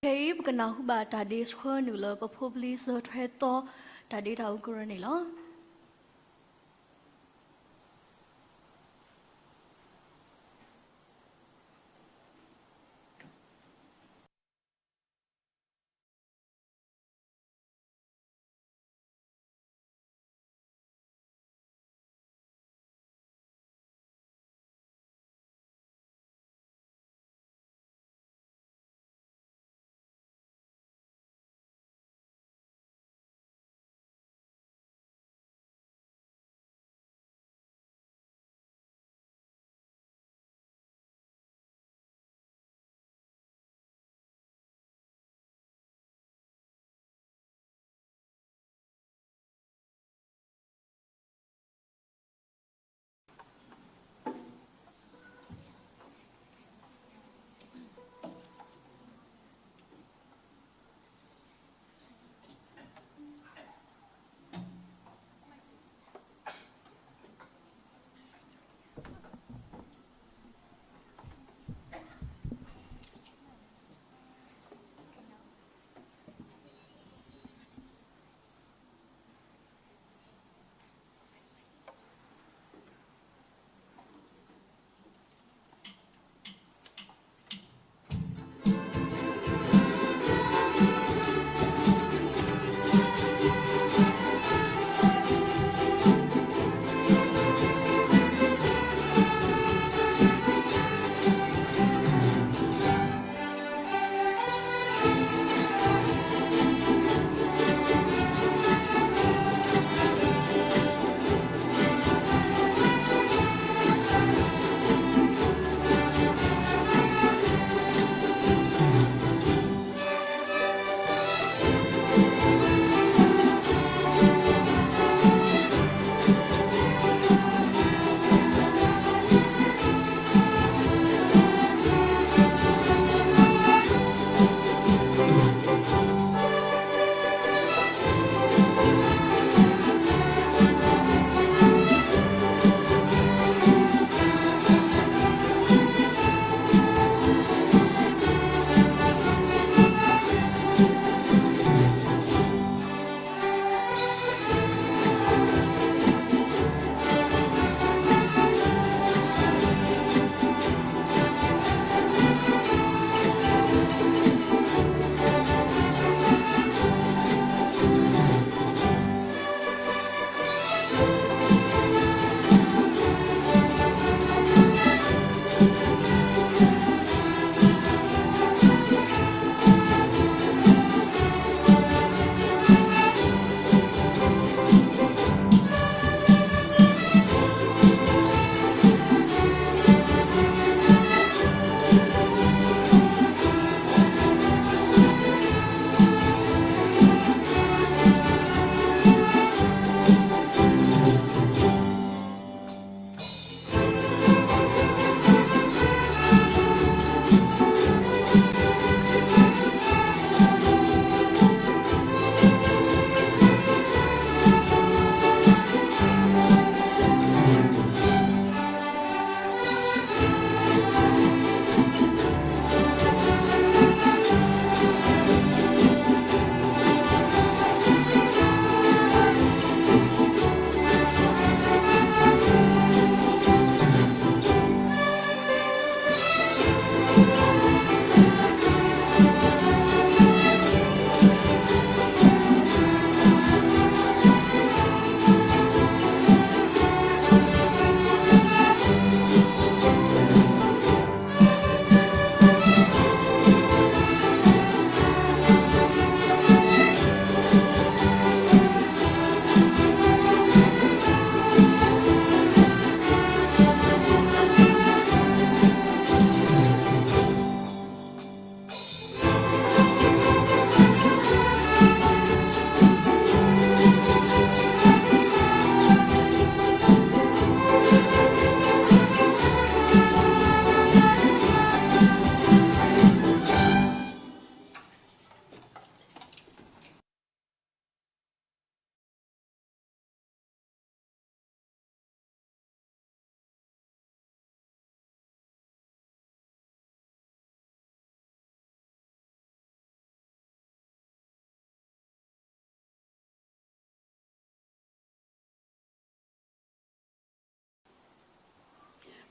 ခဲအံၤပကနၢ်ဟူဘၣ်တၢ်ဒ့ဆှၢနုာ်လၢပဖိပလံၤစၢၤထွဲသီ တၢ်ဒ့တၢ်အူကရၢန့ၣ်လီၤ.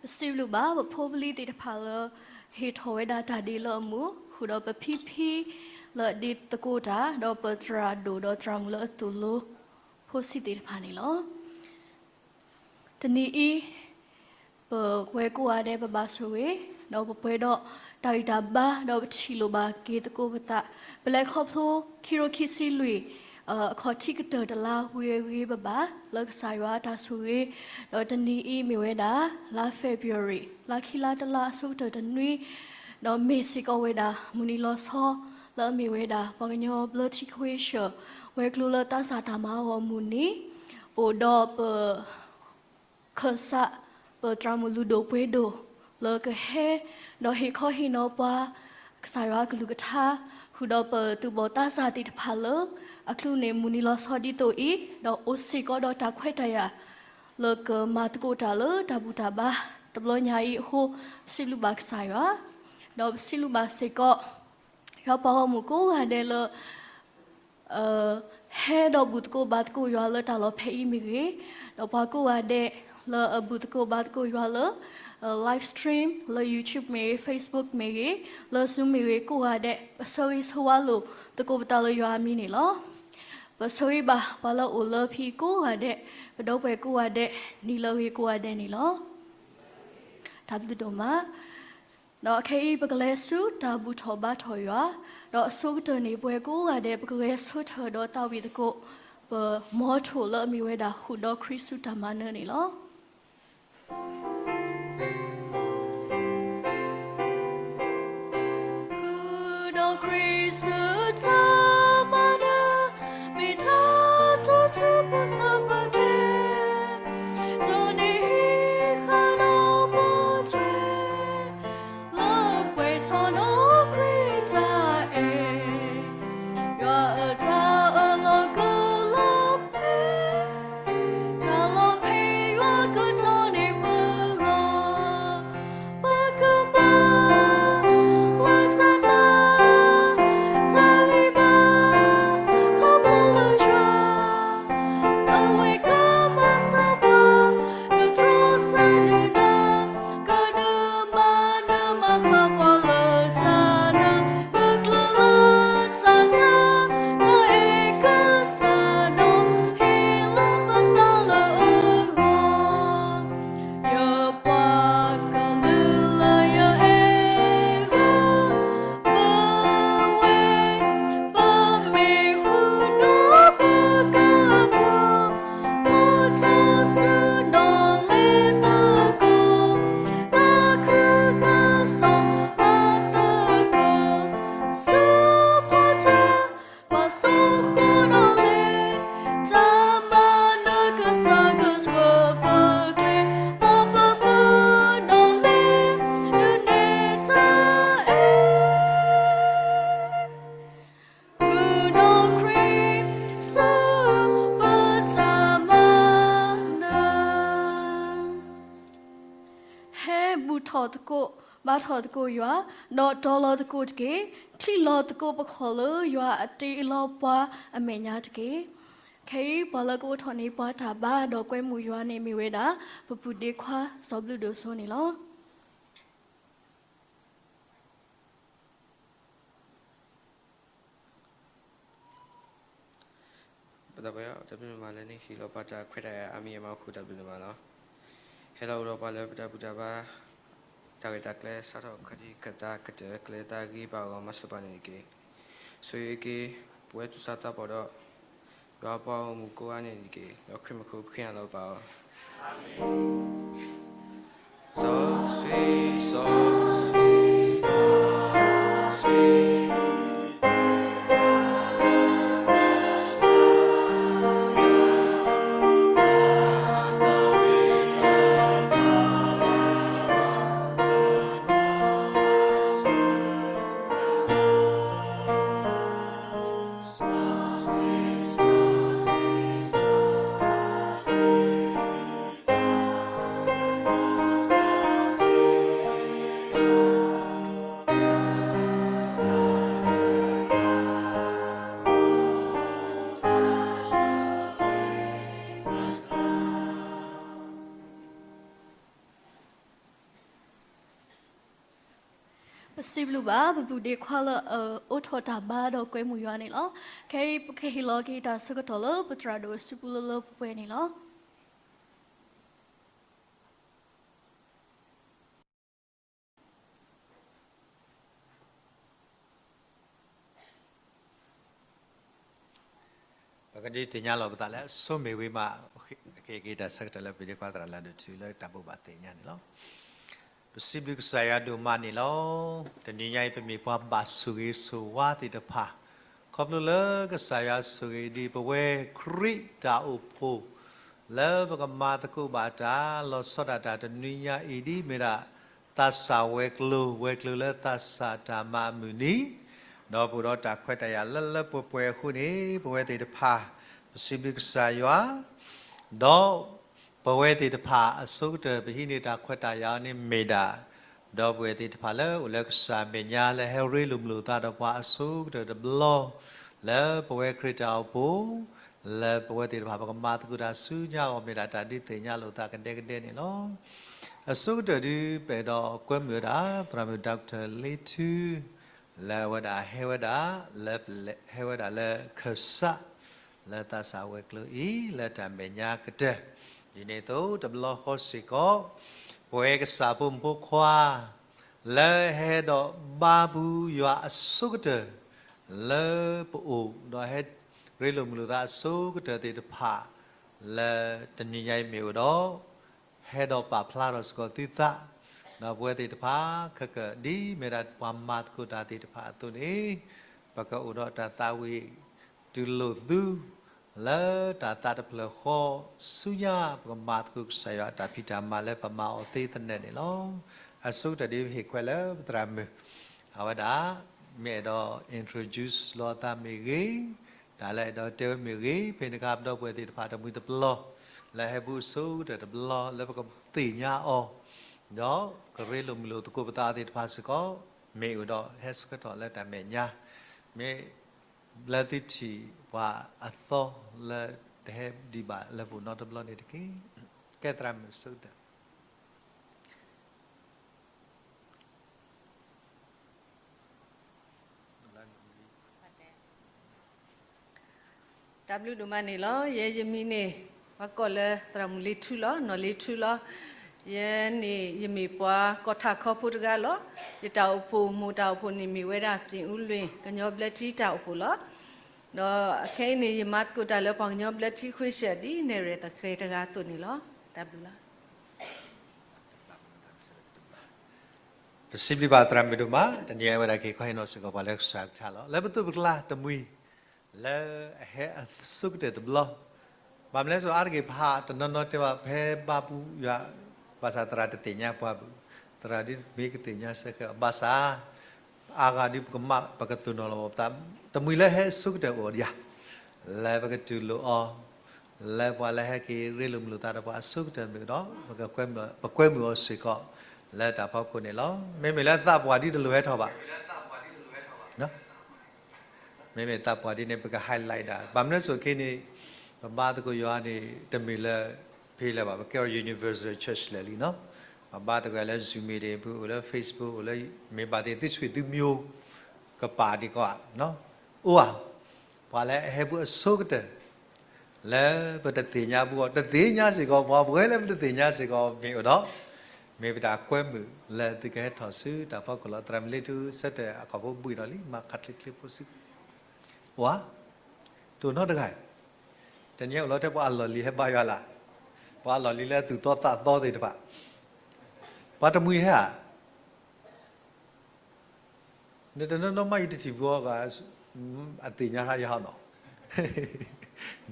ပစံးဘျုးဘၣ်ပဖိပလံၤသ့ၣ်တဖၣ်လၢ ဟ့ၣ်ထီၣ်ဝဲဒၣ်တၢ်ဒ့လၢအမူး, ဃုာ်ဒီးပဖံဖံလၢအဒ့သကိးတၢ်, ဒီးပသရၣ်ဒိၣ်ဒီးသရၣ်မုၣ်လၢအသိၣ်လိ ဖိဆံးသ့ၣ်တဖၣ်န့ၣ်လီၤ. တနံၤအံၤ ပဝဲကိးဂၤဒဲးပဘၣ်ဆိၣ်ဂ့ၤ, ဒီးပပှဲၤဒီးတၢ်ဂံၢ်တၢ်ဘါ, ဒီးပထံၣ်လိာ်ဘၣ်က့ၤသကိးပသး, ပလဲၤခီဖျိခံကထိခံဆံလွံၢ် အခီၣ်ထံးကတၢၢ်တလါဝံၤအဂ့ၤ ပဘၣ်လၢကစၢ်ယွၤအတၢ်ဆိၣ်ဂ့ၤ, ဒီးတနံၤအံၤမ့ၢ်ဝဲဒၣ် လါ February လါခံလါတလါအဆိကတၢၢ်တနွံ, ဒီးမ့ၢ်စ့ၢ်ကီးဝဲဒၣ် မုၢ်နံၤလီၤဆီ လၢအမ့ၢ်ဝဲဒၣ် ပှၤကညီဘျၢထံခွ့ဆၢၣ် ဝဲၤကျိၤလၢသးစၢ်တၢ်မၤအီၤအမုၢ်နံၤ, အိၣ်ဒီးပ ခၢၣ်စး ပသရၣ်မုၣ်လုၢ်ဒိၣ်ပှ့ၤဒိၣ်လၢကဟဲ ဒီးဟ့ၣ်ခီဟ့ၣ်နီၤပှၤ ကစၢ်ယွၤအကလုၢ်ကထါ, ဃုာ်ဒီးပသူၣ်ဘီၣ်သးစၢ်သ့ၣ်တဖၣ်လၢ အကျိၤန့ၣ်မုၢ်နံၤလီၤဆီဒ်သိးအံၤ, ဒီးအိၣ်စ့ၢ်ကီးဒီးတၢ်ခွဲးတၢ်ယာ် လၢကမၤသကိးတၢ်လၢတၢ်ဘူၣ်တၢ်ဘါ တဘျီညါအံၤအဃိ, ပစံးဘျုးဘၣ်ကစၢ်ယွၤ, ဒီးပစံးဘျုးဘၣ်စ့ၢ်ကီး ယွၤပှၤဂီၢ်မုၢ်ကိးဂၤဒဲးလၢ ဟဲဒီးဘူၣ်သကိးဘါသကိးယွၤလၢတၢ်လီၢ်ဖဲအံၤမ့ၢ်ဂ့ၤ, ဒီးပှၤကိးဂၤဒဲးလၢအဘူၣ်သကိးဘါသကိးယွၤလၢ live stream လၢ YouTube မ့ၢ်ဂ့ၤ, Facebook မ့ၢ်ဂ့ၤ, လၢ Zoom မ့ၢ်ဂ့ၤ ကိးဂၤဒဲး ပဆၢဂ့ၤဆၢဝါလိာ်သကိးပသးလၢယွၤအမံၤန့ၣ်လီၤ. ပဆၢဂ့ၤဘၣ်ပှၤလၢအအိၣ်လၢဖဲအံၤကိးဂၤဒဲး, ပဒီပုၢ်ဝဲၢ်ကိးဂၤဒဲး နံၤလၢအဂ့ၤကိးဂၤဒဲးန့ၣ်လီၤ. တၢ်ဘျုးဒိၣ်မး ဒီးခဲအံၤပကလဲၤဆူတၢ်ဘူၣ်ထီၣ်ဘါထီၣ်ယွၤ, ဒီးအဆိကတၢၢ်န့ၣ် ပဝဲကိးဂၤဒဲး ပကဂဲၤဆၢထၢၣ်ဒီးသးဝံၣ်သကိး ပmottoလၢအမ့ၢ်ဝဲဒၣ် ဃုာ်ဒီးခရံာ်ဆူတၢ်မၤနၢၤန့ၣ်လီၤ. ဃုာ်ဒီးခရံာ်ဆူတၢ်မၤနၢၤ, မ့ၢ်တၢ်တိာ်ထူဖိစီၤပၤကဲ, ဒိးန့ၢ်ဟံးဃာ်ဒီးပိာ်ထွဲ လၢပှဲၤထီၣ်နီၢ်ခရံာ်တၢ်အဲၣ်, ယွၤအတၢ်အၢၣ်လီၤကလီၤဖဲ, တၢ်လီၤဖဲယွၤကတီၢ်န့ၢ်ပဂီၢ်, ပကဘၣ်လၢတၢ်နာ်, တၢ်ဂံၢ်ဘါ ခီဖျိလၢယွၤ အဝဲကမၤစၢၤပှၤ, နတြီဆၢနုာ်နၤ, ကဒုးမၤနၢၤမၤဃၣ်ပှၤလၢတၢ်နာ်, ပကျၢၤလၢတၢ်နာ်, တၢ်အဲၣ်ကစၢ်ဒီး ဟ့ၣ်လီၤပသးလၢအဂီၢ်, ယပှၤကလုာ်လၢယအဲၣ်ဂီၢ်, ပဝဲ ပမ့ၢ်ဃုာ်ဒီးပကဘီ အိၣ်ထီၣ်ဆူဒီးလဲၤသကိး, သးခုကစီၣ်ပာ်သကိး, ဆူဖီတၢၣ် ပှၤစိဃိဒီးလဲၤ, တၢ်မၤနၢၤကစၢ်ကဆှၢပကျဲ, ပှၤပမုၢ်ဒီးလဲၤ, ဒုးနဲၣ်တၢ်အဲၣ် ဃုာ်ဒီးခရံာ်ဆူပတၢ်မၤနၢၤ. ဟဲဘူၣ်ထီၣ်သကိး ဘါထီၣ်သကိးယွၤ, ဒီးတီၤလီၤသကိးတက့ၢ်. ချံးလီၤသကိးပခီၣ်လၢယွၤအတ့လီၤပှၤအမဲာ်ညါတက့ၢ်. ခဲအံၤပှၤလၢကအိးထီၣ်န့ၢ်ပှၤတၢ်ဘါဒီးကွဲမုာ်ယွၤန့ၣ်မ့ၢ်ဝဲဒၣ် ပပုၢ်ဒ့ခွါစီၤဘျုးဒိၣ်စိန့ၣ်လီၤ. ပတၢ်ပၢၢ် တၢ်ဘျုးဒိၣ်မးလၢနဟ့ၣ်လီၤပှၤတၢ်ခွဲးတၢ်ယာ်အါမံၤအါမံၤအဃိ တၢ်ဘျုးဒိၣ်မးလီၤ. ဟဲလီၤအိၣ်ဒီးပှၤလၢပတၢ်ဘူၣ်တၢ်ဘါ တၢ်ရဲၣ်တၢ်ကျဲၤ စးထီၣ်ခါဒံးကတၢၢ်ကတၢၢ် ကျဲသးဂ့ၤဘၣ်အဂီၢ် မၤစၢၤပှၤန့ၣ်တက့ၢ်. ဆိၣ်ဂ့ၤက့ၤ ပဝဲသူၣ်စၢ်သးဘီၣ်ဒီး ယွၤပှၤဂီၢ်မုၢ်ကိးဂၤန့ၣ်တက့ၢ်. ဒီးခရံာ်မံၤအဃိ ပဃ့နၤလီၤပၢ်အီၤ. စီဆှံ စီဆှံ စီဆှံ ပစံးဘျုးဘၣ် ပပုၢ်ဒ့ခွါလၢအအိးထီၣ်တၢ်ဘါဒီးကွဲမုာ်ယွၤန့ၣ်လီၤ. ခဲအံၤပကဟ့ၣ်လီၤက့ၤတၢ်ဆၢကတီၢ်လၢပသရၣ်ဒိၣ်စုပူၤလၢလၢပှဲၤပှဲၤန့ၣ်လီၤ. ပကဒုးသ့ၣ်ညါလီၤပသးလၢအဆိမ့ၢ်ဝံၤမး, ကဟ့ၣ်က့ၤတၢ်ဆၢကတီၢ်လၢပပုၢ်ဒ့ခွါသရၣ်လၢဒိၣ်ထူလၢတၢ်ဘိးဘၣ်သ့ၣ်ညါန့ၣ်လီၤ. ပစံးဘျုးကစၢ်ယွၤဒိၣ်မးန့ၣ်လီၤ. တနံၤညါအံၤပမ့ၢ်ပှၤဘၣ်ဆိၣ်ဂ့ၤဆိၣ်ဝါသ့ၣ်တဖၣ်, ခီဖျိလၢကစၢ်ယွၤဆိၣ်ဂ့ၤဒံးပဝဲခရံာ်တၢ်အိၣ်ဖှိၣ် လၢပကမၤသကိးဘၣ်တၢ် လီၤဆီဒၣ်တၢ်တနွံညါအံၤဒ်မ့ၢ်ဒၣ် သးစၢ်ဝဲၤကျိၤ, ဝဲၤကျိၤလၢသးစၢ်တၢ်မၤအမုၢ်နံၤ, ဒီးပအိၣ်ဒီးတၢ်ခွဲးတၢ်ယာ်လၢလၢပှဲၤပှဲၤအဃိန့ၣ် ပဝဲသ့ၣ်တဖၣ် ပစံးဘျုးကစၢ်ယွၤ, ဒီးပဝဲသ့ၣ်တဖၣ်အဆိကတၢၢ် ပဟံးန့ၢ်တၢ်ခွဲးတၢ်ယာ်အီၤန့ၣ်မ့ၢ်ဒၣ် ဒီပုၢ်ဝဲၢ်သ့ၣ်တဖၣ်လၢအိၣ်လၢကစၢ်မဲာ်ညါ လၢဟဲရ့လိာ်မုာ်လိာ်သးဒီးပှၤအဆိကတၢၢ်တဘျီ လၢပဝဲခရံာ်တၢ်အိၣ်ဖှိၣ်, လၢပဝဲသ့ၣ်တဖၣ် ပကမၤသကိးတၢ်ဆူညါအဂီၢ် မ့ၢ်ဒၣ်တၢ်ဒုးသ့ၣ်ညါလိာ်သးကဒဲကဒဲန့ၣ်လီၤ. အဆိကတၢၢ်ဒုး ပအဲၣ်ဒိးကွဲမုာ်ဝဲဒၣ် သရၣ်မုၣ် Doctor လ့ထူ လၢအဝဲဒၣ်ဟဲဝဲဒၣ် လၢပလဲၤ ဟဲဝဲဒၣ်လၢခၢၣ်စး လၢသးစၢ်ဝဲၤကျိၤအံၤ လၢတၢ်မဲာ်ညါကတၢၢ်, ဒ်န့ၣ်အသိးတဘျီဃီစ့ၢ်ကီး ပဝဲကစၢ်ဖိမုၣ်ဖိခွါ လၢဟဲဒီးဘါပူၤယွၤအဆိကတၢၢ် လၢပအိၣ်ဒီးဟဲရ့လိာ်မုာ်လိာ်သးအဆိကတၢၢ်သ့ၣ်တဖၣ် လၢတနံၤညါအံၤမ့ၢ်အိၣ်ဒီး ဟဲဒီးပာ်ဖျါထီၣ်စ့ၢ်ကီးသုသး, ဒီးပဝဲသ့ၣ်တဖၣ် ခဲကဒ်မ့ၢ်ဒၣ်ပှၤမၤသကိးတၢ်သ့ၣ်တဖၣ်အသိးန့ၣ် ပကအိၣ်ဒီးတၢ်သးဝံၣ် တူၢ်လိာ်သု လၢတၢ်သးတဖျၢၣ်ဃီ ဆူညါပကမၤသကိးကစၢ်ယွၤအတၢ်ဖံးတၢ်မၤလၢပမၤအီၤသ့သနၢၣ်န့ၣ်လီၤ. အဆိကတၢၢ်ဒ်ပဟ့ၣ်ခွဲးလၢပသရၣ်မုၣ် အဝဲဒၣ် မ့ၢ်အဲၣ်ဒိး introduce လီၤအသးမ့ၢ်ဂ့ၤ, တၢ်လၢအဲၣ်ဒိးတဲဝဲမ့ၢ်ဂ့ၤ, ဖဲန့ၣ်အခါ ပဒီပုၢ်ဝဲၢ်သ့ၣ်တဖၣ်တမှံၤတပျီၤ လၢဟဲဘူးအဆိကတၢၢ်တဘျီ လၢပကသ့ၣ်ညါအီၤ, ဒီးကရ့လိာ်မုာ်လိာ်သကိးပသးသ့ၣ်တဖၣ်စ့ၢ်ကီး မ့ၢ်အိၣ်ဒီးဟဲဆၢကတီၢ်လၢတၢ်မဲာ်ညါ, မ့ၢ်လၢသုထံၣ်ပှၤအသီလၢတဟဲဒံးဘၣ်လၢပအိၣ်နီတဘျီန့ၣ်တက့ၢ်. ကဲသရၣ်မုၣ်ဆိကတၢၢ် တၢ်ဘျုးဒိၣ်မးန့ၣ်လီၤ. ယဲယမံၤန့ၣ် ပှၤကိးလၢသရၣ်မုၣ်လ့ထူလီၤ, နီၢ်လ့ထူလီၤ. ယဲန့ၣ် ယမ့ၢ်ပှၤကီၢ်ထးခီဖိတဂၤလီၤ. ယတၢ်အိၣ်ဖှိၣ် မိၢ်တၢ်အိၣ်ဖှိၣ်န့ၣ်မ့ၢ်ဝဲဒၣ် ပြင်ဦးလွင် ကညီဘျၢထံတၢ်အိၣ်ဖှိၣ်လီၤ. ဒီးအခဲအံၤန့ၣ် ယမၤသကိးတၢ်လၢပှၤကညီဘျၢထံခွ့ရှၢၣ် ဒ်နဲၣ်ရွဲၣ်သဃဲၤတဂၤအသိးန့ၣ်လီၤ. တၢ်ဘျုးလီၤ. ပစံးဘျုးဘၣ်သရၣ်မုၣ်ဒိၣ်မး, တနံၤအံၤဝဲဒၣ်က့ၤခီဟ့ၣ်နီၤစ့ၢ်ကီးပှၤလၢကစၢ်ကထါလီၤ. လၢပသူၣ်ပကျါတမှံၤ လၢအဟဲအဆိကတၢၢ်တဘျီ, ဘၣ်မနုၤလဲၣ်အါတက့ၢ် ပဟးတနီၤနီၤတဲဘၣ် ဖဲဘါပူၤယွၤ, ဘၣ်ဆၣ်သရၣ်တသ့ၣ်ညါပှၤဘၣ်, သရၣ်ဒ်မ့ၢ်ကသ့ၣ်ညါစ့ၢ်ကီး ဘၣ်ဆၣ် အါဂၤဒ်ပကမၣ် ပကသူၣ်နီၣ်လီၤပသး တမှံၤလၢဟဲအဆိကတၢၢ်အိၣ်ဒံးဧါ, လၢပကတူၢ်လိာ်အီၤ, လၢပှၤလၢဟဲက့ၤရ့လိာ်မုာ်လိာ်သးဒီးပှၤအဆိကတၢၢ်မ့ၢ်ဒီး ပကကွဲမုာ်အီၤစ့ၢ်ကီး လၢတၢ်ဖီခိၣ်န့ၣ်လီၤ. မ့မ့ၢ်လၢသးပှၢ်ဒ်တလိၣ်ဟဲထီၣ်ဘၣ် မ့မ့ၢ်သးပှၢ်ဒ်န့ၣ် ပက highlight ဒၣ် ဘၣ်မနုၤအဃိန့ၣ် ပဘါသကိးယွၤန့ၣ် တမ့ၢ်လၢ ဖဲလဲၣ်ဘၣ် ပကဲအီၤ universal church လဲၣ်လံနီၤ, ပဘါသကိးလၢ Zoom meeting ပအိၣ်လၢ Facebook အိၣ်လၢ မ့ၢ်ဘၣ်သ့ၣ်သုဆွေသုမျိုး ကပၤဒံးကီး အိၣ်ဧါ, ပှၤလၢအဟဲဘူးအဆိကတၢၢ် လၢပတသ့ၣ်ညါဘူးအီၤ တသ့ၣ်ညါစ့ၢ်ကီး ပှၤပဝဲလၢပတသ့ၣ်ညါစ့ၢ်ကီးမ့ၢ်အိၣ်ဒီး မ့ၢ်ပတၢ်ကွဲမုာ်လၢသုကဟဲထီၣ်ဆူတၢ်ဖီခိၣ်လီၤ. သရၣ်မုၣ်လ့ထူဆၢထၢၣ်အခီၣ်ဖိဘှံးဒီးလံ မၤခးချ့ချ့ဖိစု အိၣ်ဧါ, တအိၣ်နီတဂၤ, တနံၤအံၤအိၣ်လီၤထဲပှၤအလီၢ်လံၤဟဲဘါယွၤလၢ်, ပှၤအလီၢ်လံၤလၢအသူၣ်သီသးသီသ့ၣ်တဖၣ်, ပှၤတမှံၤဟဲဧါ နတနီၢ်နီၢ်မး ယတထံၣ်ဘူးအီၤဂၤ အသ့ၣ်ညါထါယဟီနီ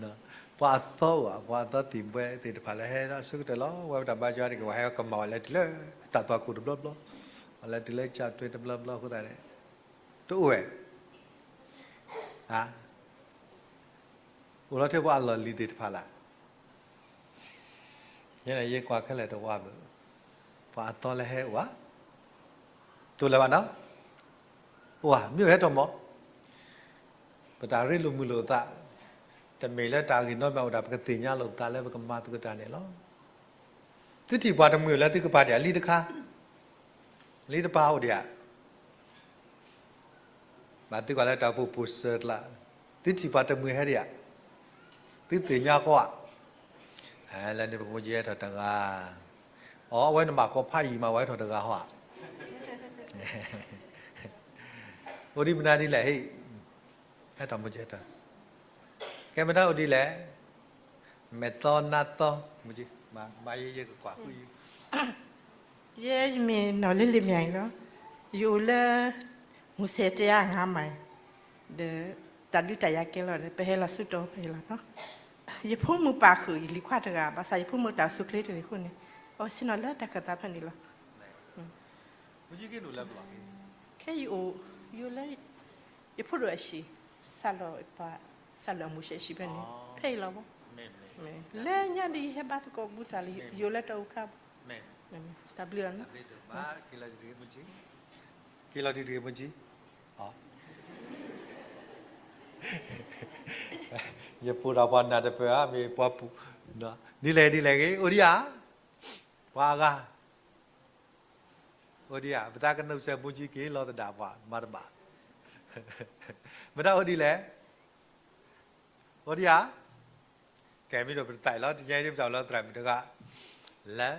ၤ, ပှၤအသီအိၣ်ဧါ, ပှၤအသီသံၣ်ဘှဲသ့ၣ်တဖၣ်လၢဟဲဒီးအဆိကတၢၢ်လီၤ. ဝဲပတၢ်ဘါယွၤတက့ၢ် ပှၤဟဲကမၤဝဲလၢတုၤလၢ တၢ်သွၣ်ခိၣ်တဘျီဘျီ, ပှၤလၢတုၤလၢကၠီၣ်တွဲတဘျီဘျီအဃိသတးန့ၣ် တအိၣ်ဝဲ အိၣ်လီၤထဲပှၤအလီၢ်လံၤသ့ၣ်တဖၣ်လၢ် ယဲဒၣ်ယကွၢ်ခဲလၢာ်တဝါဘၣ်, ပှၤအသီလၢဟဲအိၣ်ဧါ, တအိၣ်လၢၤဘၣ်နီၤ, အိၣ်ဧါ, မ့ၢ်အိၣ်ဟဲထီၣ်မး, ပတၢ်ရ့လိာ်မုာ်လိာ်သး, တမ့ၢ်လၢတၢ်ဂ့ၢ်နီတမံၤအိၣ်ဒၣ် ပကသ့ၣ်ညါလိာ်ပသးလၢပကမၤသကိးတၢ်န့ၣ်လီၤ. သုထံၣ်ပှၤတမှံၤအိၣ်လၢသုကပၤဒံးဧါ လံတခါ, လံတပၤအိၣ်ဒံးဧါ, ဘၣ်သုကွၢ်လၢတၢ်အိၣ်ဖှိၣ်ဖိစၢၤကျါ, သုထံၣ်ပှၤတမှံၤဟဲဒံးဧါ, သုသ့ၣ်ညါကီဧါ, လၢန့ၣ်ပကမိၢ်ကၠံဟဲထီၣ်တဂၤ, အီ အဝဲန့ၣ်မၤကီဖးယံာ်မး ဝဲဟဲထီၣ်တဂၤဟီဧါ, အိၣ်ဒံးမနုၤဒ်လဲၣ်ဟ့ၣ်, ဟဲထီၣ်မိၢ်ကၠံဟဲထီၣ်, ကဲမတၤအိၣ်ဒ်လဲၣ်, မဲာ်သီနါသီ, မ့ၢ်ယဲယကကွၢ်ဃုယုၢ် ယဲယမ့ၢ်နီၢ်လ့လ့မၠဲၣ်လီၤ. ယအိၣ်လၢ မူစဲတယါငါးမိုင်, ဒီးတၢ်ဒုးတၢ်ယၤကဲလီၤဒီး ပဟဲလီၤဆူတီၤဖဲအံၤလီၤနီၤ. ယဖိမုၣ်ပာ်ဃုာ်ယလံၤခွါတဂၤ ဘၣ်ဆၣ်ယဖိမုၣ်တၢ်အိၣ်ဆူၣ်ချ့တဂ့ၤအဃိန့ၣ်, အဝဲဆ့ၣ်နီၤလၢတၢ်ခၢၣ်သးဖဲန့ၣ်လီၤ. ခဲယအိၣ်, ယအိၣ်လၢ ယဖိဒိၣ်အဟံၣ်, စးလီၤပှၤ, စးလီၤအမူစဲဟံၣ်ဖဲန့ၣ်, ဖဲအံၤလီၤဘၣ်. လၢညါဒ်ယဟဲဘါသကိးဘူးတၢ်လၢ ယအိၣ်လၢတၢ်အိၣ်ခါဘၣ်. တၢ်ဘျုးလီၤနီၤ. က့ၤလီၤတံၢ်တဂ့ၤမ့ၢ်ကၠံ, ယပိာ်ဒီးပှၤနၢ်တပၢၢ်ဧါ မ့ၢ်ပှၤပူၤ, ဒ်လဲၣ်ဒ်လဲၣ်ဂ့ၤ အိၣ်ဒံးဧါ, ပှၤအဂၤ အိၣ်ဒံးဧါ, ပသးကနုာ်စဲးမူကၠံက့ၤလီၤသဒၣ်ပှၤမၤတဘၣ်, မတၤအိၣ်ဒ်လဲၣ်, အိၣ်ဒံးဧါ, ကဲမ့ၢ်ဒီးပတသးအံၤလီၤ တညါအံၤဒ်ပတၢ်အိၣ်လၢသရၣ်မုၣ်တဂၤ, လၢ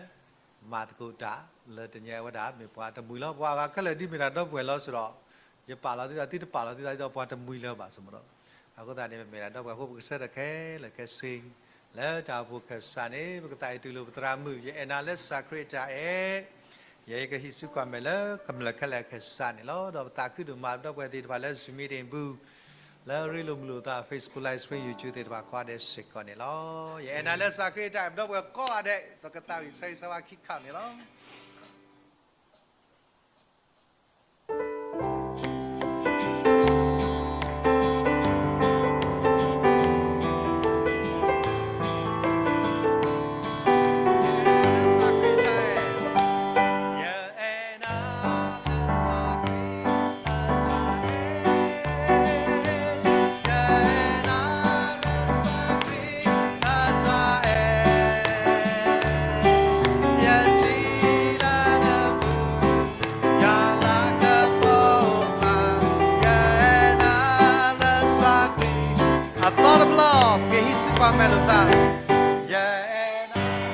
မၤသကိးတၢ်လၢတညါဝဲဒၣ် မ့ၢ်ပှၤတမှံၤလီၤ ပှၤအဂၤခဲလၢာ်ဒ်မ့ၢ်တၢ်ဒီပုၢ်ဝဲၢ်လီၤစ့ၢ်ဒီး, ယပာ်လီၤသုသး သုတပာ်လီၤသုသးဒီးပှၤတမှံၤလၢၤဘၣ်စ့ၢ်မ့ၢ်ဒီး, အဃိသတးန့ၣ် ပမ့ၢ်ဒၣ်ဒီပုၢ်ဝဲၢ်အဃိ ပကဆၢထၢၣ်ခဲလၢာ်ခဲဆ့ လၢတၢ်အိၣ်ဖှိၣ်ခၢၣ်စးန့ၣ် ပကသးအံၤတူၢ်လိာ်ပသရၣ်မုၣ် ယအဲၣ်နၤလၢစၢ်ခရံာ်အတၢ်အဲၣ်, ယဲယကဟံးစုကွၢ်မဲာ်လၢကမျၢၢ်ခဲလၢာ်ခၢၣ်စးန့ၣ်လီၤ. ဒီးပသးခုဒိၣ်မးဒီပုၢ်ဝဲၢ်သ့ၣ်တဖၣ်လၢ Zoom meeting ပူၤ လၢရ့လိာ်မုာ်လိာ်သး Facebook Live Stream YouTube သ့ၣ်တဖၣ်ကိးဂၤဒဲးစ့ၢ်ကီးန့ၣ်လီၤ. ယအဲၣ်နၤလၢစၢ်ခရံာ်အတၢ်အဲၣ် ဒီပုၢ်ဝဲၢ်ကိးဂၤဒဲး ပကသးဝံၣ်ဆၢဂ့ၤဆၢဝါခံခါန့ၣ်လီၤ. အသီတဘျီ ပကဟံးစုကွၢ်မဲာ်လိာ်သး, ယအဲၣ်နၤ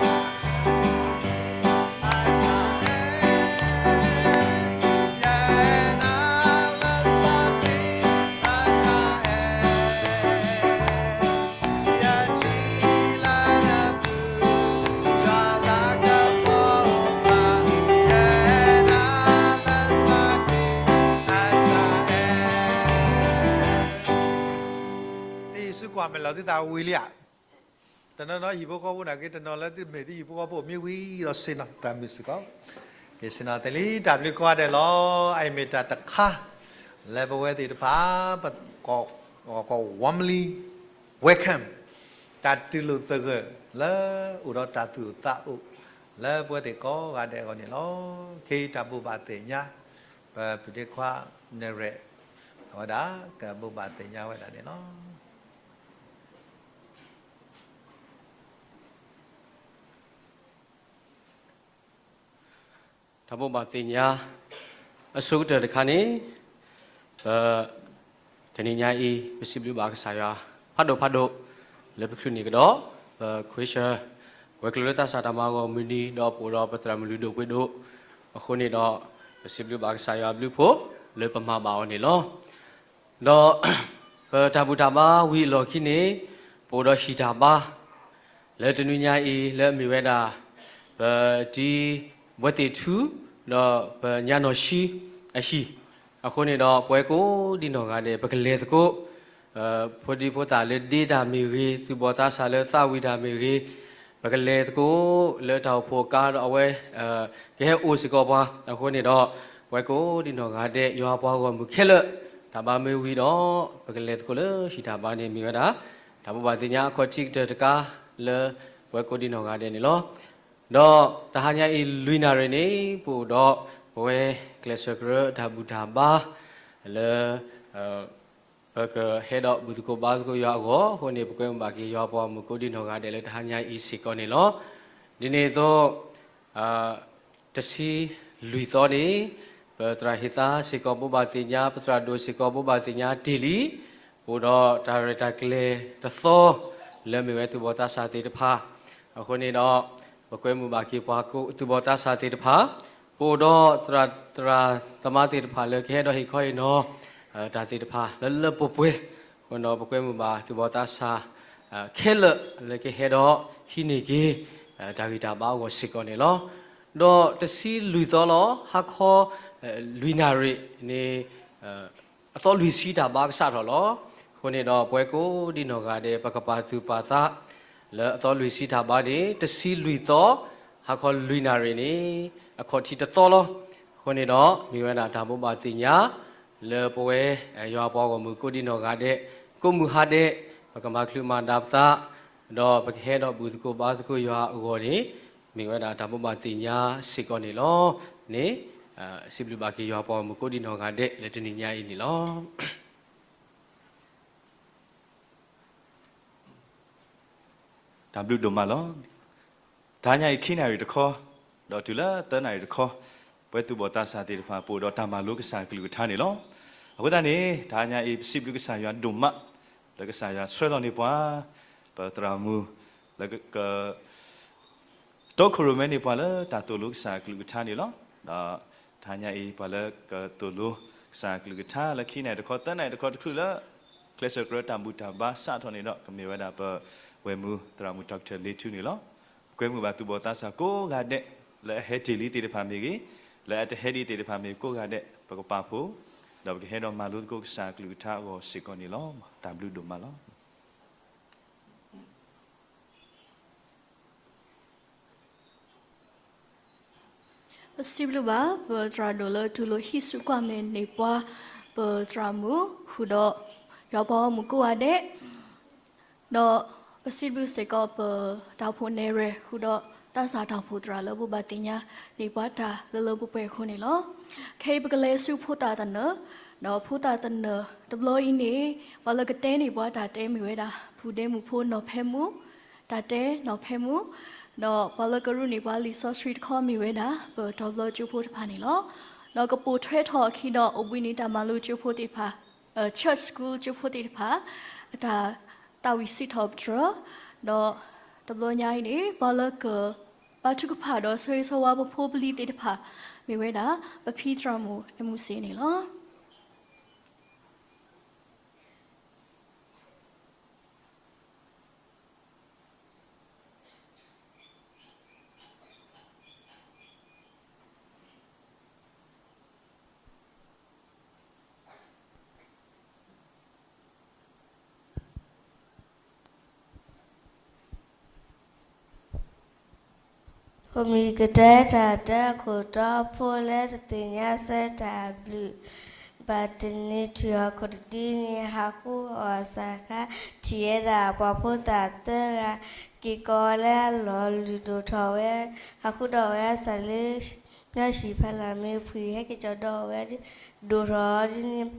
သုဟံးစုကွၢ်မဲာ်လီၤသုသးဝံၤလံဧါ. တနီၤနီၤဟံၣ်ဖိဃီဖိနာ်က့ တနီၤလၢသုမ့ၢ်သုဟံၣ်ဖိဃီဖိမ့ၢ်ဝံၤဒီးဆ့ၣ်နီၤ သရၣ်မုၣ်စ့ၢ်ကီး, က့ၤဆ့ၣ်နီၤသ့လံ တၢ်ဘျုးကိးဂၤဒဲးလီၤ. အအံၤမ့ၢ်တၢ်တခါ လၢပဝဲသ့ၣ်တဖၣ် ပကိး warmly welcome တၢ်တူၢ်လိာ်သဂၢၢ်လၢအိၣ်ဒီးတၢ်သူၣ်အိၣ်သးအိၣ် လၢပဝဲသ့ၣ်ကိးဂၤဒဲးအဂီၢ်န့ၣ်လီၤ. ခဲအံၤတၢ်ဘိးဘၣ်သ့ၣ်ညါ ပဒ့ခွါ နရဲၣ် အဝဲဒၣ်ကဘိးဘၣ်သ့ၣ်ညါဝဲဒၣ်န့ၣ်လီၤ. တၢ်ဘိးဘၣ်သ့ၣ်ညါ အဆိကတၢၢ်တခါန့ၣ် ပ တနံၤညါအံၤ ပစံးဘျုးဘၣ်ကစၢ်ယွၤ ဖးဒိၣ်ဖးဒိၣ် လၢပချုးန့ၢ်ကဒီး ပခွဲးဆၢ ပှဲၤကျိၤလၢသးစၢ်တၢ်မၤဂီၢ်မုၢ်နံၤ ဒီးပအိၣ်ဒီးပသရၣ်မုၣ်လုၢ်ဒိၣ်ပှ့ၤဒိၣ် အဃိန့ၣ်ဒီး ပစံးဘျုးဘၣ်ကစၢ်ယွၤအဘျုးအဖှိၣ် လၢပမၤဘၣ်အီၤန့ၣ်လီၤ. ဒီး ပတၢ်ဘူၣ်တၢ်ဘါဝံၤအလီၢ်ခံန့ၣ် ပအိၣ်ဒီးဟံၣ်တၢ်ဘါ လၢတနွံညါအံၤ လၢအမ့ၢ်ဝဲဒၣ် ပတံၤဘှီသ့ၣ်ထူ ဒီးပညါနီၢ်ဆှံအဟံၣ်, အဃိန့ၣ်ဒီး ပဝဲကိးဒံနီၢ်ဂၤဒဲး ပကလဲၤသကိး ဖိဒံဖိသၣ်လၢဒ့တၢ်မ့ၢ်ဂ့ၤ, သူၣ်ဘီၣ်သးစၢ်လၢသးဝံၣ်တၢ်မ့ၢ်ဂ့ၤ, ပကလဲၤသကိးလၢတၢ်အိၣ်ဖှိၣ်အကါဒီးအဝဲ ကဟဲအိၣ်စ့ၢ်ကီးပှၤ, အဃိန့ၣ်ဒီး ပဝဲကိးဒံနီၢ်ဂၤဒဲး ယွၤပှၤဂီၢ်မုၢ်ခဲလၢာ် တၢ်ဘါမ့ၢ်ဝံၤဒီး ပကလဲၤသကိးလၢဟံၣ်တၢ်ဘါန့ၣ်မ့ၢ်ဝဲဒၣ် တၢ်ဘိးဘၣ်သ့ၣ်ညါအခီၣ်ထံးကတၢၢ်တခါ လၢပဝဲကိးဒံနီၢ်ဂၤဒဲးန့ၣ်လီၤ. ဒီးတဟါညါအံၤလွံၢ်နၣ်ရံၣ်န့ၣ် ပအိၣ်ဒီးပဝဲကျဲးစၢးကရၢတၢ်ဘူၣ်တၢ်ဘါ လၢ ပကဟဲဒီးဘူၣ်သကိးဘါသကိးယွၤအဂီၢ်, အဃိန့ၣ် ပကွဲမုာ်ဘၣ်က့ၤယွၤပှၤဂီၢ်မုၢ်ကိးဒံနီၢ်ဂၤဒဲးလၢတဟါညါအံၤစ့ၢ်ကီးန့ၣ်လီၤ. ဒ်န့ၣ်အသိး တဆံလွံၢ်သီန့ၣ် ပသရၣ်ဟ့ၣ်သါစ့ၢ်ကီးဘိးဘၣ်သ့ၣ်ညါ, ပသရၣ်ဒိၣ်စ့ၢ်ကီးဘိးဘၣ်သ့ၣ်ညါတ့ၢ်လံ, ပအိၣ်ဒီးတၢ်ရဲၣ်တၢ်ကျဲၤတသီ လၢမ့ၢ်ဝဲသူၣ်ဘီၣ်သးစၢ်သ့ၣ်တဖၣ်, အဃိန့ၣ်ဒီး ပကွဲမုာ်ဘၣ်က့ၤပှၤသူၣ်ဘီၣ်သးစၢ်သ့ၣ်တဖၣ်, ပအိၣ်ဒီးသရၣ်သရၣ်သမါသ့ၣ်တဖၣ်လၢကဟဲဒီးဟ့ၣ်ခီဟ့ၣ်နီၤ တၢ်သ့ၣ်တဖၣ်လၢလၢပှဲၤပှဲၤ, အဃိဒီးပကွဲမုာ်ဘၣ်သူၣ်ဘီၣ်သးစၢ် ခဲလၢာ်လၢကဟဲဒီးဟံးန့ၢ်က့ၤ တၢ်ဂံၢ်တၢ်ဘါအဂီၢ်စ့ၢ်ကီးန့ၣ်လီၤ. ဒီးတဆံလွံၢ်သီလီၤ ဟါခီ လွံၢ်နၣ်ရံၣ်န့ၣ် အသီလွံၢ်ဆံတၢ်ဘါကစးထီၣ်လီၤ. အဃိန့ၣ်ဒီးပဝဲကိးဒံနီၢ်ဂၤဒဲး ပကပာ်သူၣ်ပာ်သး လၢအသီလွံၢ်ဆံတၢ်ဘါန့ၣ် တဆံလွံၢ်သီ ဟါခီလွံၢ်နၣ်ရံၣ်န့ၣ် အခီၣ်ထံးတသီလီၤ. အဃိန့ၣ်ဒီး မ့ၢ်ဝဲဒၣ်တၢ်ဘိးဘၣ်သ့ၣ်ညါ လၢပဝဲ ယွၤပှၤဂီၢ်မုၢ်ကိးဒံနီၢ်ဂၤဒဲး ကိးမုၢ်ဟါဒဲး ပကမၤချုးမၤဒါပသး ဒီးပကဟဲဒီးဘူၣ်သကိးဘါသကိးယွၤအဂီၢ်န့ၣ် မ့ၢ်ဝဲဒၣ်တၢ်ဘိးဘၣ်သ့ၣ်ညါစ့ၢ်ကီးန့ၣ်လီၤ. န့ၣ် စံးဘျုးဘၣ်က့ၤယွၤပှၤဂီၢ်မုၢ်ကိးဒံနီၢ်ဂၤဒဲးလၢတနံၤညါအံၤန့ၣ်လီၤ. တၢ်ဘျုးဒိၣ်မးလီၤ. တဟါညါအံၤခံနၣ်ရံၣ်တခီ, ဒီးတုၤလၢသၢနၣ်ရံၣ်တခီ, ပဝဲသူၣ်ဘီၣ်သးစၢ်သ့ၣ်တဖၣ် ပအိၣ်ဒီးတၢ်မၤလိကစၢ်အကလုၢ်ကထါန့ၣ်လီၤ. အဃိသတးန့ၣ် တဟါညါအံၤ ပစံးဘျုးကစၢ်ယွၤဒိၣ်မး လၢကစၢ်ယွၤဆှၢလီၤန့ၢ်ပှၤ ပသရၣ်မုၣ် လၢက တီခိၣ်ရိၣ်မဲန့ၢ်ပှၤလၢတၢ်သိၣ်လိကစၢ်အကလုၢ်ကထါန့ၣ်လီၤ. ဒီးတဟါညါအံၤ ပှၤလၢကသိၣ်လိကစၢ်အကလုၢ်ကထါ လၢခံနၣ်ရံၣ်တခီ သၢနၣ်ရံၣ်တခီတချုးလၢ ကျဲးစၢးကြၢးတၢ်ဘူၣ်တၢ်ဘါစးထီၣ်န့ၣ်ဒီး ကမ့ၢ်ဝဲဒၣ်ပဝဲၢ်မုၢ်သရၣ်မုၣ် Doctor လ့ထူန့ၣ်လီၤ. ပကွဲမုာ်ဘၣ်သူၣ်ဘီၣ်သးစၢ်ကိးဂၤဒဲး လၢအဟဲတ့ၢ်လံသ့ၣ်တဖၣ်မ့ၢ်ဂ့ၤ, လၢအတဟဲဒံးသ့ၣ်တဖၣ်မ့ၢ်ဂ့ၤကိးဂၤဒဲး ပကပာ်ဖှိၣ်, ဒီးပကဟဲဒီးမၤလိသကိးကစၢ်အကလုၢ်ကထါအဂီၢ်စ့ၢ်ကီးန့ၣ်လီၤ. တၢ်ဘျုးဒိၣ်မးလီၤ. ပစံးဘျုးဘၣ် ပသရၣ်ဒိၣ်လၢတူၢ်လိာ်ဟံးစုကွၢ်မဲာ်န့ၢ်ပှၤ ပသရၣ်မုၣ် ဃုာ်ဒီး ယွၤပှၤဂီၢ်မုၢ်ကိးဂၤဒဲး, ဒီးပစံးဘျုးစ့ၢ်ကီးပ တၢ်အိၣ်ဖှိၣ်နဲၣ်ရွဲၣ် ဃုာ်ဒီးတၢ်စၢ်တၢ်အိၣ်ဖှိၣ်သရၣ်လၢဘိးဘၣ်သ့ၣ်ညါန့ၢ်ပှၤတၢ်လၢလၢပှဲၤပှဲၤအဃိန့ၣ်လီၤ. ခဲအံၤပကလဲၤဆူဖိသၣ်သနၢၣ်, ဒီးဖိသၣ်သနၢၣ်တဘျီအံၤန့ၣ် ပှၤလၢကတဲန့ၢ်ပှၤတၢ်တဲမ့ၢ်ဝဲဒၣ် ဖုဒဲမုၣ်ဖိနီၢ်ဖဲမူ, တၢ်တဲနီၢ်ဖဲမူ, ဒီးပှၤလၢကရူၢ်န့ၢ်ပှၤလံာ်စီဆှံတခီမ့ၢ်ဝဲဒၣ် ပတီၤဘျီကၠိဖိတဖၣ်န့ၣ်လီၤ. ဒီးကပိာ်ထွဲထီၣ်အခံဒီး အိၣ်ဘှံးနံၤတၢ်မၤလိကၠိဖိသ့ၣ်တဖၣ် Church School ကၠိဖိသ့ၣ်တဖၣ် အတၢ်သးဝံၣ်စံးထီၣ်ပတြၢၤ, ဒီးတဘျီညါအံၤန့ၣ် ပှၤလၢက ဘါထုကဖၣ်ဒီးဆၢဂ့ၤဆၢဝါပဖိပလံၤသ့ၣ်တဖၣ် မ့ၢ်ဝဲဒၣ် ပဖံသရၣ်မုၣ်အဲၣ်မူစ့န့ၣ်လီၤ. ဖိမုၣ်ကတဲတၢ်တၢ်ခိၣ်တီဖိလၢတသ့ၣ်ညါစဲတၢ်ဘျုး ဘၣ်တနံၤထွံၣ်အီၤခိၣ်တဒုန့ၣ် ဟးဃုအီၣ်အီၤစၢ်ခါ ထံၣ်ဝဲဒၣ်ပှၤဖိသၣ်သၢဂၤ က့ၤကိးလၢအလီၢ်လုၢ်ဒိၣ်ထီၣ်ဝဲ ဟးဃုဒီးဝဲအစၢ်လၢ ညီၡံၣ်ဖးလၢ်မ့ၢ်ဖှံၣ် ဟဲက့ၤကၠီၤဒီးဝဲ ဒိၣ်ထီၣ်ဒ်န့ၣ်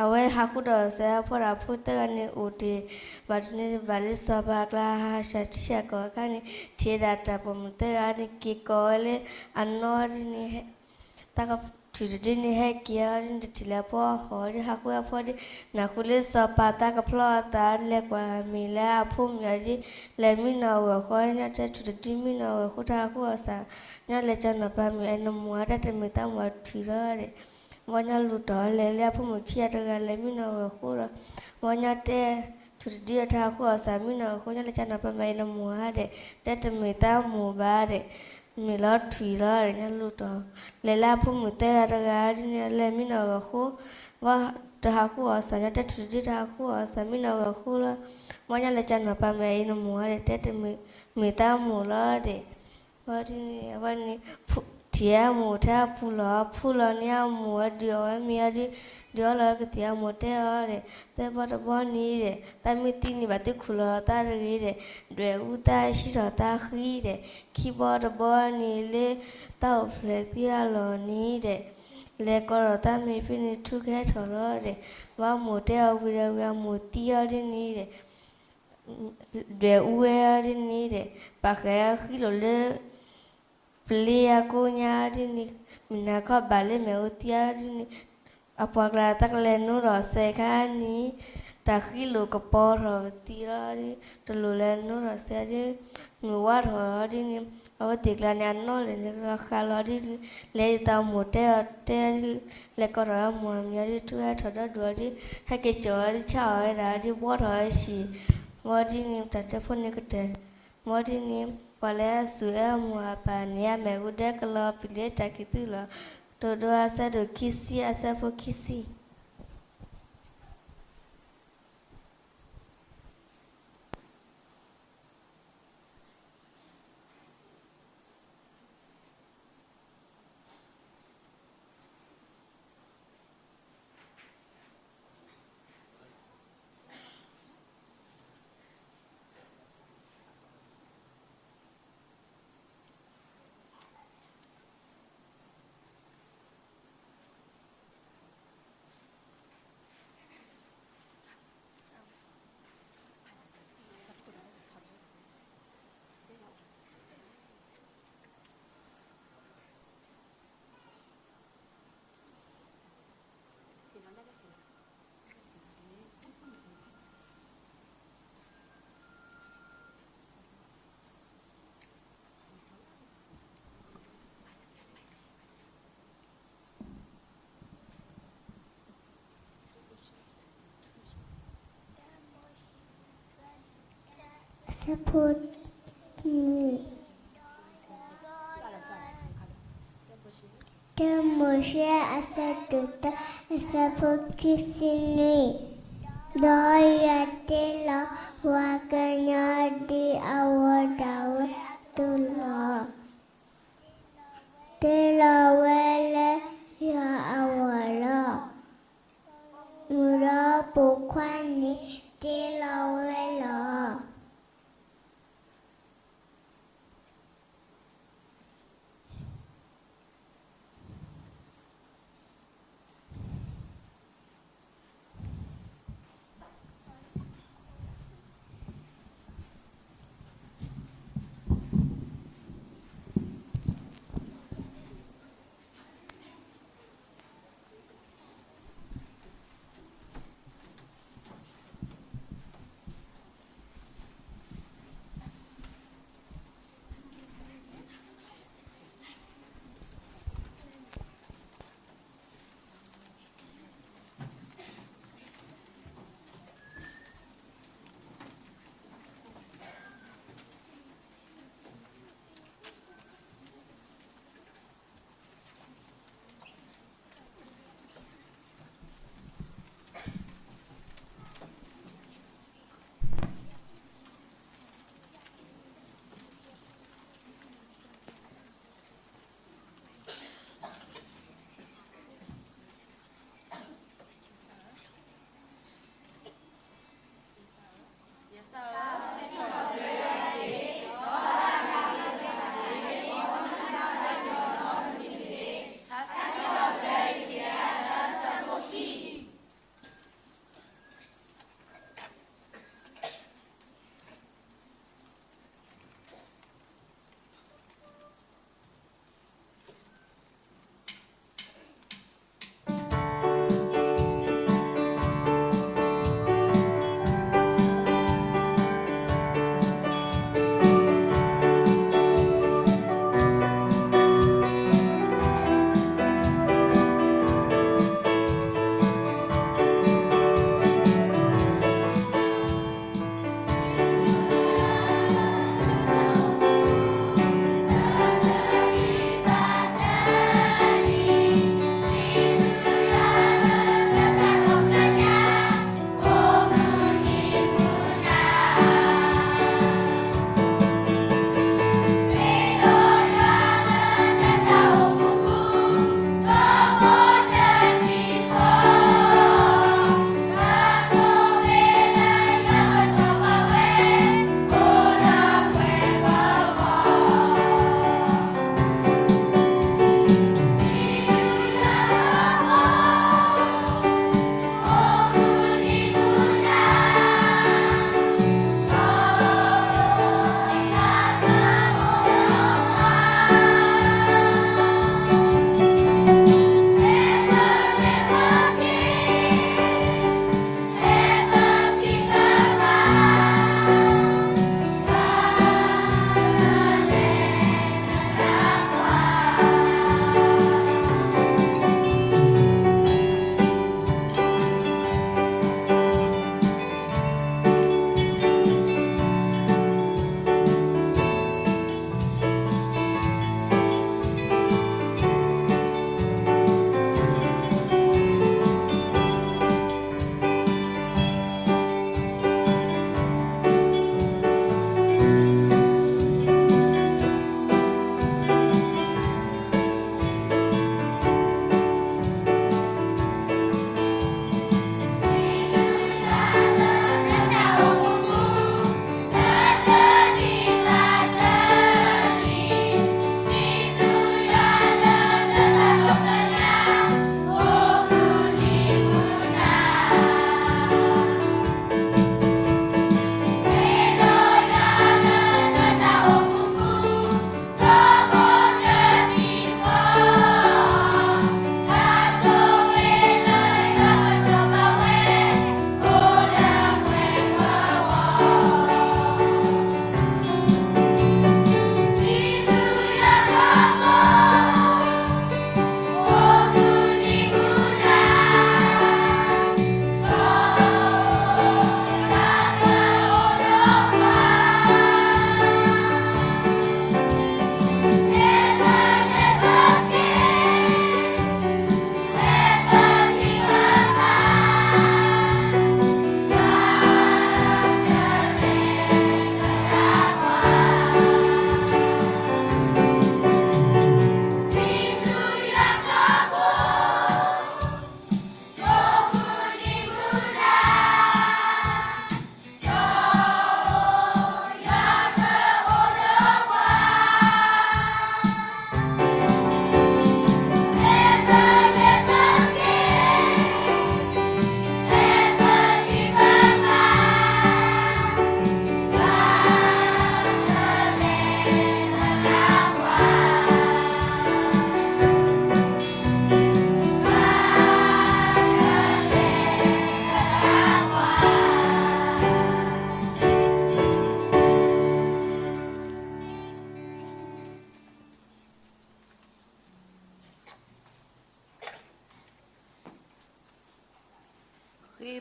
အဝဲဟးဃုဒီးစဲးဖီဒၣ်ဖိသၢဂၤန့ၣ်အိၣ်တ့ၢ် ဘၣ်တနံၤဘၣ်လၢစီၤပၤအကျါဟးဆှဲးထံဆှဲးကီၢ်အခါန့ၣ် ထံၣ်ဝဲဒၣ်တၢ်ပိာ်မုၣ်သၢဂၤန့ၣ် က့ၤကိးဝဲလၢအနီၢ်ဒ်န့ၣ် တၢ်ကထုၣ်တဒုန့ၣ် ဟဲက့ၤအီၤဒ်န့ၣ် တထံၣ်လၢၤဖီဟီၣ်ဒ် ဟးဃုအဖီဒ် နၢ်ဟူလၢစီၤပၤတၢ်ကဖျီအသး လဲၤကွၢ်မ့ၢ်လၢအဖိမုၣ်အီၤဒ် လဲၤမံနီၣ်ဂၢၢ်ဃီ ညီတဲထုၣ်တဒုမံနီၣ်ဂၢၢ်ဃီ တၢ်ဟးဃုအီၣ်စၢ် ညီလဲၤကၠီနီၢ်ပၤမုၣ်အဲၣ်နမူၤဧါ တဲတမ့ၢ်တၢ်မူၤအီၤထွံၣ်လီၤဒီး ဝဲညီလူၤတီၢ်လဲၤလၢအဖိမုၣ်ခံဂၤတဂၤ လဲၤမံနီၣ်ဂၢၢ်ဃီဒီး ဝဲညီတဲ ထုၣ်တဒုအတၢ်ဟးဃုအီၣ်စၢ် မံနီၣ်ဂၢၢ်ဃီ ညီလဲၤကၠီနီၢ်ပၤမုၣ်အဲၣ်နမူၤဧါဒီး တဲတမ့ၢ်တၢ်မူၤဘၣ်ဒီး မ့ၢ်လီၤထွံၣ်လီၤဒီး ညီလူၤတီၢ် လဲၤလၢအဖိမုၣ်သၢဂၤတဂၤဒ်န့ၣ် လဲၤမံနီၣ်ဂၢၢ်ဃီ ဝဲတဟးဃုအီၣ်စၢ် ညီတဲထုၣ်တဒုတၢ်ဟးဃုအီၣ်စၢ် မံနီၣ်ဂၢၢ်ဃီလီၤ ဝဲညီလဲၤကၠီနီၢ်ပၤမုၣ်အဲၣ်နမူၤဧါဒီး တဲတမ့ၢ်တၢ်မူၤလီၤဒီး ဝဲဒ်န့ၣ် အဝဲန့ၣ် ထံၣ်အမူၤထဲအပူၤလီၤ ဖူလီၤန့ၢ်အမူၤဝဲဒုးအီၣ်ဝဲမ့ၤအီၤဒုး ဒုးအီၣ်လီၤကသံၣ်အမူၤတဲအီၤဒီး သၢဘီတဘီန့ၣ်ဒီး သးမ့ၢ်သံန့ၣ်ဘၣ်သ့ၣ်ခူၣ်လီၤသးတဂ့ၤဒီး ဒွဲၣ်အူသးဟံးထီၣ်သးဃံဒီး ခံဘီတဘီန့ၣ်လၢ သးအိၣ်ဖျဲၣ်သံအလီၢ်န့ၣ်ဒီး လဲၤကိးထီၣ်သးမ့ၢ်ဖဲန့ၣ်ထူကဟဲထီၣ်လီၤဒီး ဘၣ်မူၤတဲအီၤဝံၤဒီးဝံၤအမူၤသံအီၤဒ်န့ၣ်ဒီး ဒွဲၣ်အူဝဲအီၤဒ်န့ၣ်ဒီး ပာ်ဃဲၤအဃံလိာ်လၢ ပျ့အကိညါဒ်န့ၣ်, မုၢ်နၤခီဘၣ်လၢမ့ၣ်အူသံအီၤဒ်န့ၣ်, အပှၤကျါတၢ်ကလဲၤနိထီၣ်စဲးခါန့ၣ်, တၢ်ဃံလိာ်ကပီၤထီၣ်ပသံလီၤဒ်, တလိၣ်လဲၤနိထီၣ်စဲးဒ်, မုၢ်ဝါထီၣ်ဒ်န့ၣ်, အဝဲသ့ၣ်ကျါန့ၣ် အနီၣ်လဲၣ်န့ၣ်ဃးလီၤဒ်, လဲၤဒ်သိးမိၢ်တဲအီၤတဲဒ်, လဲၤကိးထီၣ်ဝဲမိၢ်အမံၤအီၤဒ် ထူဝဲထီၣ်ဒီဒူၣ်အီၤဒ်, ဟဲက့ၤကၠီၤဝဲဒ် ဆါအီၣ်ဝဲဒၣ်ဒ် ဘှီထီၣ်ဝဲဆံး, ဘီဒ်န့ၣ် တၢ်တဲဖိန့ၣ်ကတၢၢ် ဘီဒ်န့ၣ် ပှၤလၢအစူၢ်အၢအမိၢ်အပၢ်န့ၣ် အမ့ၣ်အူဒၢကလီၤပျံၤလၢတၢ်ခံးသူလီၤ. တိၤဒိအဆၢဒိၣ်ခံဆံ အဆၢဖိခံဆံ. အဆၢဖိနွံ, တၢမိၤၡ့အဆၢဒိၣ်တၢ အဆၢဖိခံဆံနွံ, ဒီးယွၤတ့လီၤပှၤကညီဒ်အဝီၤဒၣ်ဝဲအသိးလီၤ. တ့လီၤဝဲလၢယွၤအဂီၢ်လီၤ. မုၢ်ဒီးပိာ်ခွါန့ၣ် တ့လီၤဝဲလီၤ.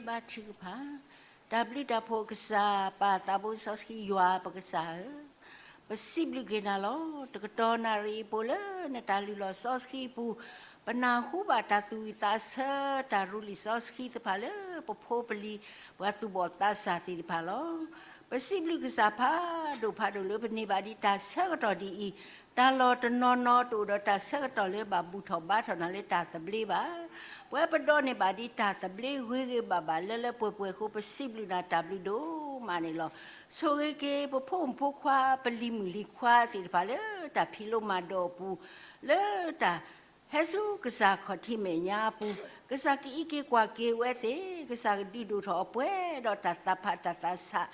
ဘါထုကဖၣ်. တၢ်ဘျုးတၢ်ဖှိၣ်ကစၢ် ပၢ်သးဘိစီဆှံယွၤပကစၢ်ဧၢ, ပစံးဘျုးက့ၤနၤလီၤ. တကတီၢ်နၣ်ရံၣ်အံၤအပူၤလၢနတၢ်လုၢ်လီၢ်စီဆှံအပူၤ, ပနၢ်ဟူဘၣ်တၢ်သူၣ်ဝံၣ်သးဆၢ တၢ်ရူလံာ်စီဆှံသ့ၣ်တဖၣ်လၢပဖိပလံၤ ပှၤသူၣ်ဘီၣ်သးစၢ်သ့ၣ်တဖၣ်လီၤ. ပစံးဘျုးကစၢ်ဖးဒိၣ်ဖးဒိၣ်လၢပန့ၢ်ဘၣ်ဒံးတၢ်ဆၢကတီၢ်ဒ်အံၤ, တၢ်လီၢ်တနီၤနီၤတအိၣ်ဒီးတၢ်ဆၢကတီၢ်လၢဘၣ်ဘူၣ်ထီၣ်ဘါထီၣ်နၤလၢတၢ်သဘျ့ဘၣ်. ပဝဲပဒိးန့ၢ်ဘၣ်ဒံးတၢ်သဘျ့ဂ့ၤဂ့ၤဘၣ်ဘၣ်လၢလၢပှဲၤပှဲၤအဃိ ပစံးဘျုးနၤတၢ်ဘျုးဒိၣ်မးန့ၣ်လီၤ. ဆိၣ်ဂ့ၤက့ၤပဖိမုၣ်ဖိခွါပလံၤမုၣ်လံၤခွါသ့ၣ်တဖၣ်လၢတၢ်ဖံးလိမၤဒိးအပူၤ, လၢတၢ် ဟဲဆူကစၢ်ခီၣ်ထံးမဲာ်ညါအပူၤ, ကစၢ်ကအံးက့ၤကွၢ်က့ၤဝဲသ့ၣ်, ကစၢ်ကဒုးဒိၣ်ထီၣ်အပှဲၤဒီးတၢ်သးဖးတၢ်သးဆး,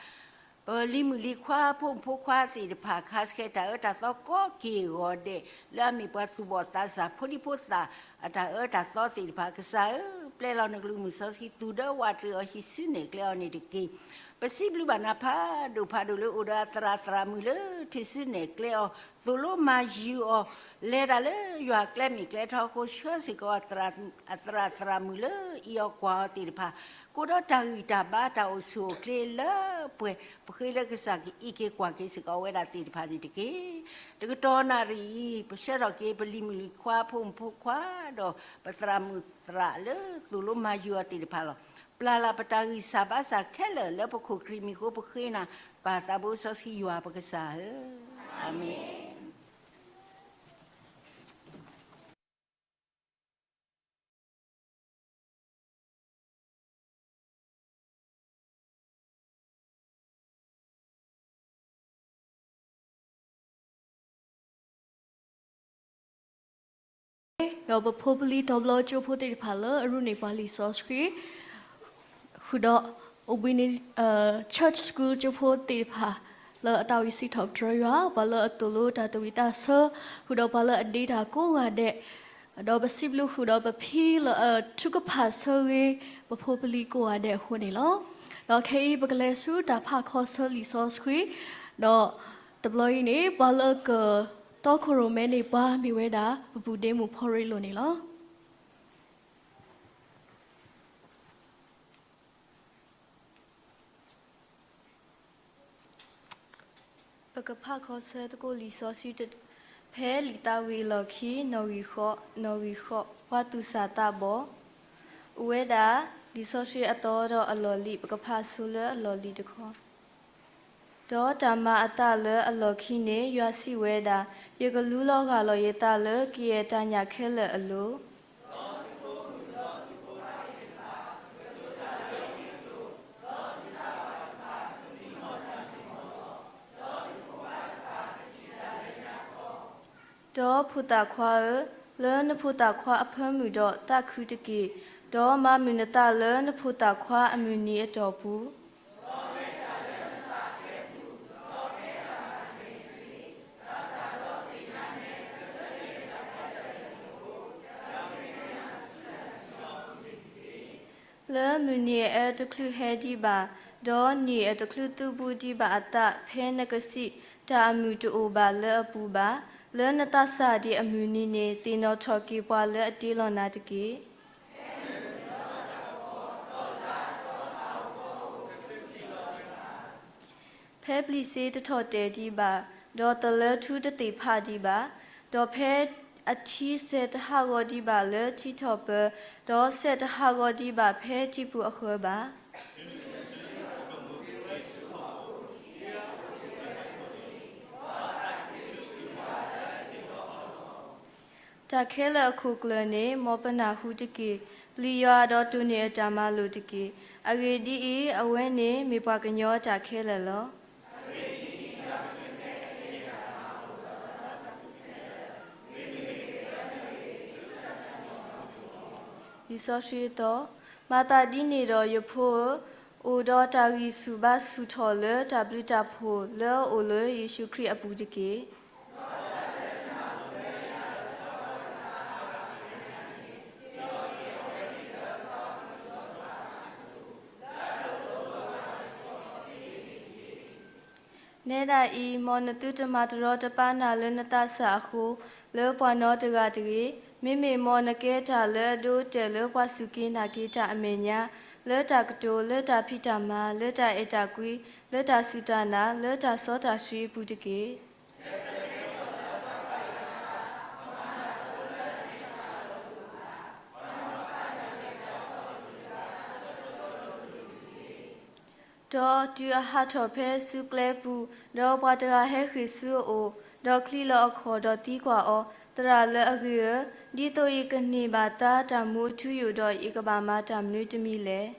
ပလံၤမုၣ်လံၤခွါ ဖိမုၣ်ဖိခွါသ့ၣ်တဖၣ် ခါဆှဲတၢ်အၢတၢ်သီကိးက့ၢ်ဂီၤဒဲး လၢအမ့ၢ်ပှၤသူၣ်ဘီၣ်သးစၢ် ဖိဒံဖိသၣ်အတၢ်အၢတၢ်သီသ့ၣ်တဖၣ်, ကစၢ်ဧၢ, ပျဲလီၤနကလုၢ်မုၢ်စီဆှံသူၣ်ဒၢဝးတရံးအီၤ ဟံးစုနဲၣ်ကျဲအီၤန့ၣ်တက့ၢ်. ပစံးဘျုးဘၣ်နၤဖးဒိၣ်ဖးဒိၣ်လၢအိၣ်ဒီးအသရၣ်သရၣ်မုၣ်လၢထုးစုနဲၣ်ကျဲအီၤ, သိၣ်လိမၤယုၤအီၤ, လဲၤတၢ်လၢယွၤကျဲမ့ၢ်ကျဲထီအဃိ ဆှၢစ့ၢ်ကီးအသရၣ်သရၣ်မုၣ်လၢအံးအီၤကွၢ်အီၤသ့ၣ်တဖၣ်, ကအိၣ်ဒီးတၢ်ဂံၢ်တၢ်ဘါတၢ်အိၣ်ဆူၣ်အိၣ်ချ့လၢပှဲၤ, ပဃ့လၢကစၢ်ကအံးက့ၤကွၢ်က့ၤစ့ၢ်ကီးဝဲဒၣ်သ့ၣ်တဖၣ်န့ၣ်တက့ၢ်. တကတီၢ်နၣ်ရံၣ်အံၤ ပဆှၢထီၣ်က့ၤပလံၤမုၣ်လံၤခွါ ဖိမုၣ်ဖိခွါ ဒီးပသရၣ်မုၣ်သရၣ်လၢသိၣ်လိမၤယုၤအီၤသ့ၣ်တဖၣ်လီၤ. ပျၢ်လၢ်ပတၢ်ဂံၢ်စၢ်ဘါစၢ်ခဲလၢာ်လၢပခိၣ်ခရံာ်မံၤအဃိ ပဃ့နၤ ပၢ်သးဘိစီဆှံယွၤပကစၢ်ဧၢ, အၤမ့ၣ်. ဒီးပဖိပလံၤတီၤဘျီကၠိဖိသ့ၣ်တဖၣ်လၢအရူၢ်န့ၢ်ပှၤလံာ်စီဆှံ ဃုာ်ဒီးအိၣ်ဘှံးနံၤ Church School ကၠိဖိသ့ၣ်တဖၣ် လၢအသးဝံၣ်စံးထီၣ်ပတြၢၤယွၤ, ပှၤလၢအသိၣ်လိတၢ်သူၣ်ဝံၣ်သးဆၢ, ဃုာ်ဒီးပှၤလၢအဒ့တၢ်ကိးဂၤဒဲး, ဒီးပစံးဘျုးဃုာ်ဒီးပဖံလၢအထုကဖၣ်ဆၢဂ့ၤ ပဖိပလံၤကိးဂၤဒဲးအဃိန့ၣ်လီၤ. ဒီးခဲအံၤပကလဲၤဆူတၢ်ဖးခီဆၢလံာ်စီဆှံ, ဒီးတဘျီအံၤန့ၣ် ပှၤလၢကတီခိၣ်ရိၣ်မဲန့ၢ်ပှၤမ့ၢ်ဝဲဒၣ် ပပုၢ်ဒ့မုၣ်ဖီရ့လိာ်န့ၣ်လီၤ. ပကဖးခီဆၢသကိးလံာ်စီဆှံ ဖဲလံာ်သးဝံၣ်အလီၢ်ခံ နီၣ်ဂံၢ်ဃိး, နီၣ်ဂံၢ်ဃိး, ပှၤသူၣ်စၢ်သးဘီၣ်, အိၣ်ဝဲဒၣ် လံာ်စီဆှံအသီဒီးအလီၢ်လံၤ ပကဖးဆိလၢအလီၢ်လံၤတခီ ဒီးတၢ်မၤအသးလၢအလီၢ်ခံန့ၣ် ယွၤစံးဝဲဒၣ်, ယကလူလီၤဂၢ်လီၤယသးလၢကယဲၢ်တၢ်ညၣ်ခဲလၢာ်အလိၤ ဒီးဖိသၣ်ခွါဧၢ, လၢနဖိသၣ်ခွါအဖၢမုၢ်ဒီးသးခုတက့ၢ်, ဒီးမၤမုာ်နသးလၢနဖိသၣ်ခွါအမုၢ်နံၤအတီၢ်ပူၤ လၢမုၢ်နံၤအအၢတချုးဟဲဒံးဘၣ်, ဒီးနံၣ်အတချုးသုးဘူးဒံးဘၣ်အသး, ဖဲနကစံး, တၢ်အမုာ်တအိၣ်ဘၣ်လၢအပူၤဘၣ်, လၢနသးစၢ်ဒံးအမုၢ်နံၤန့ၣ် သ့ၣ်နီၣ်ထီၣ်က့ၤပှၤလၢအတ့လီၤနၤတက့ၢ်. ဖဲပျံၤစ့တထီၣ်တဲာ်ဒံးဘၣ်, ဒီးသလၢထူတသ့ၣ်ဖးဒံးဘၣ်, ဒီးဖဲအထံစဲးတဟးဂီၤဒံးဘၣ်လၢထံထီၣ်ပၢၤ, ဒီးစဲးတဟးဂီၤဒံးဘၣ်ဖဲထံပူၤအဃၢၤဘၣ်. တၢ်ခဲလၢာ်အခိၣ်ကျၢၢ်န့ၣ် မ်ပနၢ်ဟူတက့ၢ်. ပျံၤယွၤဒီးတိၢ်န့ၢ်အတၢ်မၤလိာ်တက့ၢ်. အဂ့ၢ်ဒ်အံၤ, အဝဲန့ၣ်မ့ၢ်ပှၤကညီအတၢ်ခဲလၢာ်လီၤ. လံာ်စီဆှံအသီ, မၤသးဒ်န့ၣ်ဒီးယဖိဧၢ, အိၣ်ဒီးတၢ်ဂံၢ်ဆူၣ်ဘါဆူၣ်ထီၣ်လၢတၢ်ဘျုးတၢ်ဖှိၣ်လၢအအိၣ်လၢယ့ၣ်ၡူးခရံာ်အပူၤတက့ၢ်. နဲဒၣ်အံၤ, မ်နသုတမၤတရီတပါနၤလၢနသးစၢ်အဃိ, လၢပှၤနီတဂၤတဂ့ၤ, မ့မ့ၢ်မ်နကဲတၢ်လၢအဒိအတဲာ်လၢပှၤစူၢ်က့ၤနာ်က့ၤတၢ်အမဲာ်ညါ, လၢတၢ်ကတိၤ, လၢတၢ်ဖံးတၢ်မၤ, လၢတၢ်အဲၣ်တၢ်ကွံ, လၢတၢ်စူၢ်တၢ်နာ်, လၢတၢ်စီတၢ်ဆှံအပူၤတက့ၢ်. ဒီးတုၤအဟးထီၣ်ဖဲဆူကျဲပူၤ, ဒီးပှၤတဂၤဟဲဃ့ၢ်ဆူအအိၣ်, ဒီးချံးလီၤအခီၣ်, ဒီးသံကွၢ်အီၤ, သရၣ်လၢအဂ့ၤဧၢ, ဒ်သိးယကန့ၢ်ဘၣ်သါတၢ်မူအထူအယိာ်, ဒီးယကဘၣ်မၤတၢ်မနုၤတမံၤလဲၣ်.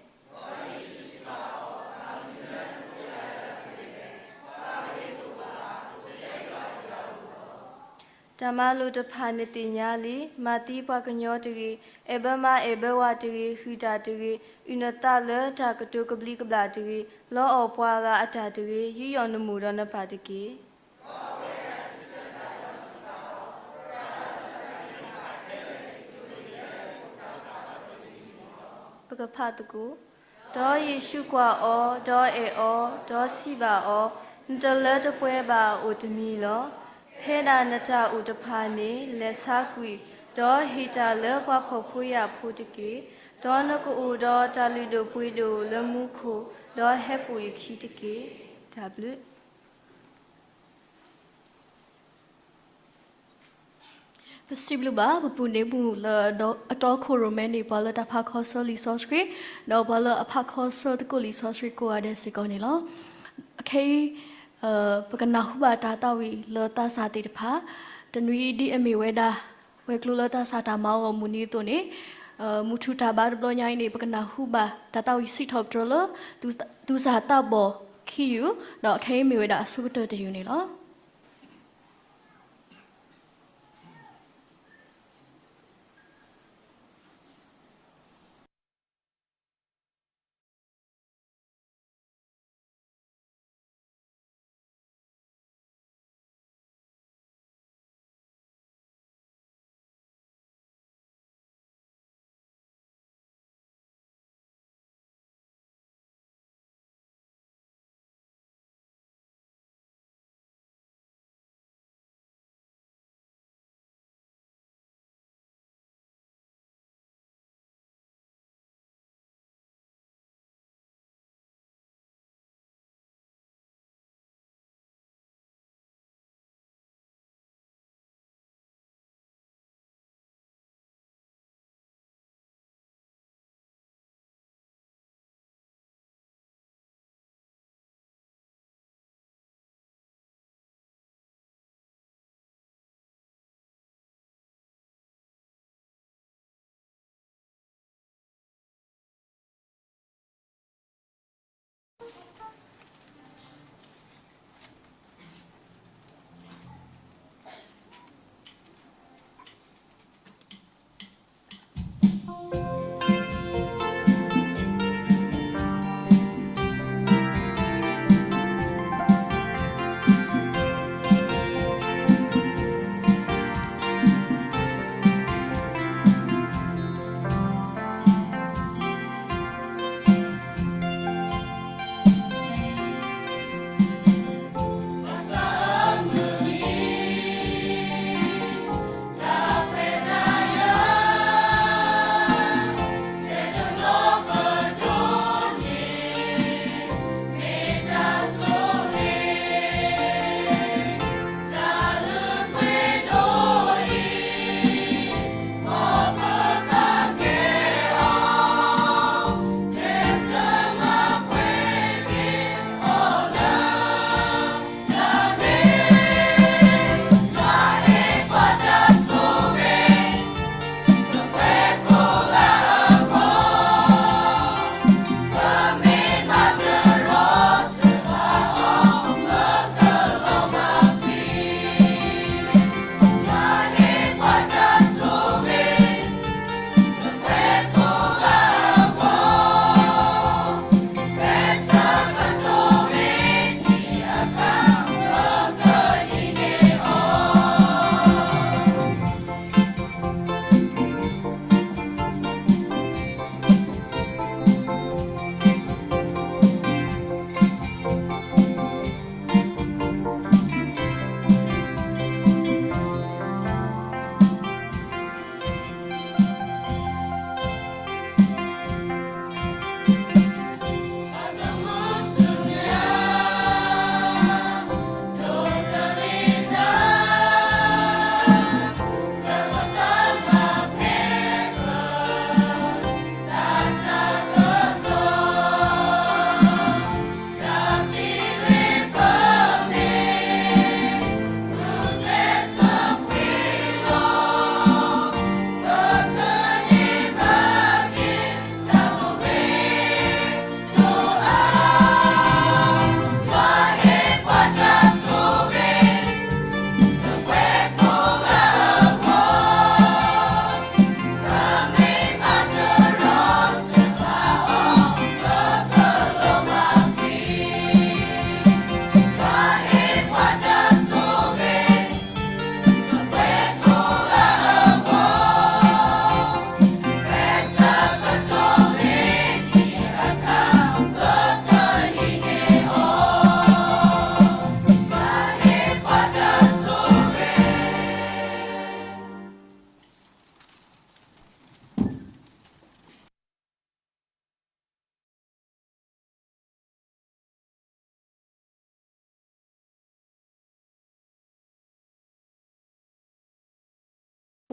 တၢ်မၤလိာ်တဖၣ်နသ့ၣ်ညါလံ. မၤသံပှၤကညီတဂ့ၤ, အဲၣ်ဘၢမါအဲၣ်ဘၢဝၤတဂ့ၤ, ဟုၣ်တၢ်တဂ့ၤ, အုၣ်နသးလၢတၢ်ကတိၤကဘျံးကဘျၣ်တဂ့ၤ, လီအီၣ်ပှၤဂၤအတၢ်တဂ့ၤ, ယူးယီၣ်နမိၢ်ဒီးနပၢ်တက့ၢ်. ပကဖးသကိး. ဒီးယ့ၣ်ၡူးကွၢ်အီၤ, ဒီးအဲၣ်အီၤ, ဒီးစံးဘၣ်အီၤ, နတလၢတပှဲၤဘၣ်, အိၣ်တမံၤလီၤ. ဖဲဒၣ်နတၢ်အိၣ်တဖၣ်န့ၣ် လဲၤဆါကွံာ်, ဒီးဟ့ၣ်တၢ်လၢပှၤဖှီၣ်ဖိယာ်ဖိတက့ၢ်. ဒီးနကအိၣ်ဒီးတၢ်လုၢ်ဒိၣ်ပှ့ၤဒိၣ်လၢမူခိၣ်, ဒီးဟဲပိာ်ယခံတက့ၢ်. တၢ်ဘျုး ပစံးဘျုးဘၣ် ပပုၢ်န့ၣ်မုၣ်လၢအတီခိၣ်ရိၣ်မဲန့ၣ် ပှၤလၢတၢ်ဖးခီဆၢလံာ်စီဆှံ, ဒီးပှၤလၢအဖးခီဆၢသကိးလံာ်စီဆှံကိးဂၤဒဲးစ့ၢ်ကီးန့ၣ်လီၤ. အခဲအံၤ ပကနၢ်ဟူဘၣ်တၢ်သးဝံၣ်လၢသးစၢ်သ့ၣ်တဖၣ်, တနွံအံၤဒ်အမ့ၢ်ဝဲဒၣ် ဝဲၤကျိၤလၢသးစၢ်တၢ်မၤအီၤအမုၢ်နံၤအသိးန့ၣ်, မုၢ်ထူၣ်တၢ်ဘါတဘျီညါအံၤန့ၣ် ပကနၢ်ဟူဘၣ်တၢ်သးဝံၣ်စံးထီၣ်ပတြၢၤလၢ သူၣ်စၢ်သးဘီၣ်ခံယူၢ်, ဒီးအခဲအံၤမ့ၢ်ဝဲဒၣ်အဆိကတၢၢ်တယူၢ်န့ၣ်လီၤ.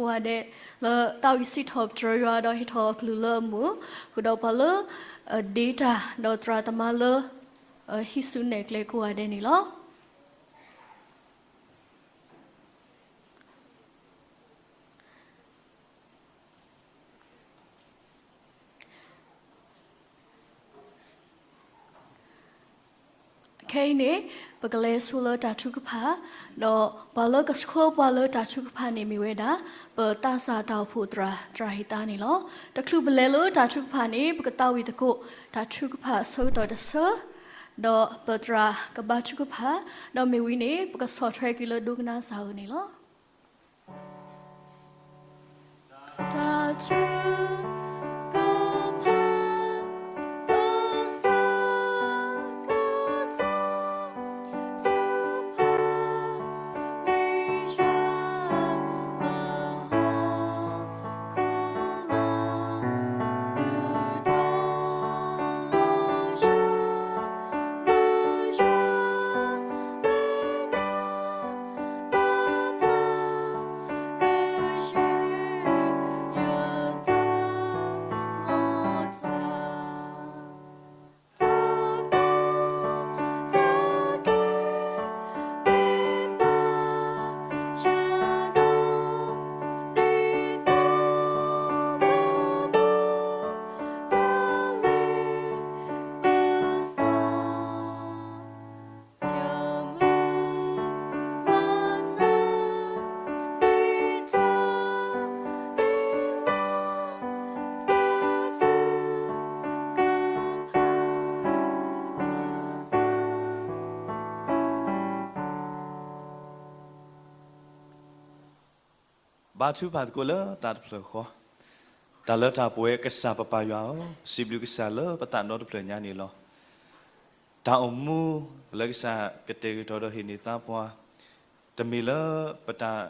ကိးဂၤဒဲး လၢသးဝံၣ်စံးထီၣ်ပတြၢၤယွၤဒီးဟ့ၣ်ထီၣ်အကလုၢ်လၢအမုာ်, ဃုာ်ဒီးပှၤလၢ ဒ့တၢ် ဒီးသရၣ်သမါလၢ ဟံးစုနဲၣ်ကျဲကိးဂၤဒဲးန့ၣ်လီၤ. ခဲအံၤန့ၣ် ပကလဲၤဆိလၢတၢ်ထုကဖၣ်, ဒီးပှၤလၢကဆှၢပှၤလၢတၢ်ထုကဖၣ်န့ၣ် မ့ၢ်ဝဲဒၣ် ပသးစၢ်တၢ်အိၣ်ဖှိၣ်သရၣ် သရၣ်ဟ့ၣ်သါန့ၣ်လီၤ. တချုးပလဲၤလၢတၢ်ထုကဖၣ်န့ၣ် ပကသးဝံၣ်သကိး တၢ်ထုကဖၣ်အဆၢကတီၢ်တဆၢ, ဒီးပသရၣ်ကဘါထုကဖၣ်, ဒီးမ့ၢ်ဝံၤန့ၣ် ပကဆီၣ်ထွဲက့ၤလၢဒိကနၣ်စၢ်အဂီၢ်န့ၣ်လီၤ. တၢ်ထုကဖၣ် အဆၢကတီၢ် ထုကဖၣ် မ့ၢ်ယွၤလၢဟီၣ်ခိၣ်လီၤ ဒုးတီၤလီၤဆၢ ဘါထုကဖၣ်သကိးလၢသးတဖျၢၣ်ဃီ, တၢ်လၢတၢ်ပှဲၤကစၢ်ပပၢ်ယွၤဧၢ, စံးဘျုးကစၢ်လၢပသးဒီတဖျၢၣ်ညါန့ၣ်လီၤ. တၢ်အိၣ်မူလၢကစၢ်ကတဲာ်ကတီၤဒီးဟ့ၣ်န့ၢ်သါပှၤ, တမ့ၢ်လၢပတၢ်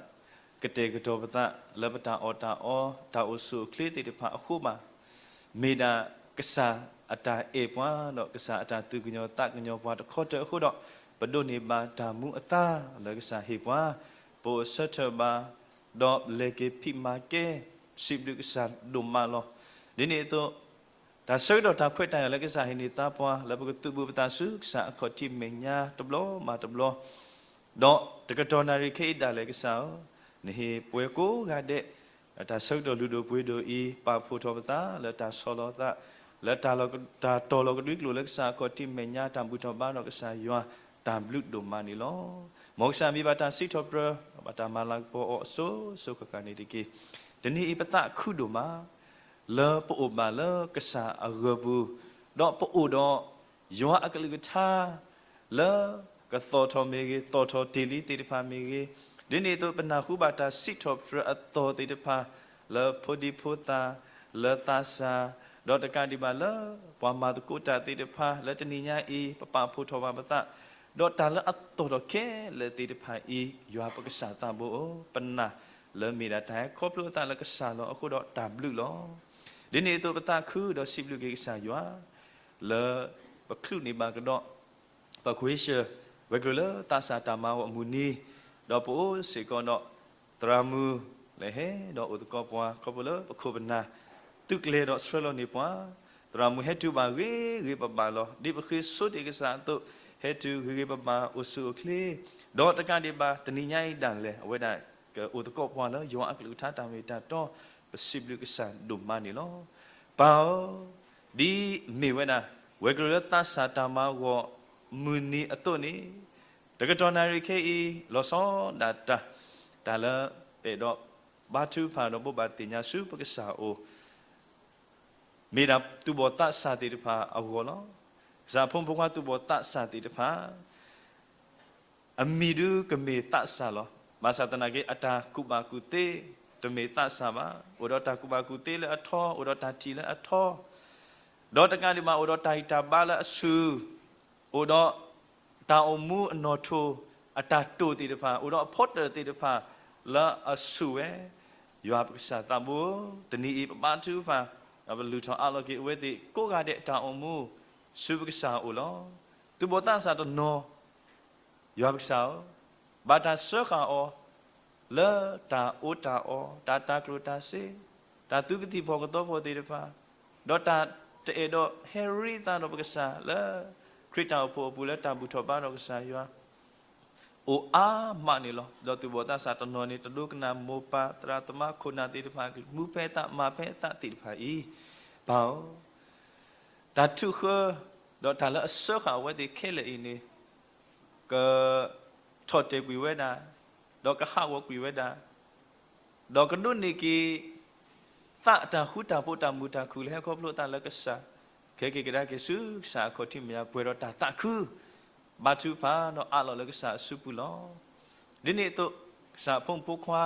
ကတဲာ်ကတီၤပသး လၢပတၢ်အီၣ်တၢ်အီ တၢ်အိၣ်ဆူၣ်အိၣ်ချ့သ့ၣ်တဖၣ်အဃိဘၣ်. မ့ၢ်ဒၣ်ကစၢ်အတၢ်အဲၣ်ပှၤ ဒီးကစၢ်အတၢ်သူၣ်ကညီၤသးကညီၤပှၤတခီတၢၢ်အဃိဒီး ပဒိးန့ၢ်ဘၣ်တၢ်မူအသါလၢကစၢ်ဟ့ၣ်ပှၤ, ပအိၣ်ဆၢထၢၣ်ဘၣ် ဒီးလဲၤက့ၤဖံးမၤကဲ စံးဘျုးကစၢ်ဒိၣ်မးလီၤ. ဒ်န့ၣ်အသိး တၢ်ဆၢကတီၢ်တၢ်ခွဲးတၢ်ယာ်လၢကစၢ်ဟ့ၣ်န့ၢ်သါပှၤ လၢပကသုးဘူးပသးဆူကစၢ်အခီၣ်ထံးမဲာ်ညါတဘျီဘၣ်တဘျီ, ဒီးတကတီၢ်နၣ်ရံၣ်ခဲအံၤဒၣ်လဲာ်ကစၢ်ဧၢ, နဟ့ၣ်ပှဲၤကိးဂၤဒဲး တၢ်ဆၢကတီၢ်လုၢ်ဒိၣ်ပှ့ၤဒိၣ်အံၤ ပာ်ဖှိၣ်ထီၣ်ပသးလၢတၢ်ဆီလီၤသး, လၢတၢ်တီၢ်လီၤကဒွံကျိာ်လၢကစၢ်အခီၣ်ထံးမဲာ်ညါ တၢ်ဘူၣ်ထီၣ်ဘါထီၣ်ကစၢ်ယွၤ တၢ်ဘျုးဒိၣ်မးန့ၣ်လီၤ. မ်ကစၢ်မံၤဘၣ်တၢ်စံးထီၣ်ပတြၢၤ ဘၣ်တၢ်မၤလၤကပီၤအီၤအစိၤစိၤဃၣ်ဃၣ်န့ၣ်တက့ၢ်. တနံၤအံၤပသးခုဒိၣ်မး လၢပအိၣ်ဘၣ်လၢကစၢ်အဂၢၤပူၤ, ဒီးပအိၣ်ဒီး ယွၤအကလုၢ်ကထါ လၢကသီၣ်ထီၣ်မ့ၢ်ဂ့ၤ သီၣ်ထီၣ်တ့ၢ်လံသ့ၣ်တဖၣ်မ့ၢ်ဂ့ၤ, ဒ်န့ၣ်အသိးပနၢ်ဟူဘၣ်တၢ်စံးထီၣ်ပတြၢၤအသီၣ်သ့ၣ်တဖၣ် လၢဖိဒံဖိသၣ် လၢသးစၢ်, ဒီးတကးဒံးဘၣ်လၢ ပှၤမၤသကိးတၢ်သ့ၣ်တဖၣ် လၢတနံၤညါအံၤ ပပာ်ဖှိၣ်ထီၣ်ဘၣ်ပသး, ဒီးတၢ်လၢအသီၣ်ထီၣ်ခဲလၢာ်သ့ၣ်တဖၣ်အံၤ ယွၤပကစၢ်သးဘိဧၢ, ပနာ်လၢမ့ၢ်ဒၣ်တၢ်ဟဲခီဖျိအသးလၢကစၢ်လီၤအဃိဒီးတၢ်ဘျုးလီၤ. ဒ်န့ၣ်အသိးပသးခုဒီးစံးဘျုးက့ၤကစၢ်ယွၤ လၢပချုးန့ၢ်ဘၣ်ကဒီး ပခွ့ၡၢၣ် ဝဲၤကျိၤလၢသးစၢ်တၢ်မၤအီၤအမုၢ်နံၤ, ဒီးပအိၣ်စ့ၢ်ကီးဒီး သရၣ်မုၣ်လၢဟဲဒီးအိၣ်သကိးပှၤ ခီဖျိလၢပခိၣ်ပနၢ် သုးကျဲၤဒီးဆှၢလီၤန့ၢ်ပှၤ, သရၣ်မုၣ်ဟဲတုၤဘၣ်ဂ့ၤဂ့ၤဘၣ်ဘၣ်လီၤ. ဒ်ပဃ့ဆိတ့ၢ်ကစၢ်အသိး ဟဲတုၤဂ့ၤဂ့ၤဘၣ်ဘၣ် အိၣ်ဆူၣ်အိၣ်ချ့, ဒီးတကးဒံးဘၣ် တနံၤညါအံၤဒၣ်လဲာ် အဝဲဒၣ်ကအိၣ်သကိးပှၤလၢယွၤအကလုၢ်ကထါတၢ်မ့ၢ်တၢ်တီ, ပစံးဘျုးကစၢ်ဒိၣ်မးန့ၣ်လီၤ. ပၢ်ဧၢ, ဒ်မ့ၢ်ဝဲဒၣ် ဝဲၤကျိၤလၢသးစၢ်တၢ်မၤအီၤမုၢ်နံၤအသိးန့ၣ်, တကတီၢ်နၣ်ရံၣ်ခဲအံၤ လီၤဆီဒၣ်တၢ်, တၢ်လၢပအဲၣ်ဒိးဘါထုကဖၣ်ဒီးဘိးဘၣ်သ့ၣ်ညါဆူပကစၢ်အအိၣ် မ့ၢ်ဒၣ်သူၣ်ဘီၣ်သးစၢ်သ့ၣ်တဖၣ်အဂီၢ်လီၤ. ကစၢ်ဖိမုၣ်ဖိခွါသူၣ်ဘီၣ်သးစၢ်သ့ၣ်တဖၣ် အမံၤဒုးကမ့ၢ်သးစၢ်လီၤ. ဘၣ်ဆၣ်သနာ်က့ အတၢ်ကူၣ်ဘၣ်ကူၣ်သ့ တမ့ၢ်သးစၢ်ဘၣ်. အိၣ်ဒီးတၢ်ကူၣ်ဘၣ်ကူၣ်သ့လၢအထီ, အိၣ်ဒီးတၢ်ထံၣ်လၢအထီ, ဒီးတကးဒံးဘၣ် အိၣ်ဒီးတၢ်ဂံၢ်တၢ်ဘါလၢအဆူၣ်, အိၣ်ဒီးတၢ်အိၣ်မူအနီၣ်ထိၣ် အတၢ်တိာ်သ့ၣ်တဖၣ်, အိၣ်ဒီးအဖီတၢၣ်သ့ၣ်တဖၣ်လၢအဆူၣ်ဝဲ, ယွၤပကစၢ်သးဘိဧၢ, တနံၤအံၤပဘါထုကဖၣ်, ဒီးပလုၢ်ထီၣ်အးလီၤက့ၤအဝဲသ့ၣ်ကိးဂၤဒဲးတၢ်အိၣ်မူ ဆူပကစၢ်အအိၣ်လီၤ. သူၣ်ဘီၣ်သးစၢ်တနီၤ ယွၤပကစၢ်ဧၢ, ဘၣ်တၢ်စၢဃာ်အီၤ လၢတၢ်အီၣ်တၢ်အီ, တၢ်တၤကျိၣ်တၤစ့, တၢ်သူကသံၣ်ဖီၣ်ကသီဖီၣ်သ့ၣ်တဖၣ်, ဒီးတၢ်တအဲၣ်ဒိးဟဲရ့သးဒီးပကစၢ်လၢ ခရံာ်တၢ်အိၣ်ဖှိၣ်အပူၤလၢတၢ်ဘူၣ်ထီၣ်ဘါထီၣ်ကစၢ်ယွၤ အိၣ်အါမးန့ၣ်လီၤ. ဒီးသူၣ်ဘီၣ်သးစၢ်တနီၤန့ၣ် တဒိကနၣ်မိၢ်ပၢ်သရၣ်သမါခိၣ်နၢ်သ့ၣ်တဖၣ် မူဖဲအသးမၤဖဲအသးသ့ၣ်တဖၣ်အံၤ, ပၢ်ဧၢ, တၢ်ထုးဃၢ ဒီးတၢ်လၢအစၢဃာ်အဝဲသ့ၣ်ခဲလၢာ်အံၤန့ၣ် က ထီၣ်တဲာ်ကွံာ်ဝဲဒၣ်, ဒီးကဟးဂီၤကွံာ်ဝဲဒၣ်, ဒီးကဒိးန့ၢ်က့ၤ သးအတၢ်ဃူတၢ်ဖိးတၢ်မုာ်တၢ်ခုၣ်လၢဟဲခီဖျိသးလၢကစၢ်, ကဟဲက့ၤကဒါက့ၤဆူကစၢ်အခီၣ်ထံးမဲာ်ညါ ပှဲၤဒီးတၢ်သးခု ဘါထုကဖၣ်ဒီးအးလီၤလၢကစၢ်အစုပူၤလီၤ. ဒ်န့ၣ်အသိး ကစၢ်အဖိမုၣ်ဖိခွါ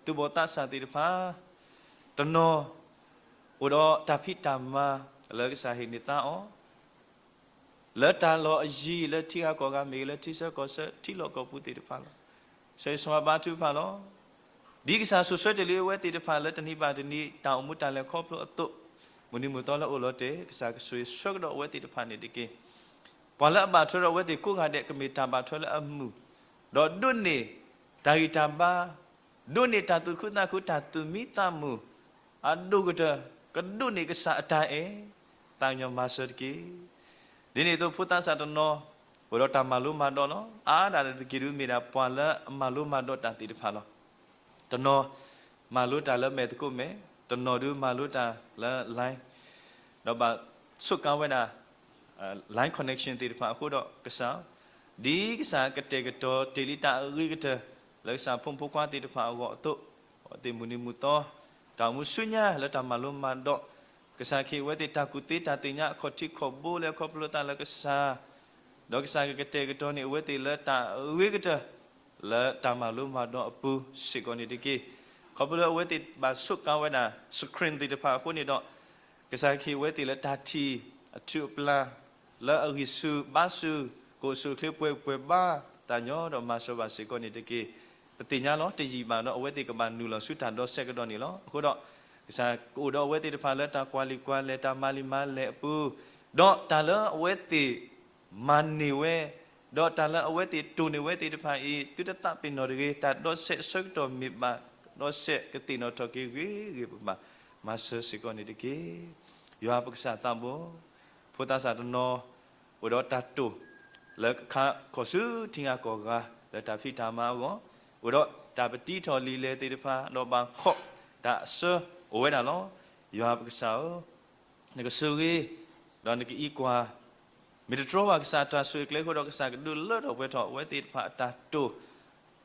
သူၣ်ဘီၣ်သးစၢ်သ့ၣ်တဖၣ် တနီၤ အိၣ်ဒီးတၢ်ဖံးတၢ်မၤလၢကစၢ်ဟ့ၣ်န့ၢ်သးအီၤ လၢတၢ်လီၢ်အယံၤ လၢထံဂၤကီၢ်ဂၤမ့ၢ်ဂ့ၤ လၢထံဆၢကီၢ်ဆၢ ထံလီၢ်ကီၢ်ပူၤသ့ၣ်တဖၣ်လီၤ. ဆၢဂ့ၤဆၢဝါဘါထုကဖၣ်လီၤ. ဒ်ကစၢ်ဆိၣ်ဆၢတ့ၢ်လံအဝဲသ့ၣ်တဖၣ်လၢတနံၤဘၣ်တနံၤ တၢ်အိၣ်မူတၢ်လဲၤခီဖျိအသိး, မုၢ်နံၤမုၢ်သီလၢအိၣ်လီၤတဲာ် ကစၢ်ကဆိၣ်ဂ့ၤဆၢကဒီးအဝဲသ့ၣ်တဖၣ်န့ၣ်တက့ၢ်. ပှၤလၢအဘၣ်ထွဲဒီးအဝဲသ့ၣ်ကိးဂၤဒဲး ကမ့ၢ်တၢ်ဘၣ်ထွဲလၢအမုာ်, ဒီးဒိးန့ၢ်တၢ်ဂံၢ်တၢ်ဘါ, ဒိးန့ၢ်တၢ်သူၣ်ခုသးခု တၢ်သူၣ်မံသးမုာ် အဒိၣ်ကတၢၢ်, ကဒိးန့ၢ်ကစၢ်အတၢ်အဲၣ်, သးကညီၤမၤစၢၤတက့ၢ်. ဒ်န့ၣ်အသိး ဖိသးစၢ်တနီၤ အိၣ်ဒီးတၢ်မၤလိမၤဒိးလီၤ. အါဒၣ်တက့ၢ်ဒုး မ့ၢ်ဒၣ်ပှၤလၢအမၤလိမၤဒိးတၢ်သ့ၣ်တဖၣ်လီၤ. တနီၤမၤလိတၢ်လၢမဲာ်သကိးမဲာ်, တနီၤဒုးမၤလိတၢ်လၢ line, ဒီးဘၣ်ဆိးကါဝဲဒၣ် line connection သ့ၣ်တဖၣ်အဃိဒီးကစၢ်, ဒ်ကစၢ်ကတဲာ်ကတီၤတ့ၢ်လံတၢ်အဂ့ၤကတၢၢ် လၢကစၢ်ဖိမုၣ်ဖိခွါသ့ၣ်တဖၣ်အဂီၢ်အသိး, အဝဲသ့ၣ်မုၢ်နံၤမုၢ်သီ တၢ်အိၣ်မူဆူညါလၢတၢ်မၤလိမၤဒိး, ကစၢ်ကဟ့ၣ်အဝဲသ့ၣ်တၢ်ကူၣ်သ့တၢ်သ့ၣ်ညါအခီၣ်ထံးခီၣ်ဘိလၢခီဖျိသးလၢကစၢ်, ဒီးကစၢ်ကကတဲာ်ကတီၤန့ၢ်အဝဲသ့ၣ်လၢတၢ်အဂ့ၤကတၢၢ် လၢတၢ်မၤလိမၤဒိးအပူၤစ့ၢ်ကီးန့ၣ်တက့ၢ်. ခီဖျိလၢအဝဲသ့ၣ်ဘၣ်ဆိးကါဝဲဒၣ် screen သ့ၣ်တဖၣ်အဃိန့ၣ်ဒီး ကစၢ်ကဟ့ၣ်အဝဲသ့ၣ်လၢတၢ်ထံၣ်အထူၣ်အပျၢ် လၢအဂံၢ်ဆူၣ်ဘါဆူၣ် ကအိၣ်ဆူၣ်အိၣ်ချ့ပှဲၤပှဲၤဘါ သးကညီၤဒီးမၤစၢၤဘၣ်စ့ၢ်ကီးန့ၣ်တက့ၢ်. ပသ့ၣ်ညါလီၤ တယံာ်ဘၣ်ဒီး အဝဲသ့ၣ်ကဘၣ်နုာ်လီၤဆူတၢ်ဒီစဲးကဒီးန့ၣ်လီၤ. အဃိဒီး ကစၢ်ကအိၣ်ဒီးအဝဲသ့ၣ်တဖၣ်လၢတၢ်ကွၢ်လံာ်ကွၢ်လဲၢ် တၢ်မၤလံာ်မၤလဲၢ်အပူၤ, ဒီးတၢ်လၢအဝဲသ့ၣ် မၤန့ၢ်ဝဲ, ဒီးတၢ်လၢအဝဲသ့ၣ်တိၢ်န့ၢ်ဝဲသ့ၣ်တဖၣ်အံၤ သုတသးပ့ၤနီၣ်တဂ့ၤ, တၢ်ဒီစဲးအဆၢကတီၢ်မ့ၢ်ဘၣ်, ဒီစဲးကသ့ၣ်နီၣ်ထီၣ်က့ၤဂ့ၤဂ့ၤ ပဘၣ်မၤစၢၤစ့ၢ်ကီးန့ၣ်တက့ၢ်. ယွၤပကစၢ်သးဘိ, ဖိသးစၢ်တနီၤ အိၣ်ဒီးတၢ်တိၢ် လၢကခးခီၣ်ဆူထံဂၤကီၢ်ဂၤ လၢတၢ်ဖံးတၢ်မၤအဂီၢ်, အိၣ်ဒီးတၢ်ပတံထီၣ်လံာ်လဲၢ်သ့ၣ်တဖၣ် ဒီးဘၣ်ခီၣ်တၢ်အဆၢအိၣ်ဝဲဒၣ်လီၤ. ယွၤပကစၢ်ဧၢ, နကဆိၣ်ဂ့ၤ, ဒီးနကအံးကွၢ်, မ့ၢ်တတြီဘၣ်ကစၢ်တၢ်ဆိၣ်ဂ့ၤကျဲအဃိဒီး ကစၢ်ကဒုးလၢထီၣ်ပှဲၤထီၣ်အဝဲသ့ၣ်တဖၣ်အတၢ်တိၢ်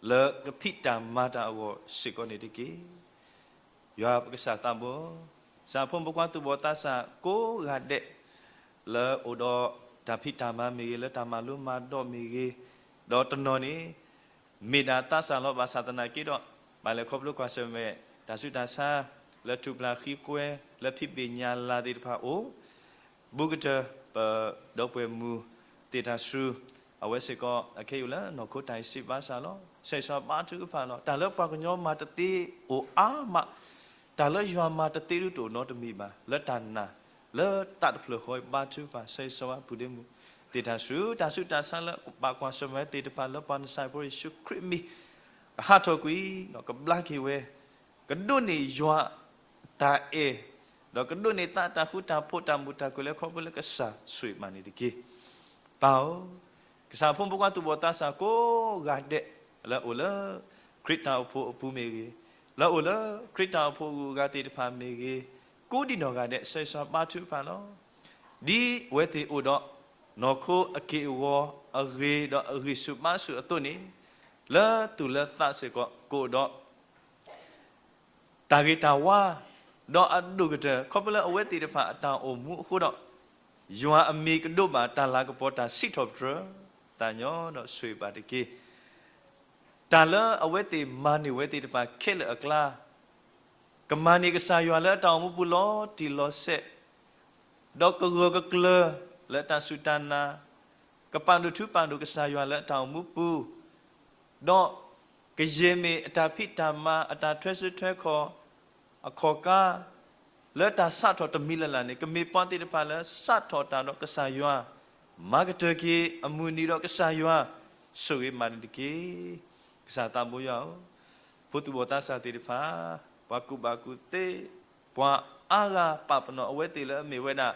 လၢကဖံးတၢ်မၤတၢ်အဂီၢ်စ့ၢ်ကီးန့ၣ်တက့ၢ်. ယွၤပကစၢ်သးဘိ, ကစၢ်ဖိမုၣ်ဖိခွါသူၣ်ဘီၣ်သးစၢ်ကိးဂၤဒဲး လၢအိၣ်ဒီးတၢ်ဖံးတၢ်မၤမ့ၢ်ဂ့ၤ, လၢတၢ်မၤလိမၤဒိးမ့ၢ်ဂ့ၤ, ဒီးတနီၤန့ၣ် မ့ၢ်ဒၣ်သးစၢ်လီၤ ဘၣ်ဆၣ်သနာ်က့ဒီး ဘၣ်လဲၤခီဖျိကွၢ်ဆၢၣ်မဲာ် တၢ်ဆူးတၢ်ဆါ လၢထူၣ်ပျၢ်ဃံကွဲ လၢဖံးဘ့ၣ်ညါလၤသ့ၣ်တဖၣ်အိၣ် ဘူးကတၢၢ် ပဒီပုၢ်ဝဲၢ်မုၣ်သ့ၣ်တၢ်ဆူ အဝဲစ့ၢ်ကီး အခဲအံၤအိၣ်လၢနီၢ်ခိတၢ်အံၤစံးဘါစၢ်လီၤ. ဆၢဂ့ၤဆၢဝါဘါထုကဖၣ်လီၤ. တၢ်လၢပှၤကညီမၤတသ့အိၣ်အါမး, တၢ်လၢယွၤမၤတသ့ဒုးတအိၣ်နီတမံၤဘၣ်. လၢတၢ်နာ် လၢသးတဖျၢၣ်ဃီအံၤ ဘါထုကဖၣ် ဆၢဂ့ၤဆၢဝါပုၢ်ဒ့မုၣ်သ့ၣ်တၢ်ဆူ တၢ်ဆူးတၢ်ဆါလၢဘၣ်ကွၢ်ဆၢၣ်မဲာ်သ့ၣ်တဖၣ် လၢပှၤနစၤရ့းဖိယ့ၣ်ၡူးခရံာ်အမံၤ ကဟးထီၣ်ကွံာ် ဒီးကဘျါက့ၤဝဲ ကဒိးန့ၢ်ယွၤအတၢ်အဲၣ်, ဒီးကဒိးန့ၢ်သးတၢ်ဃူတၢ်ဖိးတၢ်မုာ်တၢ်ခုၣ်လၢခီဖျိလၢကစၢ်ဆိၣ်ဂ့ၤဘၣ်န့ၣ်တက့ၢ်. ပၢ်ဧၢ, ကစၢ်ဖိမုၣ်ဖိခွါသူၣ်ဘီၣ်သးစၢ်ကိးဂၤဒဲး လၢအိၣ်လၢ ခရံာ်တၢ်အိၣ်ဖှိၣ်အပူၤမ့ၢ်ဂ့ၤ, လၢအိၣ်လၢခရံာ်တၢ်အိၣ်ဖှိၣ်အဂုၤအဂၤသ့ၣ်တဖၣ်မ့ၢ်ဂ့ၤ, ကိးဒံနီၢ်ဂၤဒဲး ဆၢဂ့ၤဆၢဝါဘါထုကဖၣ်လီၤ. ဒ်အဝဲသ့ၣ်အိၣ်ဒီး နီၢ်ခိအက့ၢ်အဂီၤအဂ့ၤ ဒီးအဂံၢ်ဆူၣ်ဘါဆူၣ်အသိးန့ၣ်, လၢသူၣ်လၢသးစ့ၢ်ကီး ကအိၣ်ဒီး တၢ်ဂ့ၤတၢ်ဝါ, ဒီးအဒိၣ်ကတၢၢ် ခီဖျိလၢအဝဲသ့ၣ်တဖၣ်အတၢ်အိၣ်မူအဃိဒီး, ယွၤအမံၤကဒိးဘၣ်တၢ်လၤကပီၤတၢ်စံးထီၣ်ပတြၢၤ, သးကညီၤဒီးဆိၣ်ဂ့ၤဘၣ်တက့ၢ်. တၢ်လၢအဝဲသ့ၣ်မၤန့ၢ်ဝဲသ့ၣ်တဖၣ်ခဲလၢာ်အကျါ, ကမၤန့ၢ်ကစၢ်ယွၤလၢအတၢ်အိၣ်မူပူၤလီၤတံၢ်လီၤဆဲး, ဒီးကဂၢၢ်ကကျၢၤလၢတၢ်စူၢ်တၢ်နာ်, ကပာ်ဒိၣ်ထူပာ်ဒိၣ်ကစၢ်ယွၤလၢအတၢ်အိၣ်မူပူၤ, ဒီးကယဲၢ်မ့ၢ်အတၢ်ဖံးတၢ်မၤ အတၢ်ထွဲစုထွဲခီၣ် အခီၣ်ကါ လၢတၢ်စးထီၣ်တမံၤလၢ်လၢ်န့ၣ် ကမ့ၢ်ပှၤသ့ၣ်တဖၣ်လၢစးထီၣ်တၢ်ဒီးကစၢ်ယွၤ, မၤကတၢၢ်က့ၤအမုၢ်နံၤဒီးကစၢ်ယွၤ, ဆိၣ်ဂ့ၤမၤန့ၣ်တက့ၢ်. ကစၢ်သးဘိယွၤဧၢ, ဖိသူၣ်ဘီၣ်သးစၢ်သ့ၣ်တဖၣ်, ပှၤကူၣ်ဘၣ်ကူၣ်သ့, ပှၤအါဂၤပာ်ပနီၣ်အဝဲသ့ၣ်လၢအမ့ၢ်ဝဲဒၣ်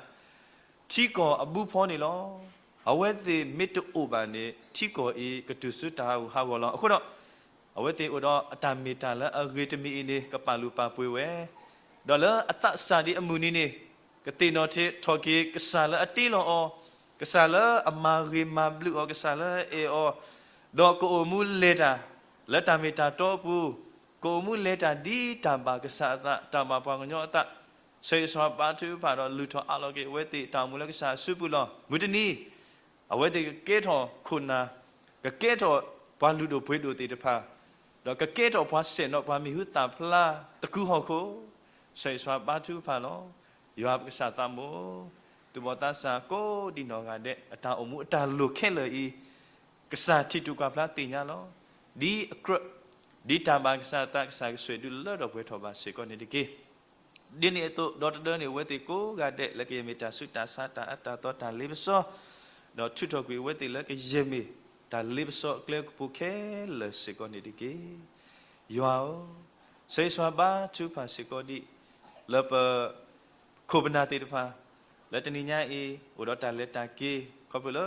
ထံကီၢ်အဘုဖီန့ၣ်လီၤ. အဝဲသ့ၣ်မ့ၢ်တအိၣ်ဘၣ်န့ၣ် ထံကီၢ်အံၤကတုၤဆူတၢ်ဟးဂူာ်ဟးဂီၤလီၤ. အဃိဒီး အဝဲသ့ၣ်အိၣ်ဒီးအတၢ်မ့ၢ်တၢ်လၢအဂ့ၤတမံၤအံၤန့ၣ် ကပာ်လုၢ်ပာ်ပှ့ၤဝဲ, ဒီးလၢအသးစၢ်ဒ်အမုၢ်နံၤန့ၣ် ကသ့ၣ်နီၣ်ထီၣ်က့ၤကစၢ်လၢအတ့လီၤအီၤ, ကစၢ်လၢအမၤဂ့ၤမၤဘျုးအီၤ, ကစၢ်လၢအအဲၣ်အီၤ, ဒီးကအိၣ်မူလဲၤတၢ်လၢတၢ်မ့ၢ်တၢ်တီအပူၤ, ကအိၣ်မူလဲၤတၢ်ဒ်တၢ်ဘၣ်ကစၢ်အသး, တၢ်ဘၣ်ပှၤကညီအသး, ဆၢဂ့ၤဆၢဝါဘါထုကဖၣ်ဒီး လုၢ်ထီၣ်အးလီၤက့ၤအဝဲသ့ၣ်တၢ်အိၣ်မူလၢကစၢ်အစုပူၤလီၤ. မုၢ်တနံၤ အဝဲသ့ၣ်ကကဲထီၣ်ခိၣ်နၢ်, ကကဲထီၣ်ပှၤလုၢ်ဒိၣ်ပှ့ၤဒိၣ်သ့ၣ်တဖၣ်, ဒီးကကဲထီၣ်ပှၤဆဲးနီၣ်ပှၤမံၤဟူသၣ်ဖျါသကုၤဟီၣ်ခိၣ်, ဆၢဂ့ၤဆၢဝါဘါထုကဖၣ်လီၤ. ယွၤပကစၢ်သးဘိ, သူၣ်ဘီၣ်သးစၢ်ကိးဒံနီၢ်ဂၤဒဲး အတၢ်အိၣ်မူအတၢ်လိၣ်ခဲလၢာ်အံၤ ကစၢ်ထံၣ်တူၢ်ကွၢ်ဖျါသ့ၣ်ညါလီၤ. ဒ်အကြၢး, ဒ်တၢ်ဘၣ်ကစၢ်အသး ကစၢ်ကဆိၣ်ဂ့ၤဒုးလၢထီၣ်ပှဲၤထီၣ်ဘၣ်စ့ၢ်ကီးန့ၣ်တက့ၢ်. ဒ်န့ၣ်အသိး ဒီတဒၢန့ၣ် အဝဲသ့ၣ်ကိးဂၤဒဲး လၢကယဲၢ်မ့ၢ်တၢ်ဆူးတၢ်ဆါ တၢ်အၢတၢ်သီ တၢ်လ့ပစီ, ဒီးထုးထီၣ်ကွံာ်အဝဲသ့ၣ်လၢကယဲၢ်မ့ၢ်တၢ်လ့ပစီအကျဲကပူၤခဲလၢာ်စ့ၢ်ကီးန့ၣ်တက့ၢ်. ယွၤဧၢ, ဆၢဂ့ၤဆၢဝါဘါထုကဖၣ်စ့ၢ်ကီးဒံး လၢပ ခိၣ်ပနၢ်သ့ၣ်တဖၣ် လၢတနံၤညါအံၤ အိၣ်ဒီးတၢ်လဲၤတၢ်က့ၤ ခီဖျိလၢ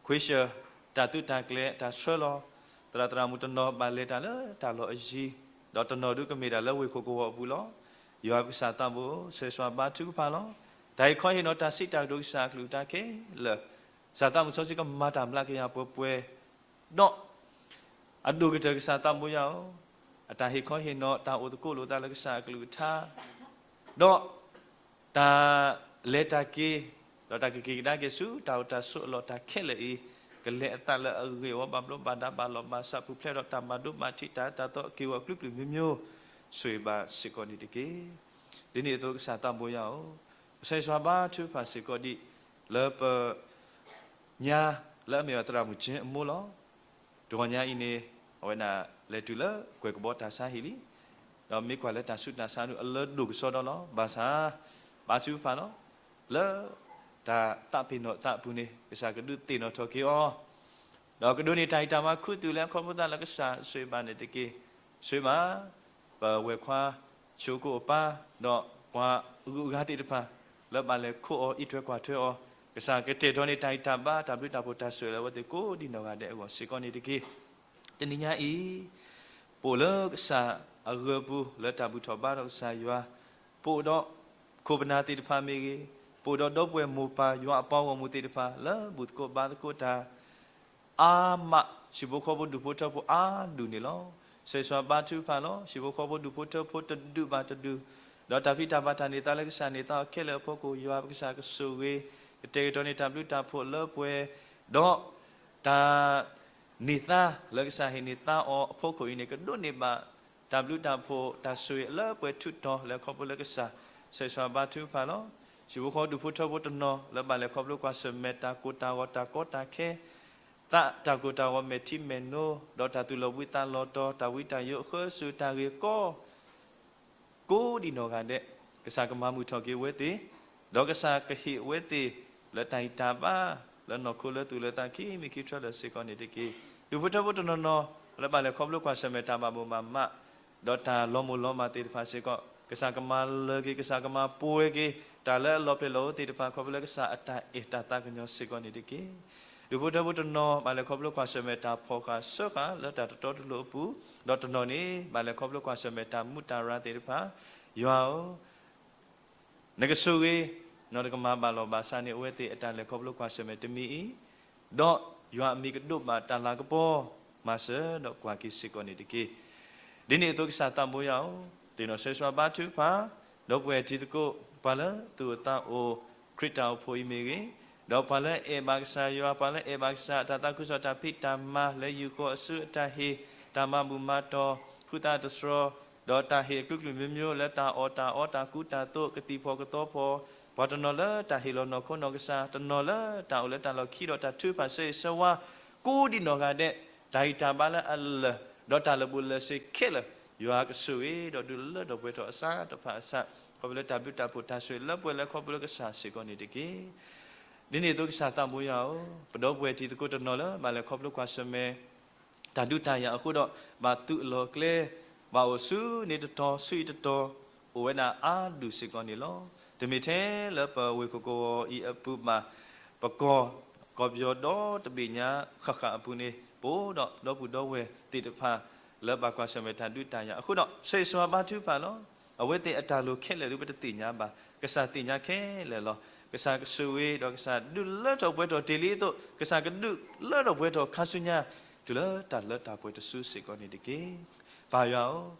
ခွ့ဆၢၣ် တၢ်သုးတၢ်ကျဲၤ တၢ်ဆှၢလီၤ, သရၣ်သရၣ်မုၣ်တနီၤ ဘၣ်လဲၤတၢ်လၢတၢ်လီၢ်အယံၤ, ဒီးတနီၤဒုးကမ့ၢ်တၢ်လၢဝ့ၢ်ခိၣ်ကဝီၤအပူၤလီၤ. ယွၤပကစၢ်သးဘိ, ဆၢဂ့ၤဆၢဝါဘါထုကဖၣ်လီၤ. တၢ်ဟ့ၣ်ခီဟ့ၣ်နီၤ တၢ်စံးတၢ်ကတိၤကစၢ်အကလုၢ်ကထါခဲလၢာ်, ကစၢ်သးမုၣ်စီဆှံကမၤတၢ်ဘျးက့ၤယၤပှဲၤပှဲၤ, ဒီး အဒိၣ်ကတၢၢ်ကစၢ်သးဘိယွၤဧၢ, အတၢ်ဟ့ၣ်ခီဟ့ၣ်နီၤ တၢ်အိၣ်သကိးလိာ်သးလၢကစၢ်အကလုၢ်ကထါ, ဒီး တၢ်လဲၤတၢ်က့ၤ, ဒီးတၢ်ကက့ၤကဒါက့ၤဆူ တၢ်အိၣ်တၢ်ဆိးအလီၢ်တၢ်ခဲလၢာ်အံၤ, ကလဲၤအသးလၢအဂ့ၢ်အဝီ ဘၣ်ဘျိးဘၣ်ဒါ ဘၣ်လီၢ်ဘၣ်စး ပူၤဖျဲးဒီးတၢ်ဘၣ်ဒိဘၣ်ထံး တၢ်အၢတၢ်သီ က့ၢ်ဂီၤအကလုာ်ကလုာ်မျိုးမျိုး ဆိၣ်ဂ့ၤဘၣ်စ့ၢ်ကီးန့ၣ်တက့ၢ်. ဒ်န့ၣ်အသိးကစၢ်သးဘိယွၤဧၢ, ပဆၢဂ့ၤဆၢဝါဘါထုကဖၣ်စ့ၢ်ကီးဒံး လၢပ ညါ လၢအမ့ၢ်ဝဲသရၣ်မုၣ်ကၠ့အမိၢ်လီၤ. တဂီၤညါအံၤန့ၣ် အဝဲဒၣ်လဲၤတုၤလၢကွဲၤကဘီတၢ်ဆါဟံၣ်လံ, ဒီးမ့ၢ်ကွၢ်လၢတၢ်ဆူးတၢ်ဆါဒုးအလၢဒိၣ်ကစီဒီလီၤ. ဘၣ်ဆၣ် ဘါထုကဖၣ်လီၤ. လၢ တၢ်သးပ့ၤနီၣ်သးအပူၤန့ၣ် ကစၢ်ကဒုးသ့ၣ်နီၣ်ထီၣ်က့ၤအီၤ ဒီးကဒိးန့ၢ်တၢ်အံၣ်တၢ်မၤခူသူၣ်လၢအခီဖျိသးလၢကစၢ် ဆိၣ်ဂ့ၤဘၣ်န့ၣ်တက့ၢ်. ဆိၣ်ဂ့ၤဘၣ် ပဝဲၢ်ခွါ ဆိၣ်ကိၣ်အပၢ် ဒီးပှၤဂုၤအဂၤသ့ၣ်တဖၣ် လၢဘၣ်လဲၤခိးအီၤ အံးထွဲကွၢ်ထွဲအီၤ, ကစၢ်ကတဲာ်ထီၣ်န့ၢ်တၢ်အံၣ်တၢ်ဘါ တၢ်ဘျုးတၢ်ဖှိၣ်တၢ်ဆိၣ်ဂ့ၤလၢအဝဲသ့ၣ်ကိးဒံနီၢ်ဂၤဒဲးအဂီၢ်စ့ၢ်ကီးန့ၣ်တက့ၢ်. တနံၤညါအံၤ ပအိၣ်လၢကစၢ်အဂၢၢ်ပူၤ လၢတၢ်ဘူၣ်ထီၣ်ဘါထီၣ်ကစၢ်ယွၤ, ပအိၣ်ဒီး ခိၣ်ပနၢ်သ့ၣ်တဖၣ်မ့ၢ်ဂ့ၤ, ပအိၣ်ဒီးဒီပုၢ်ဝဲၢ်မိၢ်ပၢ်ယွၤအပှၤဂီၢ်မုၢ်သ့ၣ်တဖၣ် လၢဘူၣ်သကိးဘါသကိးတၢ် အါမး ဟံၣ်ဖိဃီဖိဒူၣ်ဖိထၢဖိအါဒူၣ်န့ၣ်လီၤ. ဆၢဂ့ၤဆၢဝါဘါထုကဖၣ်လီၤ. ဟံၣ်ဖိဃီဖိဒူၣ်ဖိထၢဖိတဒူၣ်ဘၣ်တဒူၣ်, ဒီးတၢ်ဖံးတၢ်မၤတၢ်န့ၢ်သါလၢကစၢ်န့ၢ်သါအီၤခဲလၢာ်အဖီခိၣ် ယွၤပကစၢ်ကဆိၣ်ဂ့ၤ, ကတဲာ်ကတီၤန့ၢ်တၢ်ဘျုးတၢ်ဖှိၣ်လၢပှဲၤ, ဒီး တၢ် န့ၢ်သါလၢကစၢ်ဟ့ၣ်န့ၢ်သါအီၤအဖီခိၣ်အံၤန့ၣ် ကဒိးန့ၢ်ဘၣ် တၢ်ဘျုးတၢ်ဖှိၣ်တၢ်ဆိၣ်ဂ့ၤလၢပှဲၤထူးတီၤလၢအခီဖျိလၢကစၢ်, ဆၢဂ့ၤဆၢဝါဘါထုကဖၣ်လီၤ. ဟံၣ်ဖိဃီဖိဒူၣ်ဖိထၢဖိတနီၤ လၢဘၣ်လဲၤခီဖျိကွၢ်ဆၢၣ်မဲာ်တၢ်ကိၢ်တၢ်ဂီၤတၢ်ကီတၢ်ခဲ, သးတၢ်ကိၢ်တၢ်ဂီၤမဲာ်ထံမဲာ်နိ, ဒီးတၢ်သူၣ်လီၤဘှံးသးလီၤတီၤ တၢ်ဝံတၢ်ယိးအဃၢစူၤတၢ်ဂ့ၢ်ကီ ကိးဒံနီၢ်ဂၤဒဲး, ကစၢ်ကမၤမုာ်ထီၣ်က့ၤအဝဲသ့ၣ်, ဒီးကစၢ်ကဟ့ၣ်အဝဲသ့ၣ် လၢတၢ်အံၣ်တၢ်ဘါ, လၢနီၢ်ခိလၢသူၣ်လၢသးခံမံၤခံဆၢလၢာ်စ့ၢ်ကီးန့ၣ်တက့ၢ်. ဒူၣ်ဖိထၢဖိတနီၤနီၤ လၢဘၣ်လဲၤခီဖျိကွၢ်ဆၢၣ်မဲာ်တၢ်ဘၣ်မိၣ်ဘၣ်မး, ဒီးတၢ်လီၤမိၢ်လီၤမၢ်သ့ၣ်တဖၣ်စ့ၢ်ကီး, ကစၢ်ကမၤလၢာ်က့ၤ, ကစၢ်ကမၤပှဲၤက့ၤ တၢ်လၢအလီၤဖျဲၣ်လီၤအိၣ်သ့ၣ်တဖၣ် ခီဖျိလၢကစၢ်အတၢ်အဲၣ်တၢ်သးကညီၤစ့ၢ်ကီးန့ၣ်တက့ၢ်. ဒူၣ်ဖိထၢဖိတနီၤ ဘၣ်လဲၤခီဖျိကွၢ်ဆၢၣ်မဲာ်တၢ်ဖီၣ်ဃာ်စၢဃာ်လၢတၢ်တတီတလိၤအပူၤ, ဒီးတနီၤန့ၣ် ဘၣ်လဲၤခီဖျိကွၢ်ဆၢၣ်မဲာ်တၢ်မူးတၢ်ရၤသ့ၣ်တဖၣ်, ယွၤဧၢ, နကဆိၣ်ဂ့ၤ, နကမၤဘၣ်လီၤဘၣ်စးန့ၢ်အဝဲသ့ၣ်အတၢ်လဲၤခီဖျိကွၢ်ဆၢၣ်မဲာ်တမံၤအံၤ, ဒီးယွၤအမံၤကဒိးဘၣ်တၢ်လၤကပီၤ, မၤစၢၤဒီးကွၢ်က့ၤစ့ၢ်ကီးန့ၣ်တက့ၢ်. ဒ်န့ၣ်အသိးကစၢ်သးဘိယွၤဧၢ, သ့ၣ်နီၣ်ဆၢဂ့ၤဆၢဝါဘါထုကဖၣ်, ဒီပုၢ်ဝဲၢ်တံၤသကိး ပှၤလၢသူၣ်အိၣ်သးအိၣ် ခရံာ်တၢ်အိၣ်ဖှိၣ်အံၤမ့ၢ်ဂ့ၤ, ဒီးပှၤလၢအဲၣ်ဘၣ်ကစၢ်ယွၤ, ပှၤလၢအဲၣ်ဘၣ်ကစၢ်အတၢ်သးခုကစီၣ်တၢ်ဖံးတၢ်မၤ လဲၤယူၤဃီၤအစုအတၢ်ဟ့ၣ်, တၢ်မၤဘူၣ်မၤတီၢ်, ဃုသးတတြီၤ, ဒီးတၢ်ဟ့ၣ်အကလုာ်ကလုာ်မျိုးမျိုး လၢတၢ်အီၣ်တၢ်အီတၢ်ကူတၢ်သိး ကသံၣ်ဖီၣ်ကသီဖီၣ်, ပှၤတနီၤလၢတၢ်ဟ့ၣ်လီၤနီၢ်ခိနီၢ်ကစၢ်, တနီၤလၢတၢ်အိၣ်လၢတၢ်လီၢ်ခံဒီးတၢ်ထုကဖၣ်ဆၢဂ့ၤဆၢဝါ, ကိးဒံနီၢ်ဂၤဒဲး, တၢ်ဂံၢ်တၢ်ဘါလၢအလၢာ်, ဒီးတၢ်လၢာ်ဘူၣ်လၢာ်စ့ၤခဲလၢာ်, ယွၤကဆိၣ်ဂ့ၤဒီးဒုးလၢထီၣ်ပှဲၤထီၣ်အစးတဖၣ်အစး, ခီဖျိလၢတၢ်ဘျုးတၢ်ဖှိၣ်တၢ်ဆိၣ်ဂ့ၤလၢပှဲၤလၢခီဖျိလၢကစၢ်စ့ၢ်ကီးန့ၣ်တက့ၢ်. ဒ်န့ၣ်အသိးကစၢ်သးဘိယွၤဧၢ, ပဒီပုၢ်ဝဲၢ်တံၤသကိးတနီၤလၢ ဘၣ်လဲၤခီဖျိကွၢ်ဆၢၣ်မဲာ် တၢ်ဒုးတၢ်ယၤအဃိဒီး ဘၣ်သုးအလီၢ်အကျဲ, ဘၣ်အိၣ်ဆူန့ၣ်တတီၤဆူအံၤတတီၤ, အိၣ်ဝဲဒၣ်အါဒူၣ်စ့ၢ်ကီးန့ၣ်လီၤ. တမ့ၢ်ထဲလၢပဝ့ၢ်ခိၣ်ကဝီၤအံၤအပူၤဘၣ်, ပကီၢ်ကီၢ်ပယီၤဒီတဘ့ၣ်ညါဃၣ်ဃၣ်အပူၤန့ၣ် ပအိၣ်ဒီးဒီပုၢ်ဒီဝဲၢ်သ့ၣ်တဖၣ် လၢဘၣ်ကွၢ်ဆၢၣ်မဲာ်တၢ်ဒုးတၢ်ယၤအဃိဒီး ဆိၣ်ဂ့ၤဘါထုကဖၣ်လီၤ. အဝဲသ့ၣ်အတၢ်လိၣ်ခဲလၢာ်ဒုးပတသ့ၣ်ညါဘၣ်, ကစၢ်သ့ၣ်ညါခဲလၢာ်လီၤ. ကစၢ်ကဆိၣ်ဂ့ၤဒီးကစၢ်ဒုးလၢထီၣ်ပှဲၤထီၣ်တ့ၢ်လံအသိး ကစၢ်ကဒုးလၢထီၣ်ပှဲၤထီၣ်ခါဆူညါ တုၤလၢတၢ်လၢတၢ်ပှဲၤတစုစ့ၢ်ကီးန့ၣ်တက့ၢ်. ပၢ်ယွၤ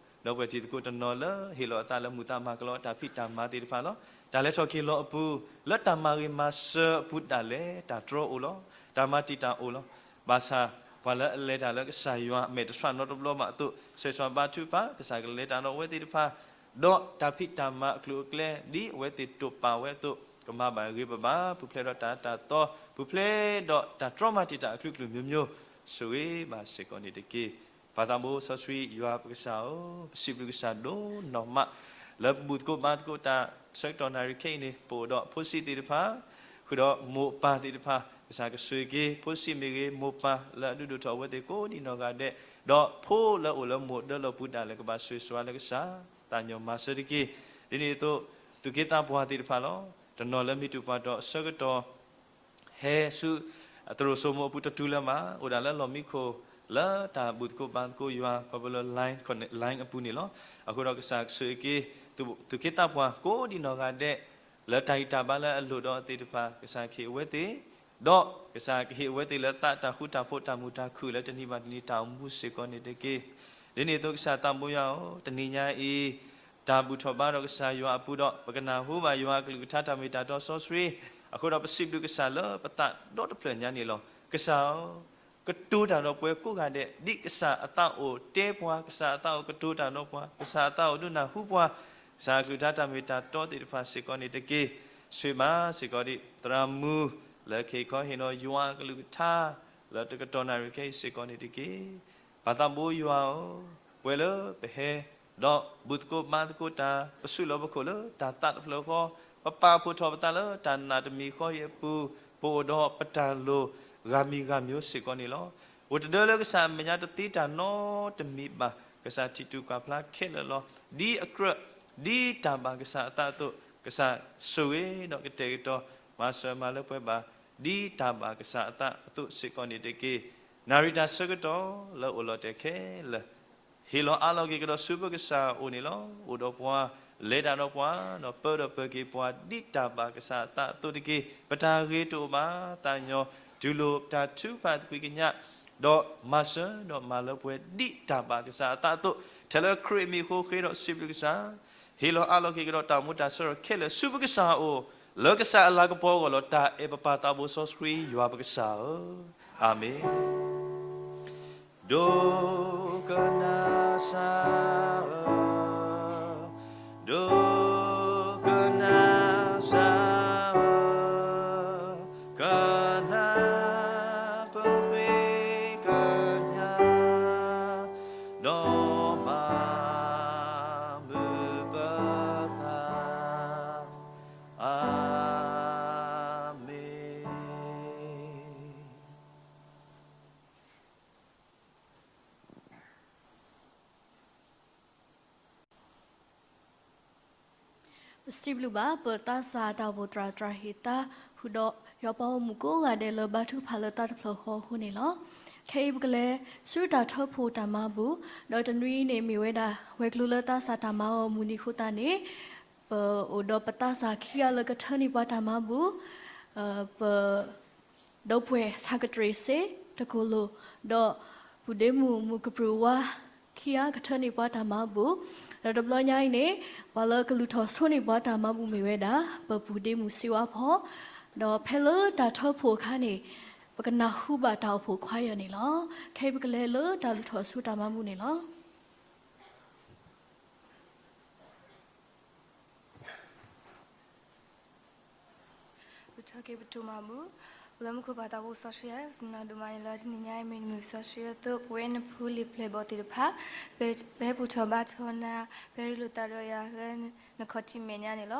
ဧၢ, ဒီပုၢ်ဝဲၢ်တံၤသကိးတနီၤလၢဟ့ၣ်လီၤအသးလၢမုာ်သးမၤကလီတၢ်ဖံးတၢ်မၤသ့ၣ်တဖၣ်လီၤ. တၢ်လဲၤထီၣ်က့ၤလီၤအပူၤ လၢတၢ်မၤဂ့ၤမၤစၢၤအပူၤဒၣ်လဲာ် တၢ်တြီအိၣ်လီၤ. တၢ်မၤတံာ်တာ်အိၣ်လီၤ. ဘၣ်ဆၣ် ပှၤလၢအလဲၤတၢ်လၢကစၢ်ယွၤအမဲာ်တဆှးနီတဘျီဘၣ်အသိး ဆိၣ်ဂ့ၤဘါထုကဖၣ် ကစၢ်ကလဲၤတၢ်ဒီးအဝဲသ့ၣ်တဖၣ် ဒီးတၢ်ဖံးတၢ်မၤအကျိၤအကျဲ ဒ်အဝဲသ့ၣ်တိာ်ပာ်ဝဲအသိး ကမၤဘၣ်ဂ့ၤပဘၣ် ပူၤဖျဲးဒီးတၢ်တၢ်သီ ပူၤဖျဲးဒီးတၢ်တြီမၤတံာ်တာ်အကလုာ်ကလုာ်မျိုးမျိုး ဆိၣ်ဂ့ၤဘၣ်စ့ၢ်ကီးန့ၣ်တက့ၢ်. ပၢ်သးဘိစီဆှံယွၤပကစၢ်ဧၢ, ပစံးဘျုးကစၢ်ဒိၣ်နီၢ်မး လၢပဘူၣ်သကိးဘါသကိးတၢ်ဆၢကတီၢ်နၣ်ရံၣ်ခဲအံၤန့ၣ် ပအိၣ်ဒီးဖိဆံးသ့ၣ်တဖၣ် ဃုာ်ဒီးမိၢ်ပၢ်သ့ၣ်တဖၣ် ကစၢ်ကဆိၣ်ဂ့ၤက့ၤ ဖိဆံးမ့ၢ်ဂ့ၤ မိၢ်ပၢ်လၢအဒုးဒိၣ်ထီၣ်အဝဲသ့ၣ်ကိးဒံးနီၢ်ဂၤဒဲး, ဒီးဖိလၢအိၣ်လၢမိၢ်ဒၢလီၢ်ပူၤဒၣ်လဲာ် ကဘၣ်ဆိၣ်ဂ့ၤဆိၣ်ဝါလၢကစၢ် သးညီမၤစၢၤတက့ၢ်. ဒ်န့ၣ်အသိး သူၣ်က့သးပှၢ်သ့ၣ်တဖၣ်လီၤ. တနီၤလၢမ့ၢ်တူၢ်ပှၤတီၢ်အဆၢကတီၢ် ဟဲဆူ သရိာ်စိမိၤအပူၤတတုၤလၢၤမး အိၣ်ဒၣ်လၢလီၢ်မံခိၣ် လၢတၢ်ဘူၣ်သကိးဘါသကိးယွၤ ခီဖျိလၢ line အပူၤန့ၣ်လီၤ. အဃိဒီးကစၢ်ကဆိၣ်ဂ့ၤက့ၤ သူၣ်က့သးပှၢ်ကိးဒံးနီၢ်ဂၤဒဲး လၢတၢ်ဂံၢ်တၢ်ဘါလၢအလိၣ်ဒီးသ့ၣ်တဖၣ် ကစၢ်ကဟ့ၣ်အဝဲသ့ၣ် ဒီးကစၢ်ကဟ့ၣ်အဝဲသ့ၣ်လၢသးတၢ်ဃူတၢ်ဖိးတၢ်မုာ်တၢ်ခုၣ်လၢတနံၤဘၣ်တနံၤတၢ်အိၣ်မူစ့ၢ်ကီးန့ၣ်တက့ၢ်. ဒ်န့ၣ်အသိးကစၢ်သးဘိယွၤဧၢ, တနံၤညါအံၤ တၢ်ဘူၣ်ထီၣ်ဘါဒီးကစၢ်ယွၤအပူၤဒီး ပကနၢ်ဟူဘၣ်ယွၤအကလုၢ်ကထါတၢ်မ့ၢ်တၢ်တီစီဆှံ, အဃိဒီးပစံးဘျုးကစၢ်လၢပသးဒီတဖျၢၣ်ညါန့ၣ်လီၤ. ကစၢ်ဧၢ, ကတိၤတၢ်ဒီးပှၤကိးဂၤဒဲး ဒ်ကစၢ်အသးအိၣ်တဲပှၤ, ကစၢ်အသးအိၣ်ကတိၤတၢ်ဒီးပှၤ, ကစၢ်အသးအိၣ်ဒုးနၢ်ဟူပှၤ, ကစၢ်အကလုၢ်ကထါတၢ်မ့ၢ်တၢ်တီသ့ၣ်တဖၣ်စ့ၢ်ကီးန့ၣ်တက့ၢ်. ဆိၣ်ဂ့ၤဘၣ်စ့ၢ်ကီးဒံး သရၣ်မုၣ် လၢကဟ့ၣ်ခီဟ့ၣ်နီၤယွၤအကလုၢ်ကထါ လၢတကတီၢ်နၣ်ရံၣ်ခဲအံၤစ့ၢ်ကီးန့ၣ်တက့ၢ်. ပၢ်သးဘိယွၤဧၢ, ပှဲၤလၢပဟဲ ဒီးဘူၣ်သကိးဘါသကိးတၢ် ပစုၣ်လီၤပခိၣ်လၢတၢ်သးတဖျၢၣ်ဃီ, ပပာ်ဖှိၣ်ထီၣ်ပသးလၢတၢ်နာ်တမံၤဃီအံၤအပူၤ, ပအိၣ်ဒီးပတၢ်လိၣ်ဂၤမံၤဂၤမံၤစ့ၢ်ကီးန့ၣ်လီၤ. အိၣ်တဒၢလၢကစၢ်အမဲာ်ညါတသ့တၢ်နီတမံၤဘၣ်, ကစၢ်ထံၣ်တူၢ်ကွၢ်ဖျါခဲလၢာ်လီၤ. ဒ်အကြၢး ဒ်တၢ်ဘၣ်ကစၢ်အသးအသိး, ကစၢ်ဆိၣ်ဂ့ၤဒီးကတဲာ်ကတီၤ မၤစၢၤမၤလၢပှဲၤဘၣ်, ဒ်တၢ်ဘၣ်ကစၢ်အသးအသိးစ့ၢ်ကီးန့ၣ်တက့ၢ်. နၣ်ရံၣ်တၢ်ဆၢကတီၢ်လၢအိၣ်လီၤတဲာ်ခဲလၢာ် ဟ့ၣ်လီၤအးလီၤက့ၤကဒီးဆူပကစၢ်အအိၣ်န့ၣ်လီၤ. အိၣ်ဒီးပှၤ, လဲၤတၢ်ဒီးပှၤ, ဒီးပၢဒီးပၢၤက့ၤပှၤ ဒ်တၢ်ဘၣ်ကစၢ်အသးအသိးတက့ၢ်. ပတၢ်ဂ့ၤတအိၣ်ဘၣ်, သးညီတူၢ်လိာ်ပတၢ်ထုကဖၣ်သကွံာ်ကညး, ဒီးမၤစၢၤဒီးမၤလၢပှဲၤ ဒ်တၢ်ဘၣ်ကစၢ်အသးအသိး, ထဲလၢခရံာ်အမံၤအဃိ ဃ့ဒီးစံးဘျုးကစၢ် ဟ့ၣ်လီၤအးလီၤက့ၤကဒီးတၢ်အိၣ်မူတၢ်ဆၢထၢၣ်ခဲလၢာ်ဆူပကစၢ်အအိၣ်, လၢကစၢ်အလၤကပီၤအဂီၢ်လီၤ. တၢ်အဲၣ်ပပၢ်သးဘိစီဆှံယွၤပကစၢ်ဧၢ, အၤမ့ၣ်. ဒိကနၣ်စၢ်ဧၢ, ဒိကနၣ်စၢ်ဧၢ, ကနၣ်ပဃ့ကညး ဒီးမၤမုာ်ပသး, အၤမ့ၣ်. ပစံးဘျုးဘၣ် ပသးစၢ်တၢ်အိၣ်ဖှိၣ်သရၣ် သရၣ်ဟ့ၣ်သါ ဃုာ်ဒီးယွၤပှၤဂီၢ်မုၢ်ကိးဂၤဒဲးလၢဘါထုကဖၣ်လၢသးတဖျၢၣ်ဃီအဃိန့ၣ်လီၤ. ခဲအံၤပကလဲၤဆူတၢ်ထၢဖှိၣ်တၢ်မၤဘူၣ်, ဒီးတနွံအံၤန့ၣ်မ့ၢ်ဝဲဒၣ် ဝဲၤကျိၤလၢသးစၢ်တၢ်မၤအီၤမုၢ်နံၤအဃိသတးန့ၣ် ပအိၣ်ဒီးပသးစၢ်ခံဂၤလၢကထၢန့ၢ်ပှၤတၢ်မၤဘူၣ်, ပ ဒီပုၢ်ဝဲၢ်ဆၣ်ကတြ့ၣ်စ့တကိၢ်လိၤ, ဒီးပုၢ်ဒ့မုၣ်မုၢ်ကပြုၢ်ဝါ ခံဂၤကထၢန့ၢ်ပှၤတၢ်မၤဘူၣ်, ဒီးတဘျီညါအံၤန့ၣ် ပှၤလၢကလုၢ်ထီၣ်ဆိန့ၢ်ပှၤတၢ်မၤဘူၣ်မ့ၢ်ဝဲဒၣ် ပပုၢ်ဒ့မုၣ်စ့ဝါဖီ, ဒီးဖဲလၢတၢ်ထၢဖှိၣ်အခါန့ၣ် ပကနၢ်ဟူဘၣ်တၢ်အိၣ်ဖှိၣ်ခွါယီၤန့ၣ်လီၤ. ခဲအံၤပကလဲၤလၢတၢ်လုၢ်ထီၣ်ဆိတၢ်မၤဘူၣ်န့ၣ်လီၤ. လုၢ်ထီၣ်က့ၤပတိၢ်မၤဘူၣ်, လၢမူခိၣ်ပၢ်သးဘိစီဆှံယွၤ စူၢ်နာ်ဒိၣ်မးန့ၣ်လီၤ. တနံၤညါအံၤ မ့ၢ်နမုၢ်စီဆှံအသိး ပဝဲနဖိလံၤပျဲၢ်ဘီၣ်သ့ၣ်တဖၣ် ပဟဲဘူၣ်ထီၣ်ဘါထီၣ်နၤ, ပဟဲရ့လိာ်သးဒီးယၤလၢနခီၣ်ထံးမဲာ်ညါန့ၣ်လီ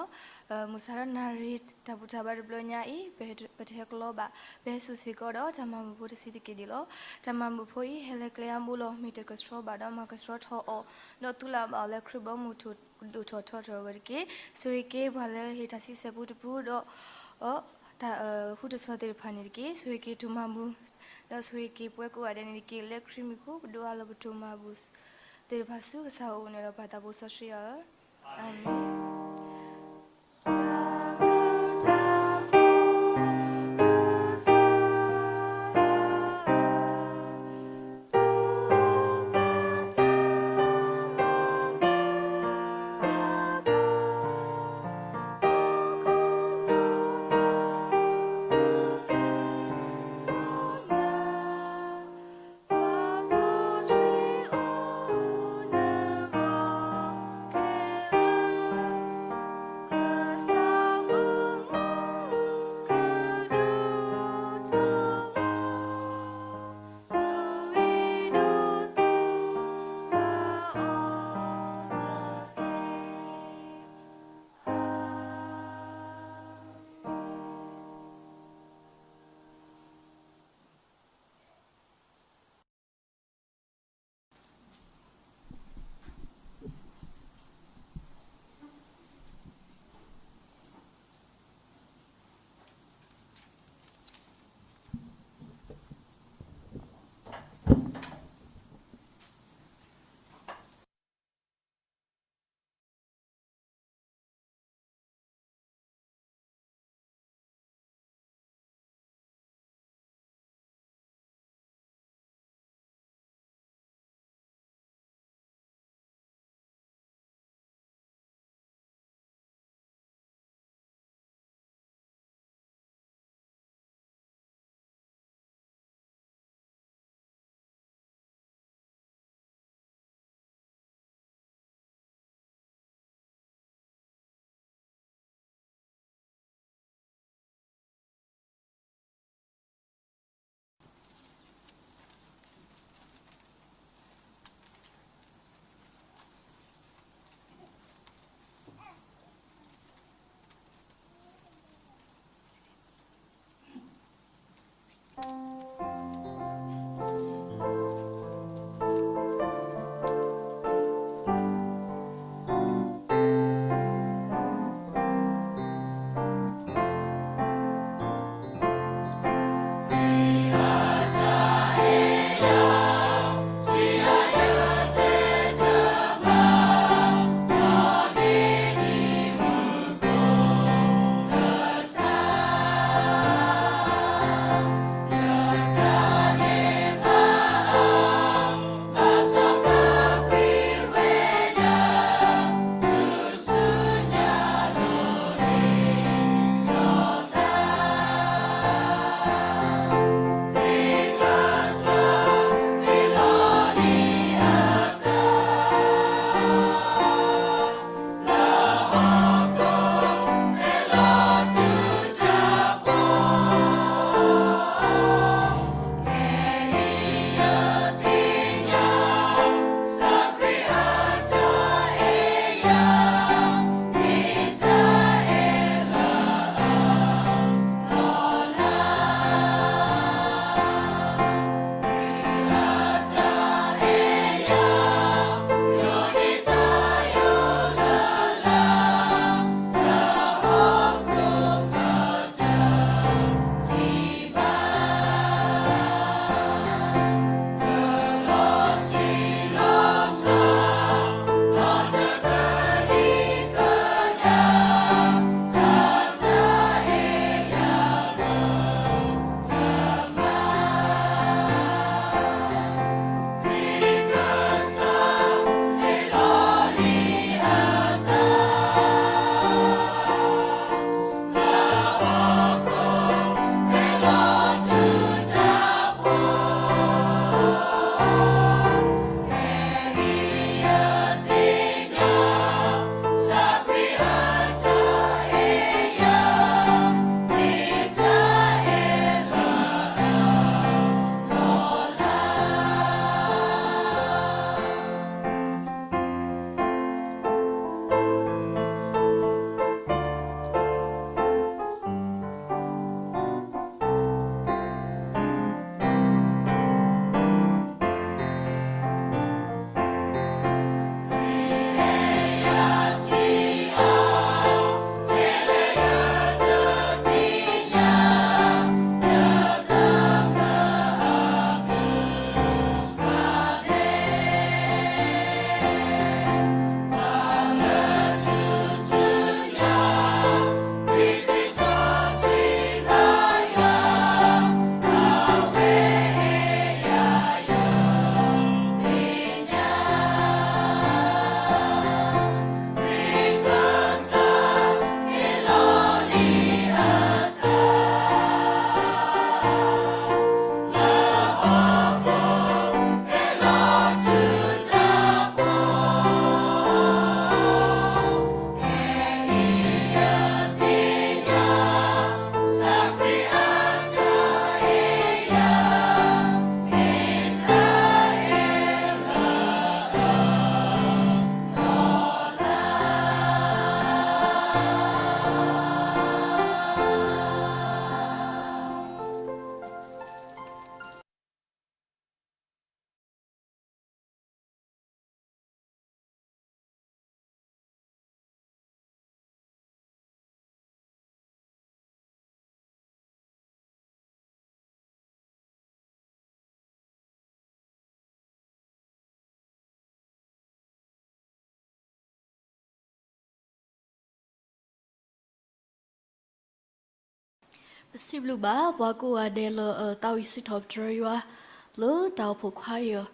ၤ. မုၢ်ဆါဒီးနၣ်ရံၣ်တၢ်ဘူၣ်တၢ်ဘါတဘျီညါအံၤ ပတဟဲကလီဘၣ်, ပဟဲစိာ်စ့ၢ်ကီးဒီးတၢ်မၤဘူၣ်ဖိတဆံးတက့ၢ်ဒံးလီၤ. တၢ်မၤဘူၣ်ဖိအံၤ ဟဲလၢကျဲအါဘိလီၤ. မ့ၢ်တကဆှီဘၣ်ဒီး မၤကဆှီထီၣ်အီၤ, ဒီးသူလၢဘၣ်အီၤလၢခရံာ်ဘီမုၢ်ထူၣ်ဒိၣ်ထီၣ်ထီထီၣ်အဂီၢ်တက့ၢ်. ဆိၣ်ဂ့ၤက့ၤပှၤလၢဟ့ၣ်တၢ်ဆံဆဲၣ်ပူတပူဒီး တၢ်ဃုထၢထီၣ်သ့ၣ်တဖၣ်န့ၣ်တက့ၢ်. ဆိၣ်ဂ့ၤက့ၤတၢ်မၤဘူၣ်, ဒီးဆိၣ်ဂ့ၤက့ၤပှၤကိးဂၤဒဲးန့ၣ်တက့ၢ်. လၢခရံာ်မံၤအဃိ ပဒိးအါလီၤပတၢ်မၤဘူၣ်သ့ၣ်တဖၣ်ဆူကစၢ်အအိၣ်န့ၣ်ဒီးပၢ်သးဘိစီဆှံယွၤဧၢ, အၤမ့ၣ်. ပစံးဘျုးဘၣ်ပှၤကိးဂၤဒဲးလၢ သးဝံၣ်စံးထီၣ်ပတြၢၤယွၤ လၢတၢ်အိၣ်ဖှိၣ်ခွါယၢၢ်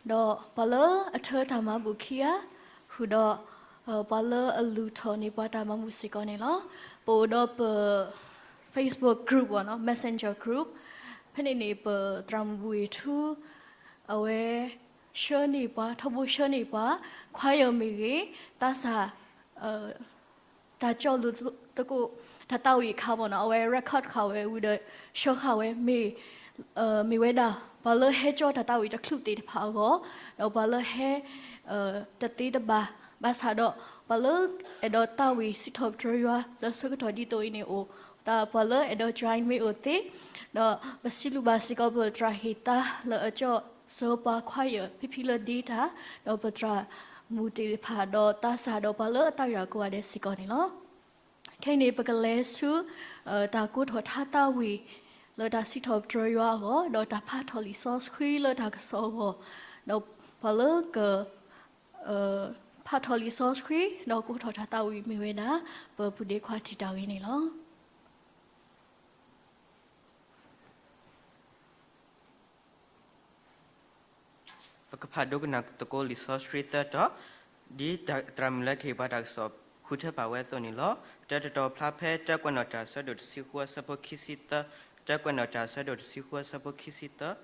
ဒီးပှၤလၢအထၢတၢ်မၤဘူၣ်ခံဂၤ, ဃုာ်ဒီး ပှၤလၢအလူၤထီၣ်န့ၢ်ပှၤတၢ်မၤဘူၣ်စ့ၢ်ကီးန့ၣ်လီၤ. ပအိၣ်ဒီးပ Facebook group ဘၣ်နီၤ, Messenger group, ဖဲန့ၣ်န့ၣ် ပသရၣ်မုၣ်ဘူၣ်အ့ၣ်ထူ အဝဲ ဆှၢန့ၢ်ပှၤ, ထီဘိဆှၢန့ၢ်ပှၤ ခွါယၢၢ်မ့ၢ်ဂ့ၤ, သးစၢ် တၢ်ကၠီၣ်လူၤသကိး တၢ်သးဝံၣ်အခါဘၣ်နီၤ, အဝဲ record ဃာ်ဝဲဝံၤဒီး ဆှၢဃာ်ဝဲမ့ၢ် မ့ၢ်ဝဲဒၣ် ပှၤလၢဟဲကၠီတၢ်သးဝံၣ်တချုးသ့ၣ်တဖၣ်အဂီၢ်, ဒီးပှၤလၢဟဲ တသ့တဘၣ်, ဘၣ်ဆၣ်ဒီး ပှၤလၢအဲၣ်ဒိးသးဝံၣ်စံးထီၣ်ပတြၢၤယွၤ လၢဆၢကတီၢ်ဒ်သိးအံၤန့ၣ်အိၣ်, သးပှၤလၢအဲၣ်ဒိး join မ့ၢ်အိၣ်သ့, ဒီးပစံးဘျုးဘၣ်စ့ၢ်ကီးပသရၣ်ဟ့ၣ်သါလၢအကၠီၣ်စၢၤပှၤခွါယၢၢ် ဖံဖံလၢဒ့တၢ်, ဒီးပသရၣ်မုၣ်သ့ၣ်တဖၣ် ဒီးသးစၢ်ဒီးပှၤလၢအသးဝံၣ်တၢ်ကိးဂၤဒဲးစ့ၢ်ကီးန့ၣ်လီၤ. ခဲအံၤန့ၣ် ပကလဲၤဆူ တၢ်ကိးထီၣ်ထါသးဝံၣ် လၢတၢ်စံးထီၣ်ပတြၢၤယွၤအဂီၢ်, ဒီးတၢ်ဖးထီၣ်လံာ်စီဆှံလၢတၢ်ကစီၣ်အဂီၢ်, ဒီးပှၤလၢက ဖးထီၣ်လံာ်စီဆှံ ဒီးကိးထီၣ်တၢ်သးဝံၣ်မ့ၢ်ဝဲဒၣ် ပပုၢ်ဒ့ခွါထံၣ်တၢ်ဂ့ၤန့ၣ်လီၤ. ပကဖးဒိကနၣ်သကိးလံာ်စီဆှံသၢတီၤ, ဒ်သရၣ်မုၣ်လၢကဟ့ၣ်ပှၤတၢ်ကစီၣ်ဃုထၢပာ်ဝဲအသိးန့ၣ်လီၤ. တၢတတီၤ ဖျါဖဲတၢကွဲးနီၣ်တၢ်အဆၢဒိၣ်တဆံဃုအဆၢဖိခံဆံသၢ, တၢကွဲးနီၣ်တၢ်အဆၢဒိၣ်တဆံဃုအဆၢဖိခံဆံသၢ,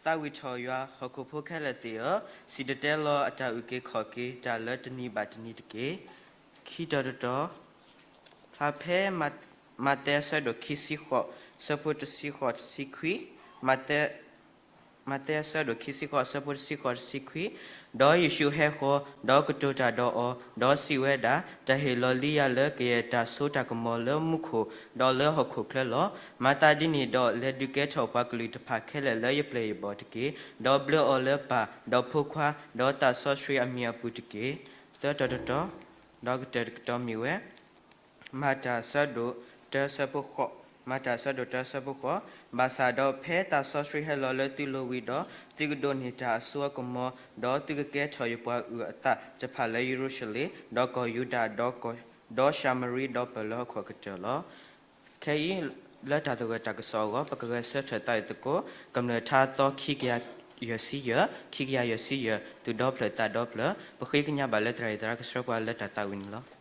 သးဝံၣ်ထီၣ်ယွၤ ဟီၣ်ခိၣ်ဖိခဲလၢာ်သ့ၣ်ဧၢ, စံၣ်တဲၤတဲလီၤအတၢ်အုၣ်က့ၤခီၣ်က့ၤတၢ်လၢတနံၤဘၣ်တနံၤတက့ၢ်. ခံတီၤတတီၤ ဖျါဖဲ မးသဲအဆၢဒိၣ်ခံဆံဃိး ဆၢဖိတဆံဃိးတဆံခွံ, မးသဲ, မးသဲအဆၢဒိၣ်ခံဆံဃိး ဆၢဖိတဆံဃိးတဆံခွံ, ဒီးယ့ၣ်ၡူးဟဲဃီၤ, ဒီးကတိၤတၢ်ဒီးအီၤ, ဒီးစံးဝဲဒၣ်, တၢ်ဟ့ၣ်လီၤလံယၤလၢကယဲၢ်တၢ်စိတၢ်ကမီၤလၢမူခိၣ်, ဒီးလၢဟီၣ်ခိၣ်ချၢလီၤ. မၤသးဒ်န့ၣ်ဒီး လဲၤဒုးကဲထီၣ်ပှၤကလုာ်တဖၣ်ခဲလၢာ်လၢယပျဲၢ်ယဘီၣ်တက့ၢ်. ဒီးဘျၢအီၤလၢပၢ်, ဒီးဖိခွါ, ဒီးသးစီဆှံအမံၤအပူၤတက့ၢ်. သၢတီၤတတီၤ, ဒီးကတၢၢ်တကတီၢ်မ့ၢ်ဝဲ မၤတၢ်အဆၢဒိၣ်တၢ ဆၢဖိဃိး, မၤတၢ်အဆၢဒိၣ်တၢ ဆၢဖိဃိး, ဘၣ်ဆၣ်ဒီးဖဲသးစီဆှံဟဲလီၤလၢသုလိၤဝံၤဒီး, သုကဒိးန့ၢ်တၢ်အစိအကမီၤ, ဒီးသုကကဲထီၣ်ယပှၤအုၣ်အသးတဖၣ်လၢယရူၤၡလ့ၣ်, ဒီးကီၢ်ယူဒၤ, ဒီးၡၤမရံ, ဒီးပၢၢ်လၢဟီၣ်ခိၣ်အကတၢၢ်လီၤ. ခဲအံၤ လၢတၢ်သဂၢၢ်တၢ်ကစီၣ်အဂီၢ် ပကဂဲၤဆၢထၢၣ်သးဝံၣ်သကိး ကမျၢၢ်ထါသီ ခံကယၤယဲၢ်ဆံယဲၢ်, ခံကယၤယဲၢ်ဆံယဲၢ်, သူၣ်ဒီဖျၢၣ်သးဒီဖျၢၣ်, ပဃ့ကညးဘၣ်လၢသရၣ်အံၤသရၣ်ကဆှၢပှၤလၢတၢ်သးဝံၣ်န့ၣ်လီၤ.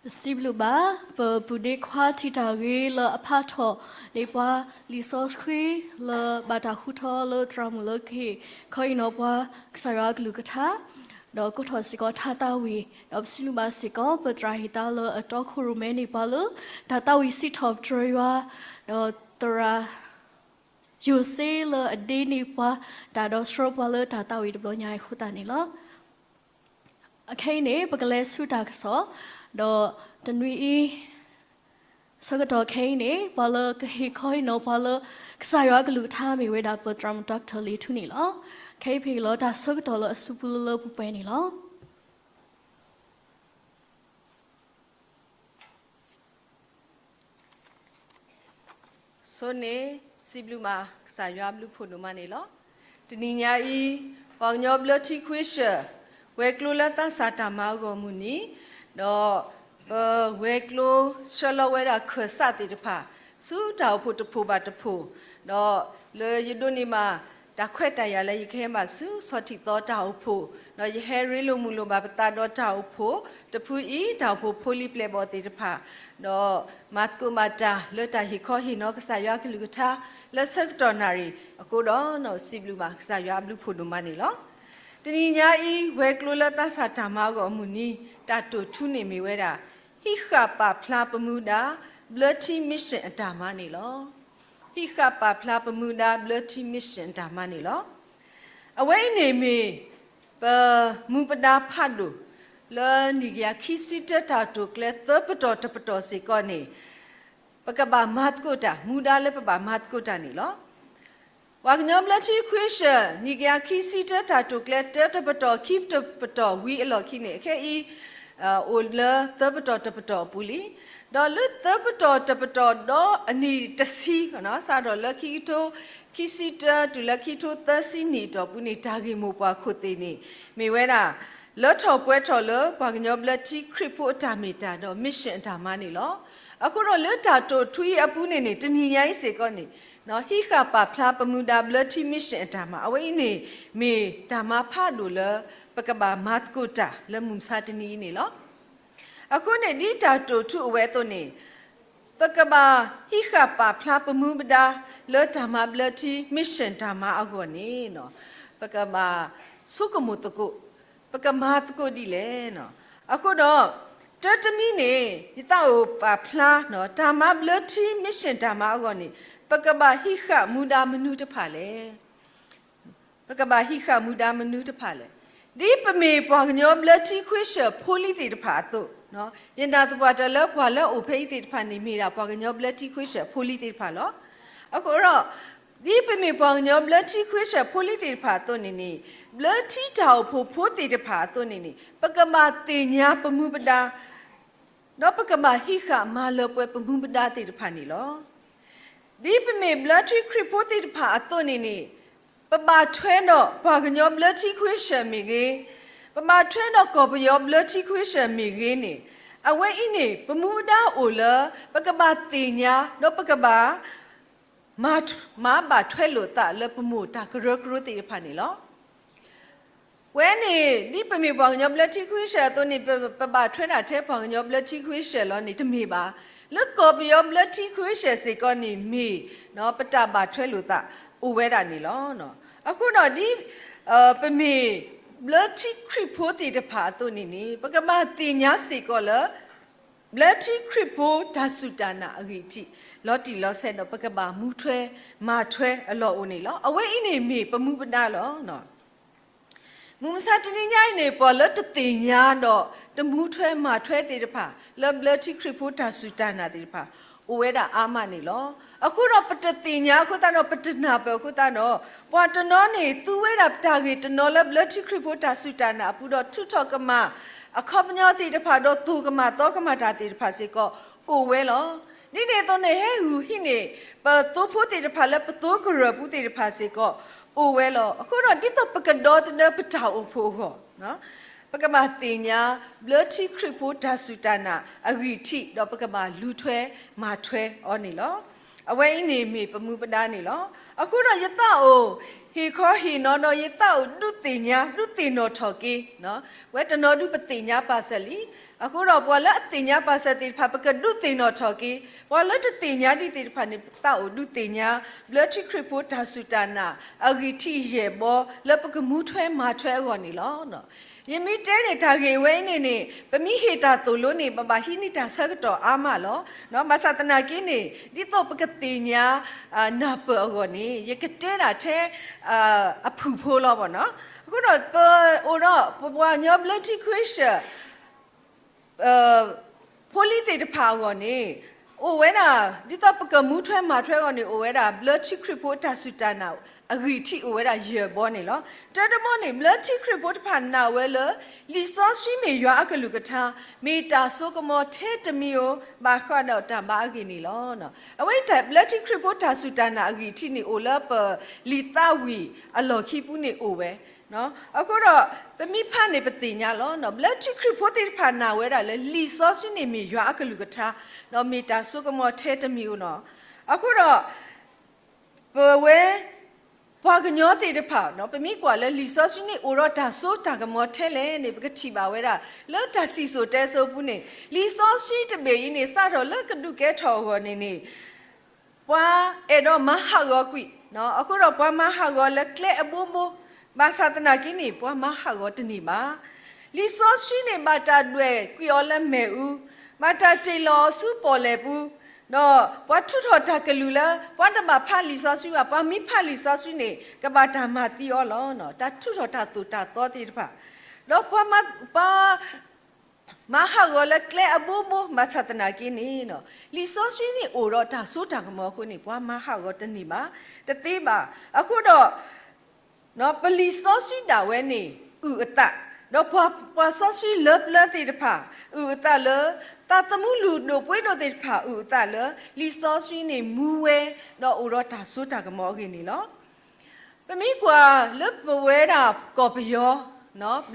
ပစံးဘျုးဘၣ် ပပုၢ်ဒ့ခွါထံၣ်တၢ်ဂ့ၤလၢအဖးထီၣ်န့ၢ်ပှၤ လံာ်စီဆှံလၢဘၣ်တၢ်ဃုထၢလၢသရၣ်မုၣ်လၢကဟ့ၣ်ခီဟ့ၣ်နီၤပှၤ ကစၢ်ယွၤအကလုၢ်ကထါ ဒီးကိးထီၣ်စ့ၢ်ကီးတၢ်သးဝံၣ် ဒီးပစံးဘျုးဘၣ်စ့ၢ်ကီး ပသရၣ်ဟ့ၣ်သါလၢအတီခိၣ်ရိၣ်မဲန့ၢ်ပှၤလၢ တၢ်သးဝံၣ်စံးထီၣ်ပတြၢၤယွၤ ဒီးသရၣ် ယိၤစ့လၢအဒ့န့ၢ်ပှၤ တၢ်ဒီးဆှၢပှၤလၢတၢ်သးဝံၣ်တဘျီညါအံၤအဃိသတးန့ၣ်လီၤ. အခဲအံၤန့ၣ် ပကလဲၤဆူတၢ်ကစီၣ် ဒီးတနွံအံၤ ဆၢကတီၢ်ခဲအံၤန့ၣ် ပှၤလၢကဟ့ၣ်ခီဟ့ၣ်နီၤပှၤလၢ ကစၢ်ယွၤအကလုၢ်ကထါမ့ၢ်ဝဲဒၣ် ပသရၣ်မုၣ် Doctor လ့ၤထူန့ၣ်လီၤ. ခဲအံၤပဟ့ၣ်လီၤတၢ်ဆၢကတီၢ်လၢအစုပူၤလၢလၢပှဲၤပှဲၤန့ၣ်လီၤ. ဆိန့ၣ် စံးဘျုးမး ကစၢ်ယွၤအဘျုးဖှိၣ်ဒိၣ်မးန့ၣ်လီၤ. တနံၤညါအံၤ ပှၤကညီဘျၢထံခွ့ဆၢၣ် ဝဲၤကျိၤလၢသးစၢ်တၢ်မၤအဂီၢ်မုၢ်နံၤ ဒီးပဝဲၤကျိၤဆှၢလီၤဝဲဒၣ်ခၢၣ်စးသ့ၣ်တဖၣ် ဆူတၢ်အိၣ်ဖှိၣ်တဖှိၣ်ဘၣ်တဖှိၣ် ဒီးလၢယဒိးန့ၢ်ဘၣ် တၢ်ခွဲးတၢ်ယာ်လၢယကဟဲဘၣ်ဆူ ဆီၣ်ထံၣ်သီတၢ်အိၣ်ဖှိၣ် ဒီးယဟဲရ့လိာ်မုာ်လိာ်ဘၣ်ပသးဒီးတၢ်အိၣ်ဖှိၣ် တဖုအံၤ တၢ်အိၣ်ဖှိၣ်ဖိလံၤပျဲၢ်ဘီၣ်သ့ၣ်တဖၣ် ဒီးမၤသကိးမၤတၢ်လၢတၢ်ဟ့ၣ်ခီဟ့ၣ်နီၤကစၢ်ယွၤအကလုၢ်ကထါ လၢဆၢကတီၢ်နၣ်ရံၣ်အဃိဒီး စံးဘျုးဘၣ်ကစၢ်ယွၤအဘျုးဖှိၣ်ဒိၣ်မးန့ၣ်လီၤ. တနံၤညါအံၤ ဝဲၤကျိၤလၢသးစၢ်တၢ်မၤအဂီၢ်အမုၢ်နံၤ တၢ်တိာ်ထူန့ၣ်မ့ၢ်ဝဲဒၣ် ဟံးဃာ်ပာ်ဖျါပမူဒါ ဘျၢထံ mission အတၢ်မၤန့ၣ်လီၤ. ဟံးဃာ်ပာ်ဖျါပမူဒါ ဘျၢထံ mission အတၢ်မၤန့ၣ်လီၤ. အဝဲအံၤန့ၣ်မ့ၢ် ပမူပဒါဖးဒိၣ် လၢနံၣ်ကယၤခံဆံတၢတၢ်တိာ်ကျဲၤသၢပတီၢ်တပတီၢ်စ့ၢ်ကီးန့ၣ် ပကဘၣ်မၤသကိးတၢ် မူဒါလၢပဘၣ်မၤသကိးတၢ်န့ၣ်လီၤ. ပှၤကညီဘျၢထံခွ့ဆၢၣ် နံၣ်ကယၤခံဆံတၢတၢ်တိာ်ကျဲၤတၢတပတီၢ်ခံတပတီၢ်ဝံၤအလီၢ်ခံန့ၣ် ခဲအံၤ အိၣ်လၢသၢပတီၢ်တပတီၢ်အပူၤလံ. ဒီးလၢသၢပတီၢ်တပတီၢ်ဒီးအနံၣ်တဆံ စးထီၣ်လၢခံကထိခံဆံတၢ တုၤလၢခံကထိသၢဆံနံၣ်အတီၢ်ပူၤန့ၣ် တၢ်ဂ့ၢ်မိၢ်ပှၢ်ခိၣ်သ့ၣ်န့ၣ် မ့ၢ်ဝဲဒၣ် လၢထီၣ်ပှဲၤထီၣ်လၢပှၤကညီဘျၢထံခရံာ်ဖိအတၢ်မ့ၢ်တၢ်ဒီး mission အတၢ်မၤန့ၣ်လီၤ. အဃိဒီးလၢတၢ်တိာ်ထူအံၤအပူၤန့ၣ်န့ၣ် တနံၤညါအံၤစ့ၢ်ကီးန့ၣ် ဟံးဃာ်ပာ်ဖျါပမူဒါဘျၢထံ mission အတၢ်မၤ အဝဲအံၤန့ၣ် မ့ၢ်တၢ်မၤဖးဒိၣ်လၢ ပကဘၣ်မၤသကိးတၢ်လၢမုၢ်မဆါတနံၤအံၤန့ၣ်လီၤ. အဃိန့ၣ် ဒ်တၢ်တိာ်ထူအဝဲအသိးန့ၣ် ပကဘၣ်ဟံးဃာ်ပာ်ဖျါပမူပဒါ လၢတၢ်မၤဘျၢထံ mission တၢ်မၤအဂီၢ်န့ၣ် ပကဘၣ်ဆိကမိၣ်သကိး ပကမၤသကိးဒ်လဲၣ်. အဃိဒီး တၢတမံၤန့ၣ် ယသးအိၣ်ပာ်ဖျါ တၢ်မၤဘျၢထံ mission တၢ်မၤအဂီၢ်န့ၣ် ပကဘၣ်ဟံးဃာ်မူဒါမနုၤတဖၣ်လဲၣ်. ပကဘၣ်ဟံးဃာ်မူဒါမနုၤတဖၣ်လဲၣ်. ဒ်ပမ့ၢ်ပှၤကညီဘျၢထံခွ့ဆၢၣ်ဖိလံၤသ့ၣ်တဖၣ်အသိး, ယနာ်သပှၢ်တၢၢ်လၢပှၤလၢအအိၣ်ဖဲအံၤသ့ၣ်တဖၣ်န့ၣ် မ့ၢ်ဒၣ်ပှၤကညီဘျၢထံခွ့ဆၢၣ်ဖိလံၤသ့ၣ်တဖၣ်လီၤ. အဃိဒီး ဒ်ပမ့ၢ်ပှၤကညီဘျၢထံခွ့ဆၢၣ်ဖိလံၤသ့ၣ်တဖၣ်အသိးန့ၣ်န့ၣ် ဘျၢထံတၢ်အိၣ်ဖှိၣ်ဖိသ့ၣ်တဖၣ်အသိးန့ၣ်န့ၣ် ပကဘၣ်သ့ၣ်ညါပမူပဒါ ဒီးပကဘၣ်ဟံးဃာ်မၤလၢပှဲၤပမူပဒါသ့ၣ်တဖၣ်န့ၣ်လီၤ. ဒ်ပမ့ၢ်ဘျၢထံခရံာ်ဖိသ့ၣ်တဖၣ်အသိးန့ၣ်န့ၣ် ပဘၣ်ထွဲဒီးပှၤကညီဘျၢထံခွ့ဆၢၣ်မ့ၢ်ဂ့ၤ, ပဘၣ်ထွဲဒီးကီၢ်ပယီၤဘျၢထံခွ့ဆၢၣ်မ့ၢ်ဂ့ၤန့ၣ် အဝဲအံၤန့ၣ် ပမူပဒါအိၣ်လၢ ပကဘၣ်သ့ၣ်ညါ ဒီးပကဘၣ် မၤဘၣ်ထွဲလိာ်သးလၢပမိၢ်တၢ်ကရၢကရိသ့ၣ်တဖၣ်န့ၣ်လီၤ. ဝဲန့ၣ် ဒ်ပမ့ၢ်ပှၤကညီဘျၢထံခွ့ဆၢၣ်အသိးန့ၣ် ပဘၣ်ထွဲဒၣ်ထဲပှၤကညီဘျၢထံခွ့ဆၢၣ်လီၤန့ၣ် တမ့ၢ်ဘၣ်. လၢကီၢ်ပယီၤဘျၢထံခွ့ဆၢၣ်စ့ၢ်ကီးန့ၣ်မ့ၢ် ပတၢ်ဘၣ်ထွဲလိာ်သးအိၣ်ဝဲဒၣ်န့ၣ်လီၤ. အဃိဒီးဒ် ပမ့ၢ်ဘျၢထံခရံာ်ဖိသ့ၣ်တဖၣ်အသိးန့ၣ်န့ၣ် ပကဘၣ်သ့ၣ်ညါစ့ၢ်ကီးလၢ ဘျၢထံခရံာ်ဖိတၢ်စူၢ်တၢ်နာ်အဂံၢ်ထံး လီၤတံၢ်လီၤဆဲးဒီး ပကဘၣ်မူထွဲမၤထွဲအလီၢ်အိၣ်န့ၣ်လီၤ. အဝဲအံၤန့ၣ်မ့ၢ်ပမူပဒါလီၤ. မုၢ်မဆါတနံၤညါအံၤန့ၣ် ပှၤလၢတသ့ၣ်ညါဒီးတမူထွဲမၤထွဲသ့ၣ်တဖၣ် လၢဘျၢထံခရံာ်ဖိတၢ်စူၢ်တၢ်နာ်သ့ၣ်တဖၣ် အိၣ်ဝဲဒၣ်အါမးန့ၣ်လီၤ. အဃိဒီးပတသ့ၣ်ညါအဃိသတးဒီး ပတနၢ်ပၢၢ်အဃိသတးဒီး ပှၤတနီၤန့ၣ် သူဝဲဒၣ်တၢ်ဂ့ၢ်တနီၤလၢဘျၢထံခရံာ်ဖိတၢ်စူၢ်တၢ်နာ်အပူၤဒီး ထုးထီၣ်ကမၣ် အခီပညီသ့ၣ်တဖၣ်ဒီး သိၣ်ကမၣ်သီကမၣ်တၢ်သ့ၣ်တဖၣ်စ့ၢ်ကီး အိၣ်ဝဲလီၤ. ဒ်န့ၣ်အသိးန့ၣ် ဟဲဂုာ်ဟံးန့ၢ် ပသိဖိသ့ၣ်တဖၣ်လၢပသိကရၢၢ်ပူၤသ့ၣ်တဖၣ်စ့ၢ်ကီး အိၣ်ဝဲလီၤ. အဃိဒီး ဒ်သိးပကဒီသဒၢပတၢ်အိၣ်ဖှိၣ်အဂီၢ် ပကဘၣ်သ့ၣ်ညါ ဘျၢထံခရံာ်ဖိတၢ်စူၢ်တၢ်နာ်အဂံၢ်ထံး ဒီးပကဘၣ်လူၤထွဲမၤထွဲအီၤန့ၣ်လီၤ. အဝဲအံၤန့ၣ်မ့ၢ်ပမူပဒါန့ၣ်လီၤ. အဃိဒီးယသးအိၣ် ဟ့ၣ်ခီဟ့ၣ်နီၤဒီးယသးအိၣ်ဒုးသ့ၣ်ညါ ဒုးသ့ၣ်နီၣ်ထီၣ်က့ၤ, ဝဲတနီၤဒုးပသ့ၣ်ညါပာ်စၢၤလံ. အဃိဒီးပှၤလၢအသ့ၣ်ညါပာ်စၢၤသ့ၣ်တဖၣ် ပကဒုးသ့ၣ်နီၣ်ထီၣ်က့ၤ, ပှၤလၢတသ့ၣ်ညါဒံးသ့ၣ်တဖၣ်န့ၣ် ပသးအိၣ်ဒုးသ့ၣ်ညါ ဘျၢထံခရံာ်ဖိတၢ်စူၢ်တၢ်နာ် အဂံၢ်ထံးယဲၢ်ဘီ လၢပကမူထွဲမၤထွဲအဂီၢ်န့ၣ်လီၤ. ယမ့ၢ်တဲန့ၣ် တၢ်ဂ့ၢ်ဝဲန့ၣ်န့ၣ် ပမ့ၢ်ဟ့ၣ်တၢ်သိၣ်လိန့ၣ် ပဘၣ်ဟံးန့ၢ်တၢ်ဆၢကတီၢ်အါမးလီၤ. ဘၣ်ဆၣ်သနာ်က့န့ၣ် ဒ်သိးပကသ့ၣ်ညါ နၢ်ပၢၢ်အဂီၢ်န့ၣ် ယကတဲဒၣ်ထဲ အဖုၣ်ဖိလီၤဘၣ်နီၤ. အဃိဒီးပအိၣ်ဒီး ပပှၤကညီဘျၢထံခရံာ်ဖိ ဖိလံၤသ့ၣ်တဖၣ်အဂီၢ်န့ၣ် အိၣ်ဝဲဒၣ် ဒ်သိးပကမူထွဲမၤထွဲအဂီၢ်န့ၣ် အိၣ်ဝဲဒၣ် ဘျၢထံခရံာ်ဖိတၢ်စူၢ်တၢ်နာ် အဂံၢ်ထံးအိၣ်ဝဲဒၣ်ယဲၢ်ဘီန့ၣ်လီၤ. တၢတဘီန့ၣ် ဘျၢထံခရံာ်ဖိတဖၣ်နာ်ဝဲလၢ လံာ်စီဆှံမ့ၢ်ယွၤအကလုၢ်ကထါ, မ့ၢ်တၢ်စိကမီၤထဲတမံၤဧိၤ ဘၣ်ဃးဒီးတၢ်ဘါအဂ့ၢ်န့ၣ်လီၤ. အဝဲအံၤတၢ်ဘျၢထံခရံာ်ဖိတၢ်စူၢ်တၢ်နာ်အဂံၢ်ထံးန့ၣ် အိၣ်လၢပလံာ်သးဝံၣ်အလီၢ်ခံပူၤန့ၣ်အိၣ်ဝဲ အဃိဒီး ပမ့ၢ်ဖးန့ၣ်ပသ့ၣ်ညါလီၤ. ဘျၢထံခရံာ်ဖိသ့ၣ်တဖၣ်နာ်ဝဲဒၣ်လၢ လံာ်စီဆှံန့ၣ်မ့ၢ်ယွၤအကလုၢ်ကထါ, ဒီးမ့ၢ်တၢ်စိကမီၤထဲတမံၤဧိၤနီၤ. အဃိဒီး ပဝဲ ပှၤကညီသ့ၣ်တဖၣ် ပမ့ၢ်ကွၢ်လၢလံာ်စီဆှံန့ၣ်အိၣ်ဒီးတၢ်စိတၢ်ကမီၤထဲလဲၣ်န့ၣ် ပကထံၣ်ဘၣ်ဝဲဒၣ် လၢတၢ်စံၣ်စိၤတဲစိၤပူၤန့ၣ် လံာ်စီဆှံတဘ့ၣ်အံၤန့ၣ် စးထီၣ်လၢကဒုးကဲထီၣ်အဂီၢ်န့ၣ်န့ၣ် ပှၤအဲၣ်ဒိးမၤဟးဂီၤကွံာ်, အဃိဒီးပှၤမၤဟးဂီၤလၢကျဲအဘိဘိ, ဘၣ်ဆၣ်သနာ်က့န့ၣ် ပှၤမၤဟးဂီၤတန့ၢ်ဘၣ်. လံာ်စီဆှံန့ၣ်ဘၣ်တၢ်ဒွဲၣ်ကွံာ်အီၤလၢမ့ၣ်အူ, ဘၣ်တၢ်တ့ၢ်လီၤအီၤဆူပီၣ်လဲၣ်ပူၤ, ဒီးပှၤထုးထီၣ်တၢ်ကလုၢ်လၢ ပှၤတဘၣ်ဖးလံာ်စီဆှံဘၣ်, ပှၤမ့ၢ်ဖးလံာ်စီဆှံန့ၣ် ကဘၣ်တၢ်မၤသံအီၤလီၤ. တၢ်ထုးထီၣ်တၢ်သိၣ်တၢ်သီသ့ၣ်တဖၣ်, ဒီးပှၤ ပှၤ မၤဟးဂီၤလၢကျဲအဘိဘိ ဘၣ်ဆၣ်သနာ်က့န့ၣ် လံာ်စီဆှံန့ၣ်အိၣ်ဒီးတၢ်စိတၢ်ကမီၤအဃိန့ၣ် ပှၤမၤဟးဂီၤတန့ၢ်ဘၣ်, တသ့ဘၣ်. အဃိဒီး ပလံာ်စီဆှံဒၣ်ဝဲန့ၣ် အုၣ်အသး, ဒီးပှၤစီဆှံလၢပျၢၤသ့ၣ်တဖၣ် အုၣ်အသးလၢ သးသမူလုၢ်ဒိၣ်ပှ့ၤဒိၣ်သ့ၣ်တဖၣ် အုၣ်အသးလၢ လံာ်စီဆှံန့ၣ်မူဝဲ ဒီးအိၣ်ဒီးတၢ်စိတၢ်ကမီၤအဂ့ၢ်န့ၣ်လီၤ. ပမ့ၢ်ကွၢ်လၢပဝဲဒၣ်ကီၢ်ပယီၤ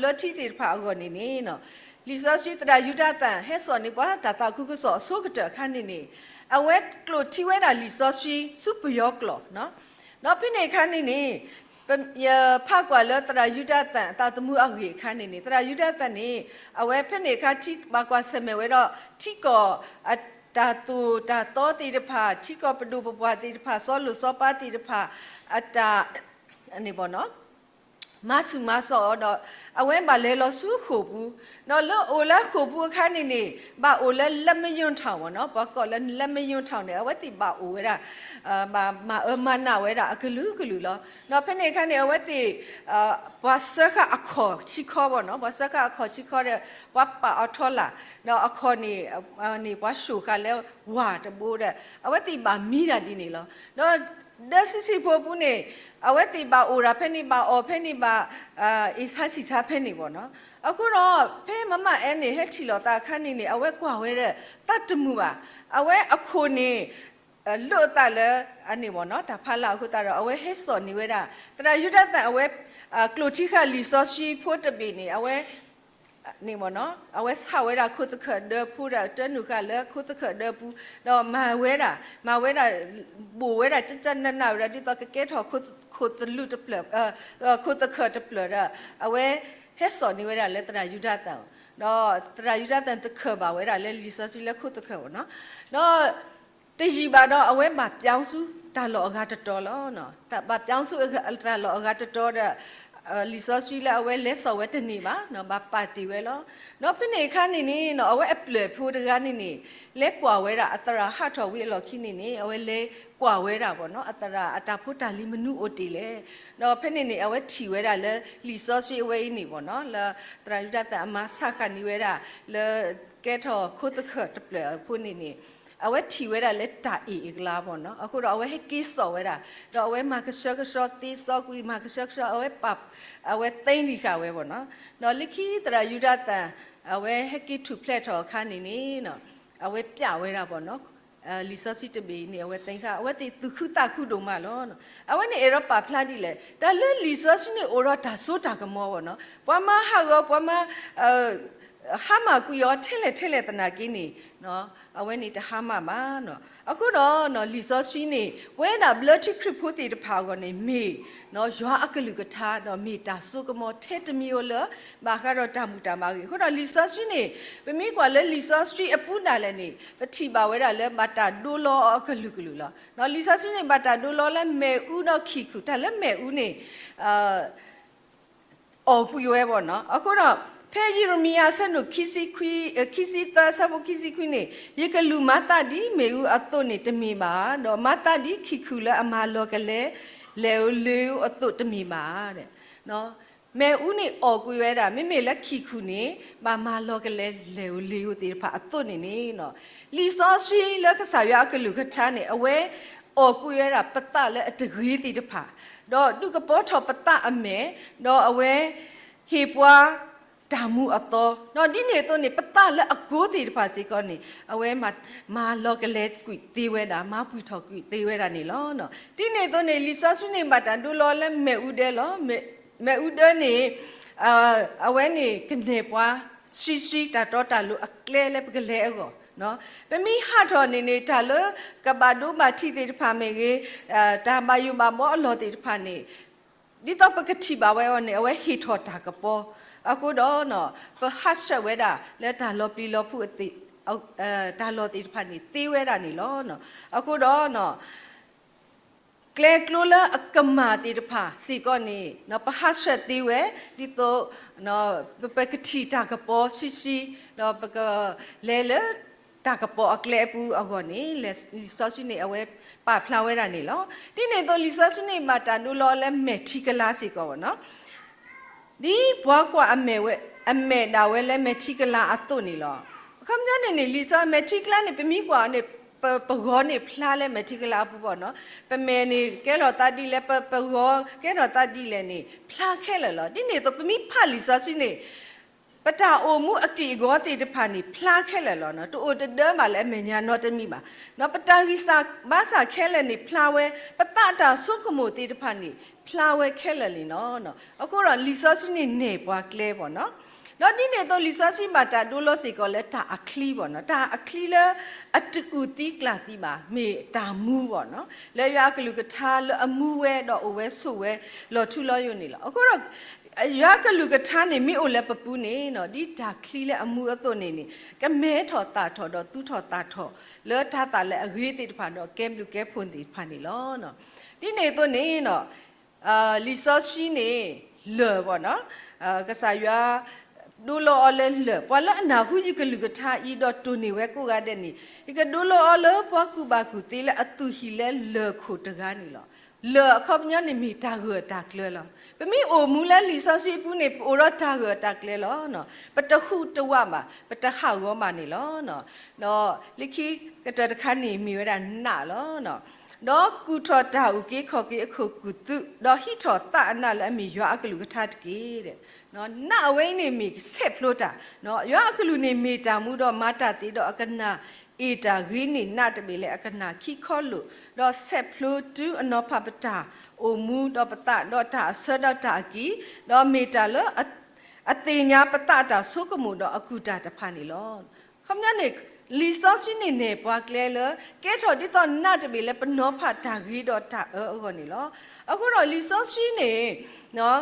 ဘျၢထံသ့ၣ်တဖၣ်အဂီၢ်န့ၣ်န့ၣ် လံာ်စီဆှံသရၣ်ယူဒၤသၣ် ဟဲစိာ်န့ၢ်ပှၤတၢ်သးခုကစီၣ်အဆိကတၢၢ်အခါန့ၣ်န့ၣ် အဝဲကျိာ်ထံဝဲဒၣ်လံာ်စီဆှံဆူပယီၤကျိာ်, ဒီးဖဲန့ၣ်အခါန့ၣ်န့ၣ် ယဖးကွၢ်လၢသရၣ်ယူဒၤသၣ်အသးသမူအဂ့ၢ်အခါန့ၣ်န့ၣ် သရၣ်ယူဒၤသၣ်န့ၣ် အဝဲဖဲန့ၣ်အခါထံ ဘၣ်ကွၢ်ဆၢၣ်မဲာ်ဝဲဒီး ထံကီၢ် တၢ်သိၣ်တၢ်သီသ့ၣ်တဖၣ် ထံကီၢ်ပဒိၣ်ပပှၢ်သ့ၣ်တဖၣ် စီၤလိၣ်စီၤပၤသ့ၣ်တဖၣ် အတၢ် မၤဆူၣ်မၤစီၣ်အီၤဒီး အဝဲဘၣ်လဲၤလီၤဆူဃိာ်ပူၤ, ဒီးလၢအိၣ်လၢဃိာ်ပူၤအခါန့ၣ်န့ၣ် ဘၣ်အိၣ်လၢ လက်မယုံထောင် မ့ၢ်နီၤ, ပှၤကိးလၢ လက်မယုံထောင် န့ၣ် အဝဲသ့ၣ်ဘၣ်အိၣ်ဝဲဒၣ် ဘၣ်မၤအၢမၤနးဝဲဒၣ်အကလုာ်ကလုာ်လီၤ. ဒီးဖဲန့ၣ်အခါန့ၣ် အဝဲသ့ၣ် ပှၤစၢဃာ်အခီၣ်ဆံခီ မ့ၢ်နီၤ, ပှၤစၢဃာ်အခီၣ်ဆံခီဒီး ပှၤပာ်အီၤထီလာ်, ဒီးအခီၣ်န့ၣ် န့ၣ်ပှၤၡိၣ်ဃာ်လၢဝၢ်တဘိဒီး အဝဲသ့ၣ်ဘၣ်မံဒၣ်ဒ်န့ၣ်လီၤ. ဒီး ဒၢဆံးဆံးဖိပူၤန့ၣ် အဝဲသ့ၣ်ဘၣ်အိၣ်ဒၣ်ဖဲန့ၣ် ဘၣ်အီၣ်ဖဲန့ၣ် ဘၣ်အ့ၣ်ဆါဆံၣ်ဆါဖဲန့ၣ် မ့ၢ်နီၤ. အဃိဒီး ဖဲမမအဲၣ်န့ၣ် ဟဲထံၣ်လိာ်သးအခါန့ၣ်န့ၣ် အဝဲကွၢ်ဝဲဒီး သးတမုာ်ဘၣ်. အဝဲအခိၣ်န့ၣ် လိၣ်အသးလၢ အန့ၣ် မ့ၢ်နီၤ တၢ်ဖးလၢ်အဃိသတးဒီး အဝဲဟဲစိာ်န့ၢ်ဝဲဒၣ် သရၣ်ယူဒၤသၣ် အဝဲ ကျိာ်ထံဃာ်လံာ်စီဆှံဖိတဘ့ၣ်န့ၣ် အဝဲ န့ၣ် မ့ၢ်နီၤ အဝဲဆၣ်ဝဲဒၣ်ခိၣ်သခၢၣ်ဒၢပူၤဒီး တၢနုာ်ဃာ်လၢခိၣ်သခၢၣ်ဒၢပူၤ ဒီးမၤဝဲဒၣ် မၤဝဲဒၣ် ဘိၣ်ဝဲဒၣ် ကကနးနး ဝဲဒၣ် ဒ်သိးကကဲထီၣ်ခိၣ်သလုးတဖျၢၣ် ခိၣ်သခၢၣ်တဖျၢၣ်ဒီး အဝဲဟဲစိာ်န့ၢ်ဝဲဒၣ်လၢသရၣ်ယူဒၤသၣ် ဒီးသရၣ်ယူဒၤသၣ်န့ၣ် တခၢၣ်ဘၣ်ဝဲဒၣ်လၢလံာ်စီဆှံလၢခိၣ်သခၢၣ် မ့ၢ်နီၤ. ဒီး တယံာ်ဘၣ်ဒီး အဝဲဘၣ်ပျီဆူတၢ်လီၢ်အဂၤတတီၤလီၤ. ဘၣ်ပျီဆူတၢ်လီၢ်အဂၤတတီၤဒီး လံာ်စီဆှံလၢအဝဲလဲၤစိာ်ဝဲတန့ၢ်ဘၣ် ဘၣ်ပာ်တ့ၢ်ဝဲလီၤ. ဒီးဖဲန့ၣ်အခါန့ၣ်န့ၣ် အဝဲအပျဲၢ်ဖိတဂၤန့ၣ်န့ၣ် လဲၤကွၢ်ဝဲဒၣ်အသရၣ်ဟးထီၣ်ဝံၤအလီၢ်ခံန့ၣ်န့ၣ် အဝဲလဲၤကွၢ်ဝဲဒၣ် မ့ၢ်နီၤ အသရၣ်အတၢ်ဖိတၢ်လံၤမနုၤအိၣ်တ့ၢ်လဲၣ်. ဒီးဖဲန့ၣ်န့ၣ် အဝဲထံၣ်ဝဲဒၣ်လၢလံာ်စီဆှံအဝဲအံၤန့ၣ် မ့ၢ်နီၤ လၢသရၣ်ယူဒၤသၣ်အမၤဆၣ်ဃာ်န့ၢ်ဝဲဒၣ် လၢကဲထီၣ်ခိၣ်သခၢၣ်တဖျၢၣ်အဖိန့ၣ်န့ၣ် အဝဲထံၣ်ဝဲဒၣ်လၢတၢ်အ့ၣ်အကျါ မ့ၢ်နီၤ. အဃိဒီးအဝဲဟဲက့ၤစိာ်ဝဲဒၣ် ဒီးအဝဲမၤကဆှဲကဆှီသ့စီကွံာ် မၤကဆှဲကဆှီ အဝဲပာ် အဝဲသ့ဒံးဃာ်ဝဲ မ့ၢ်နီၤ. ဒီးလၢခံသရၣ်ယူဒၤသၣ် အဝဲဟဲက့ၤထူၣ်ဖျဲးထီၣ်အခါန့ၣ်န့ၣ် အဝဲပျးဝဲဒၣ် မ့ၢ်နီၤ လံာ်စီဆှံတဘ့ၣ်အံၤန့ၣ် အဝဲသ့ၣ်ဃာ် အဝဲသ့ၣ်သူၣ်ခုသးခုဒိၣ်မးလီၤ. အဝဲန့ၣ်အဲၣ်ဒိးပာ်ဖျါဒ်လဲၣ် တၢ်လၢလံာ်စီဆှံန့ၣ်အိၣ်ဒီးတၢ်စိတၢ်ကမီၤ မ့ၢ်နီၤ. ပှၤမၤဟးဂီၤ ပှၤမၤ ဟါမၢ်ကွံာ်အီၤထဲလဲၣ်ထဲလဲၣ်သနာ်က့န့ၣ် အဝဲန့ၣ်တဟါမၢ်ဘၣ်. အဃိဒီး လံာ်စီဆှံန့ၣ် ပဝဲဒၣ်ဘျၢထံခရံာ်ဖိသ့ၣ်တဖၣ်အဂီၢ်န့ၣ် မ့ၢ် ယွၤအကလုၢ်ကထါ ဒီးမ့ၢ်တၢ်စိကမီၤထဲတမံၤဧိၤလၢ ဘၣ်ဃးဒီးတၢ်ဘူၣ်တၢ်ဘါအဂ့ၢ်. အဃိဒီးလံာ်စီဆှံန့ၣ် ပမ့ၢ်ကွၢ်လၢလံာ်စီဆှံအပူၤဒၣ်လဲာ်န့ၣ် ပထံၣ်ဘၣ်ဝဲဒၣ်လၢဘၣ်တၢ်ဒိလီအီၤအကလုာ်ကလုာ်လီၤ. လံာ်စီဆှံန့ၣ် ဘၣ်တၢ်ဒိလီလၢမ့ၣ်အူဒီးခံၣ်ခုၣ်, တၢ်လၢမ့ၣ်အူန့ၣ် အီၣ်ကွံာ်ဝဲဘၣ်နီၤ. အဃိဒီး ဖဲယံးရမံယၤအဆၢဒိၣ် ခံဆံခွံ, ခံဆံသၢ အဆၢဖိခံဆံခွံန့ၣ်, ယကလူးမၤသးဒ်မ့ၣ်အူအသိးန့ၣ်တမ့ၢ်ဘၣ်, ဒီးမၤသးဒ်ခံၣ်ခုၣ်လၢအမၤလီၤကလဲ လဲၤဧိၤလ့ၤဧိၤအသိးတမ့ၢ်ဘၣ်. မ့ၣ်အူန့ၣ်အီၣ်ကွံာ်ဝဲဒၣ် မ့မ့ၢ်လၢခံၣ်ခုၣ်န့ၣ် ဘၣ်မၤလီၤကလဲ လဲၤဧိၤလ့ၤဧိၤသ့ၣ်တဖၣ်အသိးန့ၣ်န့ၣ် လံာ်စီဆှံလၢကစၢ်ယွၤအကလုၢ်ကထါန့ၣ် အဝဲအီၣ်ကွံာ်ဝဲဒၣ်ပသးလၢအတဂ့ၤသ့ၣ်တဖၣ်, ဒီးဒုးကပီၤထီၣ်ပသးအမဲာ်, ဒီးအဝဲဟ့ၣ်ပှၤတၢ်မူအသီ, ဒီးဒ်န့ၣ်အသိးန့ၣ် ပသးလၢအကိသ့ၣ်တဖၣ်စ့ၢ်ကီးန့ၣ် အဝဲမၤလီၤကလဲကွံာ်သ့ဝဲဒၣ်, မၤပှံာ်ထီၣ်ကွံာ်သ့ဝဲဒၣ်န့ၣ်လီၤ. ဒ်န့ၣ်အသိးန့ၣ် လံာ်စီဆှံန့ၣ် ဘၣ်တၢ်ဒိလီလၢမ့ၣ်အူဒၢလီၤ. မ့ၣ်အူဒၢန့ၣ် အဝဲန့ၣ်ကနဲၣ်ပှၤ ဆှံဆှံတၢ်တီတၢ်လိၤအကျဲလၢပကလဲၤအဂီၢ်, ပမ့ၢ်ဟးထီၣ်န့ၣ်န့ၣ် တၢ်လၢကဘၣ်ဒိဘၣ်ထံးသ့ၣ်တဖၣ်မ့ၢ်ဂ့ၤ, တၢ်ဘၣ်ယိၣ်ဘၣ်ဘီအလီၢ်သ့ၣ်တဖၣ်န့ၣ် ဒ်သိးပကထံၣ်ဘၣ်ဝဲအီၤန့ၣ် အဝဲဟ့ၣ်ထီၣ်တၢ်ကပီၤ, အဃိဒီး ပဟးဆှဲးဝဲဒၣ်လၢတၢ်လီၤပျံၤလီၤဖုး တၢ်လီၢ်သ့ၣ်တဖၣ်န့ၣ်သ့ဝဲဒၣ်န့ၣ်လီၤ. အဃိဒီး ကျဲကျိလၢအကမၣ်သ့ၣ်တဖၣ်စ့ၢ်ကီးန့ၣ် ပဟးဆှဲးသ့ဝဲ, ဒ်သိး ပကထံၣ်တၢ်ကပီၤဆှံဆှံ, ဒီးပကလဲၤလၢတၢ်ကပီၤအကျဲအပူၤအဂီၢ်န့ၣ် လံာ်စီဆှံန့ၣ် အဝဲပာ်ဖျါဝဲဒၣ်န့ၣ်လီၤ. ဒ်န့ၣ်အသိး လံာ်စီဆှံန့ၣ် ဘၣ်တၢ်ဒိလီလၢမဲာ်ထံကလါစ့ၢ်ကီးဘၣ်နီၤ ဒ်ပှၤကွၢ်အမဲာ်ဝဲ, အမဲာ်ဒၣ်ဝဲလၢမဲာ်ထံကလါအသိးန့ၣ်လီၤ. အခီပညီန့ၣ်န့ၣ် လံာ်စီဆှံမဲာ်ထံကလါန့ၣ် ပမ့ၢ်ကွၢ်န့ၣ် ပ, ပဂီၤန့ၣ်ဖျါလၢမဲာ်ထံကလါအပူၤဘၣ်နီၤ. ပမဲာ်န့ၣ်ကဲထီၣ်သးဒ်လဲၣ်, ပ, ပဂီၤကဲထီၣ်သးဒ်လဲၣ်န့ၣ် ဖျါခဲလၢာ်လီၤ. ဒ်န့ၣ်အသိး ပမ့ၢ်ဖးလံာ်စီဆှံန့ၣ် ပတၢ်အိၣ်မူအက့ၢ်အဂီၤသ့ၣ်တဖၣ်န့ၣ် ဖျါခဲလၢာ်လီၤ. တအိၣ်တဒၢဘၣ်လၢအမဲာ်ညါနီတမံၤဘၣ်. ပတၢ်ဂံၢ်စၢ်ဘါစၢ်ခဲလၢာ်န့ၣ်ဖျါဝဲ, ပသးတၢ်ဆိကမိၣ်သ့ၣ်တဖၣ်န့ၣ် ဖျါဝဲခဲလၢာ်န့ၣ်လီၤ. အဃိဒီးလံာ်စီဆှံန့ၣ်နဲၣ်ပှၤကျဲဘၣ်နီၤ. ဒီးဒ်န့ၣ်အသိး လံာ်စီဆှံဘၣ်တၢ်ဒိလီစ့ၢ်ကီးလၢတၢ်အချံဘၣ်နီၤ. တၢ်အချံလၢအတအုၣ်သံကျၢ်သံဘၣ်, မ့ၢ်တၢ်မူဘၣ်နီၤ. လၢယွၤအကလုၢ်ကထါလၢအမူဝဲဒီးအိၣ်ဝဲဆိးဝဲလီၤထူလီၤယိာ်န့ၣ်လီၤ. အဃိဒီး ယွၤကလုၢ်ကထါန့ၣ် မ့ၢ်အိၣ်လၢပပူၤန့ၣ် ဒ်တၢ်ချံလၢအမူအသိးန့ၣ်န့ၣ် ကမဲထီၣ်သၣ်ထီၣ်ဒီးသူၣ်ထီၣ်သၣ်ထီၣ် လၢတၤသၣ်လၢအဂ့ၤသ့ၣ်တဖၣ်ဒီးကဲဘျုးကဲဖှိၣ်သ့ၣ်တဖၣ်န့ၣ်လီၤ. ဒ်န့ၣ်အသိးန့ၣ် လံာ်စီဆှံန့ၣ် လၢၢ်ဘၣ်နီၤ, ကစၢ်ယွၤ ဒိလီအီၤလၢလၢၢ်, ပှၤလၢအနၢ်ဟူယကလုၢ်ကထါအံၤဒီးတိၢ်န့ၢ်ဝဲကိးဂၤဒဲးန့ၣ် ယကဒိလီအီၤလၢပှၤကူၣ်ဘၣ်ကူၣ်သ့လၢအသူၣ်ဟံၣ်လၢလၢၢ်ခိၣ်တဂၤန့ၣ်လီၤ. လၢၢ်အခီပညီန့ၣ်မ့ၢ်တၢ်ဂၢၢ်တၢ်ကျၢၤလီၤ. ပမ့ၢ်အိၣ်မူလၢလံာ်စီဆှံအပူၤန့ၣ် ပအိၣ်ဒီးတၢ်ဂၢၢ်တၢ်ကျၢၤလီၤ. ပတဟူးတဝးဘၣ်, ပတဟးဂီၤဘၣ်န့ၣ်လီၤ. ဒီးလၢခံကတၢၢ်တခါန့ၣ်မ့ၢ်ဝဲဒၣ်နးလီၤ. ဒီးကူၣ်ထီၣ်တၢ်အုၣ်က့ၤခီၣ်က့ၤအခိၣ်ကူၣ်သူး, ဒီးဟံးထီၣ်သးအနးလၢအမ့ၢ်ယွၤအကလုၢ်ကထါတက့ၢ်. နးအဝဲအံၤန့ၣ်မ့ၢ်ဆဲးဖျိတၢ်, ယွၤအကလုၢ်န့ၣ်မ့ၢ်တၢ်မူဒီးမၤတၢ်သ့ဒီးအကနၣ်အ့ၣ်တၢ်ဂ့ၤန့ၢ်နးတဘ့ၣ်လၢအကနၣ်ခံခီလိာ်, ဒီးဆဲးဖျိတုၤအနီၤဖးပတၢ်အိၣ်မူ ဒီးပသးဒီးတၢ်အဆၢဒီးတၢ်အကံၢ်, ဒီးမ့ၢ်တၢ်လၢ အသ့ၣ်ညါပသးအတၢ်ဆိကမိၣ်ဒီးအကူၣ်တၢ်တဖၣ်န့ၣ်လီၤ. အခီပညီန့ၣ် လံာ်စီဆှံန့ၣ်နဲၣ်ပှၤကျဲလၢ ကဲထီၣ်ဒ်သိးနးတဘ့ၣ်လၢပနီၤဖးတၢ်ဂ့ၤဒီးတၢ်အၢအဂီၢ်န့ၣ်လီၤ. အဃိဒီးလံာ်စီဆှံန့ၣ်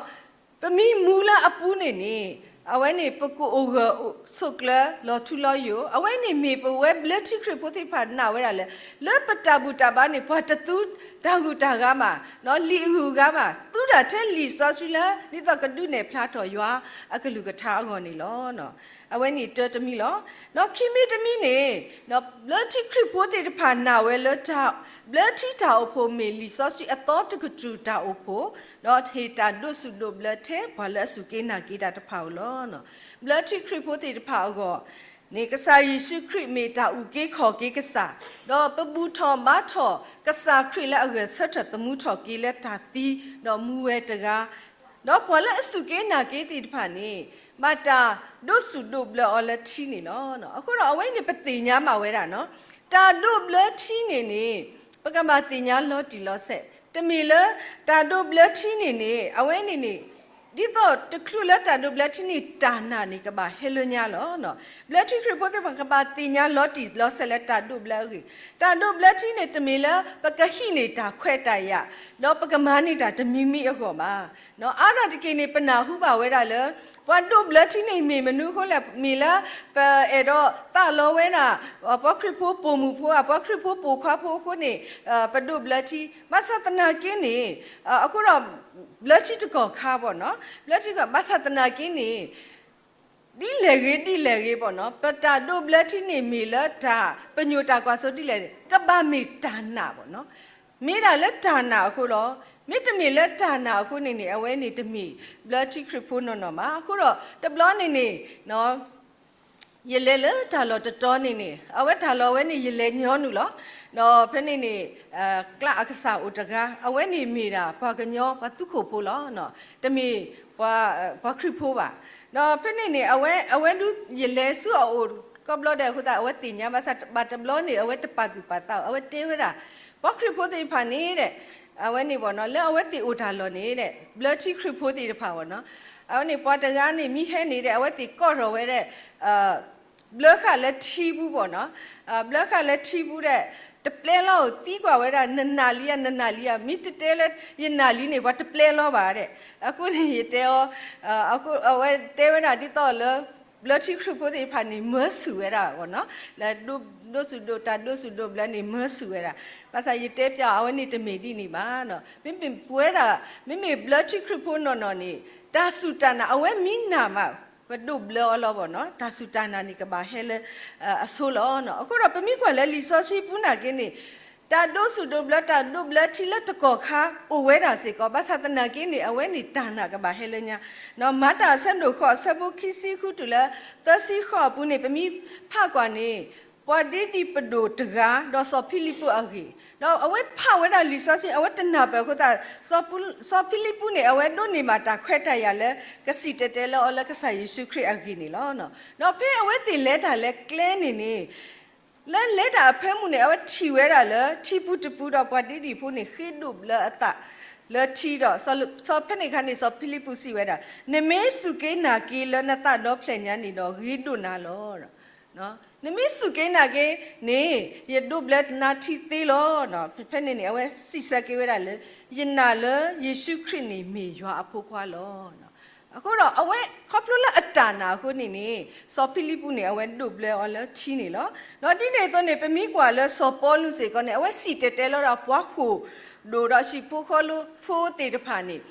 ပမ့ၢ်မူလၢအပူၤန့ၣ်န့ၣ် အဝဲန့ၣ်ပကအိၣ်ဂၢၢ်ဆိးကျၢၤလီၤထူလီၤယိာ်, အဝဲန့ၣ်မ့ၢ်ပဝဲဘျၢထံခရံာ်ဖိသ့ၣ်တဖၣ်နာ်ဝဲဒၣ်လၢ လၢပတၢ်ဘူၣ်တၢ်ဘါန့ၣ် ပှၤတသူတၢ်ဂုၤတၢ်ဂၤဘၣ်, လံာ်အဂုၤအဂၤဘၣ်, သူတၢ်ထဲလံာ်စီဆှံလၢ ဒ်သိးကဒုးနဲၣ်ဖျါထီၣ်ယွၤအကလုၢ်ကထါအဂီၢ်န့ၣ်လီၤ. အဝဲန့ၣ်တၢတမံၤလီၤ. ဒီးခံမံၤတမံၤန့ၣ် ဘျၢထံခရံာ်ဖိသ့ၣ်တဖၣ်နာ်ဝဲလၢ ဘျၢထံတၢ်အိၣ်ဖှိၣ်မ့ၢ်လံာ်စီဆှံအသီတကတြူၢ်တၢ်အိၣ်ဖှိၣ်, ဒီးဟ့ၣ်တၢ်ဒိးဆူၣ်ဒိးဘျၢထဲပှၤလၢအစူၢ်က့ၤနာ်က့ၤတၢ်တဖၣ်ဧိၤလီၤ. ဘျၢထံခရံာ်ဖိသ့ၣ်တဖၣ်အဂီၢ်န့ၣ် ကစၢ်ယ့ၣ်ၡူးခရံာ်မ့ၢ်တၢ်အုၣ်က့ၤခီၣ်က့ၤကစၢ်, ဒီးပဘူၣ်ထီၣ်ဘါထီၣ်ကစၢ်ခရံာ်လၢအဂဲၤဆၢထၢၣ်သမူထီၣ်က့ၤလၢတၢ်သံ, ဒီးမူဝဲတဂၤ ဒီးပှၤလၢအစူၢ်က့ၤနာ်က့ၤသ့ၣ်တဖၣ်န့ၣ် ဘၣ်တၢ်ဒိးဆူၣ်ဒိးဘျၢအီၤလၢထံန့ၣ်လီၤ. အဃိဒီးအဝဲန့ၣ်ပသ့ၣ်ညါမးဝဲဒၣ်နီၤ, တၢ်ဒိးဘျၢထံန့ၣ်န့ၣ် ပကဘၣ်သ့ၣ်ညါလီၤတံၢ်လီၤဆဲး, တမ့ၢ်လၢတၢ်ဒိးဘျၢထံန့ၣ်န့ၣ် အဝဲန့ၣ်န့ၣ် ဒ်သိးတချုးလၢတၢ်ဒိးဘျၢထံန့ၣ် တၢ်နာ်န့ၣ်ကဘၣ်ဟဲလၢညါလီၤ. ဘျၢထံခရံာ်ဖိသ့ၣ်တဖၣ်ကဘၣ်သ့ၣ်ညါလီၤတံၢ်လီၤဆဲးလၢတၢ်ဒိးဘျၢအဂ့ၢ်, တၢ်ဒိးဘျၢထံန့ၣ် တမ့ၢ်လၢပကဟံးန့ၢ်တၢ်ခွဲးတၢ်ယာ်, ဒီးပကမၤန့ၢ်တၢ်တမံၤမံၤအဂီၢ်ဘၣ်. အါဒၣ်တက့ၢ်န့ၣ် ပနၢ်ဟူဘၣ်ဝဲဒၣ်လၢ ပှၤဒိးဘျၢထံန့ၣ်မ့ၢ်မနုၤအဃိလဲၣ်, မ့ၢ်လၢပအဲၣ်ဒိးသးလီဝဲဒၣ် ပှၤခရံာ်ဖိပိာ်မုၣ်ဖိဧါ, ပှၤခရံာ်ဖိပိာ်ခွါဖိအဃိန့ၣ် ပဒိးဘျၢထံ, ဘၣ်ဆၣ်သနာ်က့န့ၣ် အဃိဒီး ဘျၢထံတကီၢ်ခါဘၣ်နီၤ, ဘျၢထံတကီၢ် ဘၣ်ဆၣ်သနာ်က့န့ၣ် ဒ်လဲၣ်ဂ့ၤဒ်လဲၣ်ဂ့ၤဘၣ်နီၤ, ပတၢ်ဒိးဘျၢထံန့ၣ်မ့ၢ်လၢတၢ်ပညိၣ်တၢ်ကွၢ်စိဒ်လဲၣ်, ကဘၣ်မ့ၢ်တၢ်နာ်ဘၣ်နီၤ, မ့ၢ်ဒၣ်လၢတၢ်နာ်အဃိလီၤ. မ့တမ့ၢ်လၢတၢ်နာ်အဃိန့ၣ်န့ၣ် အဝဲန့ၣ်တမ့ၢ်ဘျၢထံခရံာ်ဖိနီၢ်နီၢ်ဘၣ်. အဃိဒီးတဘျီန့ၣ်န့ၣ် ယလဲၤလၢတၢ်လီၢ်တတီၤန့ၣ်န့ၣ် အဝဲတၢ်လီၢ်ဝဲန့ၣ် ယလဲၤညီနုၢ်လီၤ. ဒီးဖဲန့ၣ်န့ၣ် ကျးအကစၢ်အိၣ်တဂၤ အဝဲန့ၣ်မ့ၢ်ဒၣ်ပှၤကညီပှၤသူခိၣ်ဖိလီၤ. တမ့ၢ်ပှၤခရံာ်ဖိဘၣ်. ဒီးဖဲန့ၣ်န့ၣ် အဝဲဒုးယလဲၤဆူအအိၣ်ကိးဘျီဒဲးအဃိသတး အဝဲသ့ၣ်ညါဘၣ်ဆၣ် ဘၣ်တဘျီန့ၣ် အဝဲတပာ်သူၣ်ပာ်သး အဝဲတဲဝဲဒၣ် ပှၤခရံာ်ဖိသ့ၣ်တဖၣ်န့ၣ်ဒီး အဝဲန့ၣ်ဘၣ်နီၤ လၢအဝဲသ့ၣ်အိၣ်တၢ်လီၢ်န့ၣ်ဒီး ဘျၢထံခရံာ်ဖိသ့ၣ်တဖၣ်ဘၣ်နီၤ အဝဲန့ၣ်ပှၤတဂၤန့ၣ် မ့ၢ်ဟဲန့ၣ်ဒီး အဝဲသ့ၣ်ကိးထီၣ်ဝဲဒီး ဘျၢဃာ်လၢထံပူၤဘၣ်နီၤ, ဘျၢဃာ်လၢထံပူၤဒီး တပျဲလီၤဧိၤ သံကွၢ်ဝဲဒၣ် နနာ်လံဧါ နနာ်လံဧါ, မ့ၢ်တတဲလၢယနာ်လံန့ၣ် ပှၤတပျဲလီၤဘၣ်ဒီး အဃိန့ၣ်ယတဲအီၤ အဝဲတဲဝဲဒၣ်ဒ်သိးလၢ ဘျၢထံခရံာ်ဖိသ့ၣ်တဖၣ်န့ၣ် မၢဆူၣ်ဝဲဒၣ်ဘၣ်နီၤ, လၢဒိးဆူၣ်ဒိး တၢ်ဒိးဆူၣ်ဒိးဘျၢန့ၣ် မၢဆူၣ်ဝဲဒၣ်, ဘၣ်ဆၣ်ယတဲပျးအဝဲန့ၣ်တမ့ၢ်ဒ်န့ၣ်ဘၣ်နီၤ, မ့မ့ၢ်ပဝဲဒၣ် မ့မ့ၢ်ဘျၢထံခရံာ်ဖိနီၢ်နီၢ်န့ၣ် တၢ်စူၢ်တၢ်နာ် အဝဲမ့ၢ်နာ်မး ပဒိးဘျၢအီၤလီၤဘၣ်နီၤ, တၢ်စူၢ်တၢ်နာ်န့ၣ်ကဘၣ်ဟဲလၢအဆိလီၤ. အဃိဒီးပမ့ၢ်ကွၢ်လၢလံာ်စီဆှံပူၤနာ်က့န့ၣ် တၢ်ဒိးဆူၣ်ဒိးဘျၢ တၢ်ဒိးဘျၢထံလၢတကီၢ်ခါအိၣ်ဝဲဒၣ်စ့ၢ်ကီး, ဘၣ်ဆၣ်သနာ်က့န့ၣ် အဝဲန့ၣ်တၢ်နာ်ကဘၣ်ဟဲလၢညါ, မၤတၢ်အဆၢဒိၣ်ဃိး အဆၢဖိခံဆံဃုတုၤလၢသၢဆံဃိးအပူၤန့ၣ် ပမ့ၢ်ဖးကွၢ်န့ၣ် ပှၤဒ့ဒံၣ်ပဒိၣ်တဂၤ ဒီးစီၤဖံလံးပူးအဂ့ၢ်, ဒီးအဝဲဖးဝဲဒၣ်လံာ်စီဆှံ အဝဲတနၢ်ပၢၢ်အဃိသတး စီၤဖံလံးပူးန့ၣ် အဝဲဒိးန့ၢ်ဘၣ်တၢ်ခွဲးတၢ်ယာ်လၢ ကစံၣ်တဲၤတဲလီၤအီၤလၢကစၢ်ယ့ၣ်ၡူးခရံာ်အဂ့ၢ်န့ၣ်လီၤ. ဒီးဖဲအဝဲသ့ၣ်လဲၤတၢ်လၢကျဲန့ၣ်န့ၣ် လၢလဲၤတၢ်အဖၢမုၢ်န့ၣ် အဝဲထံၣ်ဝဲဒၣ်လၢထံပူၤတပူၤဒီးပှၤဒ့ဒံၣ်ဖိန့ၣ် ဃ့ဒိးဘျၢအသးလၢထံဒီး စီၤဖံလံးပူးစံးဝဲဒၣ် နမ့ၢ်စူၢ်က့ၤနာ်က့ၤလၢနသးဒီဖျၢၣ်ညါန့ၣ်ဒီး ဂ့ၤဒိၣ်နၤလီၤ. နမ့ၢ်စူၢ်က့ၤနာ်က့ၤန့ၣ် ယဒိးဘျၢနၤထံသ့လီၤ. ဖဲန့ၣ်န့ၣ် အဝဲစံးဆၢက့ၤဝဲဒၣ်လၢ ယနာ်လၢယ့ၣ်ၡူးခရံာ်န့ၣ်မ့ၢ်ယွၤအဖိခွါလီၤ. အဃိဒီးအဝဲခီဖျိလၢအတၢ်နာ်အဃိန့ၣ်န့ၣ် စီၤဖံလံးပူးန့ၣ် အဝဲဒိးဘျၢအီၤလၢထံန့ၣ်လီၤ. ဒီးဒ်န့ၣ်အသိးန့ၣ် ပမ့ၢ်ကွၢ်လၢစီၤပီလူးစ့ၢ်ကီးန့ၣ် အဝဲစံၣ်တဲၤတဲလီၤဒီးပှၤဃိာ်ဒိၣ်ဒီးဟံၣ်ဖိဃီဖိသ့ၣ်တဖၣ်န့ၣ်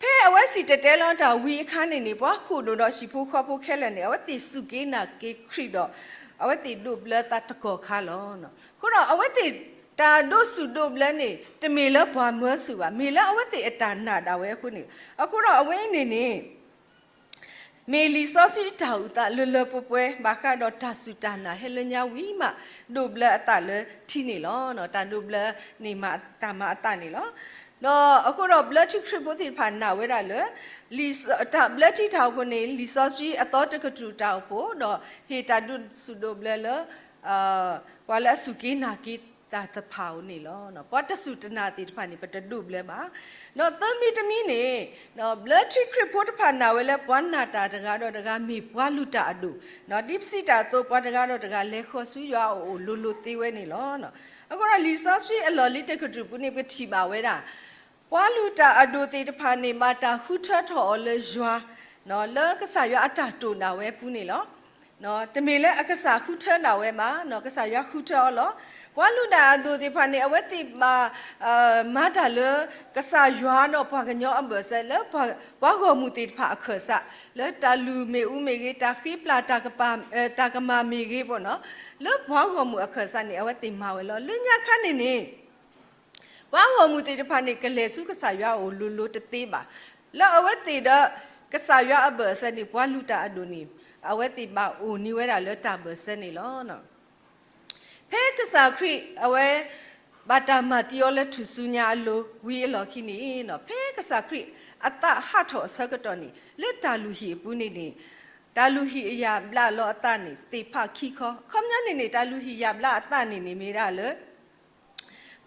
ဖဲအဝဲစံၣ်တဲၤတဲလီၤတၢ်ဝံၤအခါန့ၣ်န့ၣ် ပှၤဃိာ်ဒိၣ်ဒီးဟံၣ်ဖိဃီဖိခဲလၢာ်န့ၣ် အဝဲသ့ၣ်စူၢ်က့ၤနာ်က့ၤခရံာ်ဒီး အဝဲသ့ၣ်ဒိးဘျၢသးတကီၢ်ခါလီၤ. အဃိဒီးအဝဲသ့ၣ် တၢ်ဒိးဆူၣ်ဒိးဘျၢန့ၣ် တမ့ၢ်လၢပှၤမၢဆူၣ်ဘၣ်, မ့ၢ်လၢအဝဲသ့ၣ်အတၢ်နာ်ဒၣ်ဝဲအဃိန့ၣ်, အဃိဒီးအဝဲအံၤန့ၣ်န့ၣ် မ့ၢ်လံာ်စီဆှံတၢ်အုၣ်သးလၢလၢပှဲၤပှဲၤ ဘၣ်ဃးဒီးတၢ်စူၢ်တၢ်နာ်ဟဲလၢညါဝံၤမး ဒိးဘျၢအသးလၢထံန့ၣ်လီၤ. တၢ်ဒိးဘျၢန့ၣ်မၤတၢ်မၤအသးန့ၣ်လီၤ. ဒီးအဃိဒီးဘျၢထံခရံာ်ဖိသ့ၣ်တဖၣ်နာ်ဝဲဒၣ်လၢ လံာ်စီ တၢ်ဘျၢထံတၢ်အိၣ်ဖှိၣ်န့ၣ် လံာ်စီဆှံအသီတကတြူၢ်တၢ်အိၣ်ဖှိၣ် ဒီးဟ့ၣ်တၢ်ဒိးဆူၣ်ဒိးဘျၢလၢ ပှၤလၢအစူၢ်က့ၤနာ်က့ၤတၢ်တဖၣ်ဧိၤန့ၣ်လီၤ. ပှၤတစူၢ်တနာ်သ့ၣ်တဖၣ်န့ၣ် ပတဒိးဘျၢဘၣ်. ဒီးသၢမံၤတမံၤန့ၣ် ဘျၢထံခရံာ်ဖိတဖၣ်နာ်ဝဲလၢပှၤနာ်တၢ်တဂၤဒီးတဂၤမ့ၢ်ပှၤလုၢ်တၢ်အဒိၣ်, ဒ်ပစံးတၢ်အသိး ပှၤတဂၤဒီးတဂၤလဲၤဃီၤဆူယွၤအအိၣ်လိၤလိၤသ့ဝဲန့ၣ်လီၤ. အဃိဒီးလံာ်စီဆှံအလီၢ်လံၤတကတြူၢ်ပူၤန့ၣ် ပထံၣ်ဘၣ်ဝဲဒၣ် ပှၤလုၢ်တၢ်အဒိၣ်သ့ၣ်တဖၣ်န့ၣ် ဘၣ်တၢ်ဃုထၢထီၣ်အီၤလၢယွၤ, လၢကစၢ်ယွၤအတၢ်တိာ်ဒၣ်ဝဲပူၤန့ၣ်လီၤ. တမ့ၢ်လၢအကစၢ်ဃုထၢဒၣ်ဝဲဘၣ်, ကစၢ်ယွၤဃုထၢအီၤလီၤ. ပှၤလုၢ်တၢ်အဒိၣ်သ့ၣ်တဖၣ်န့ၣ် အဝဲသ့ၣ်ဘၣ် မၤတၢ်လၢကစၢ်ယွၤဒီးပှၤကညီအဘၢၣ်စၢၤ လၢပှၤဂီၢ်မုၢ်သ့ၣ်တဖၣ်အခၢၣ်စး လၢတၢ်လုၢ်မ့ၣ်အူမ့ၢ်ဂ့ၤ, တၢ်ဃ့ပျၢ် တၢ်ကမၣ်မ့ၢ်ဂ့ၤဘၣ်နီၤ, လၢပှၤဂီၢ်မုၢ်အခၢၣ်စးန့ၣ် အဝဲသ့ၣ်မၤဝဲလီၤ. လၢညါခါန့ၣ်န့ၣ် ပှၤဂီၢ်မုၢ်သ့ၣ်တဖၣ်န့ၣ် ကလဲၤဆူကစၢ်ယွၤအအိၣ်လိၤလိၤတသ့ဘၣ်. လၢအဝဲသ့ၣ်ဒီး ကစၢ်ယွၤအဘၢၣ်အစၢၤန့ၣ် ပှၤလုၢ်တၢ်အဒိၣ်န့ၣ် အဝဲသ့ၣ်ဘၣ်အိၣ်န့ၢ်ဝဲဒၣ်လၢတၢ်ဘၢၣ်စၢၤန့ၣ်လီၤ. ဖဲကစၢ်ခရံာ်အဝဲ ဘၣ်တၢ်မၤသံအီၤလၢထူၣ်စုညါအလိၤဝံၤအလီၢ်ခံန့ၣ် ဖဲကစၢ်ခရံာ်အသးဟးထီၣ်အဆၢကတီၢ်န့ၣ် လၢတၢ်လုၢ်ဟံၣ်အပူၤန့ၣ်န့ၣ် တၢ်လုၢ်ဟံၣ်အယၣ်ဘျးလီၤအသးန့ၣ် သ့ၣ်ဖးခံခီ, ခီပညီန့ၣ်န့ၣ် တၢ်လုၢ်ဟံၣ်ယၣ်ဘျးအသးန့ၣ်န့ၣ်မ့ၢ်ဒၣ်လၢ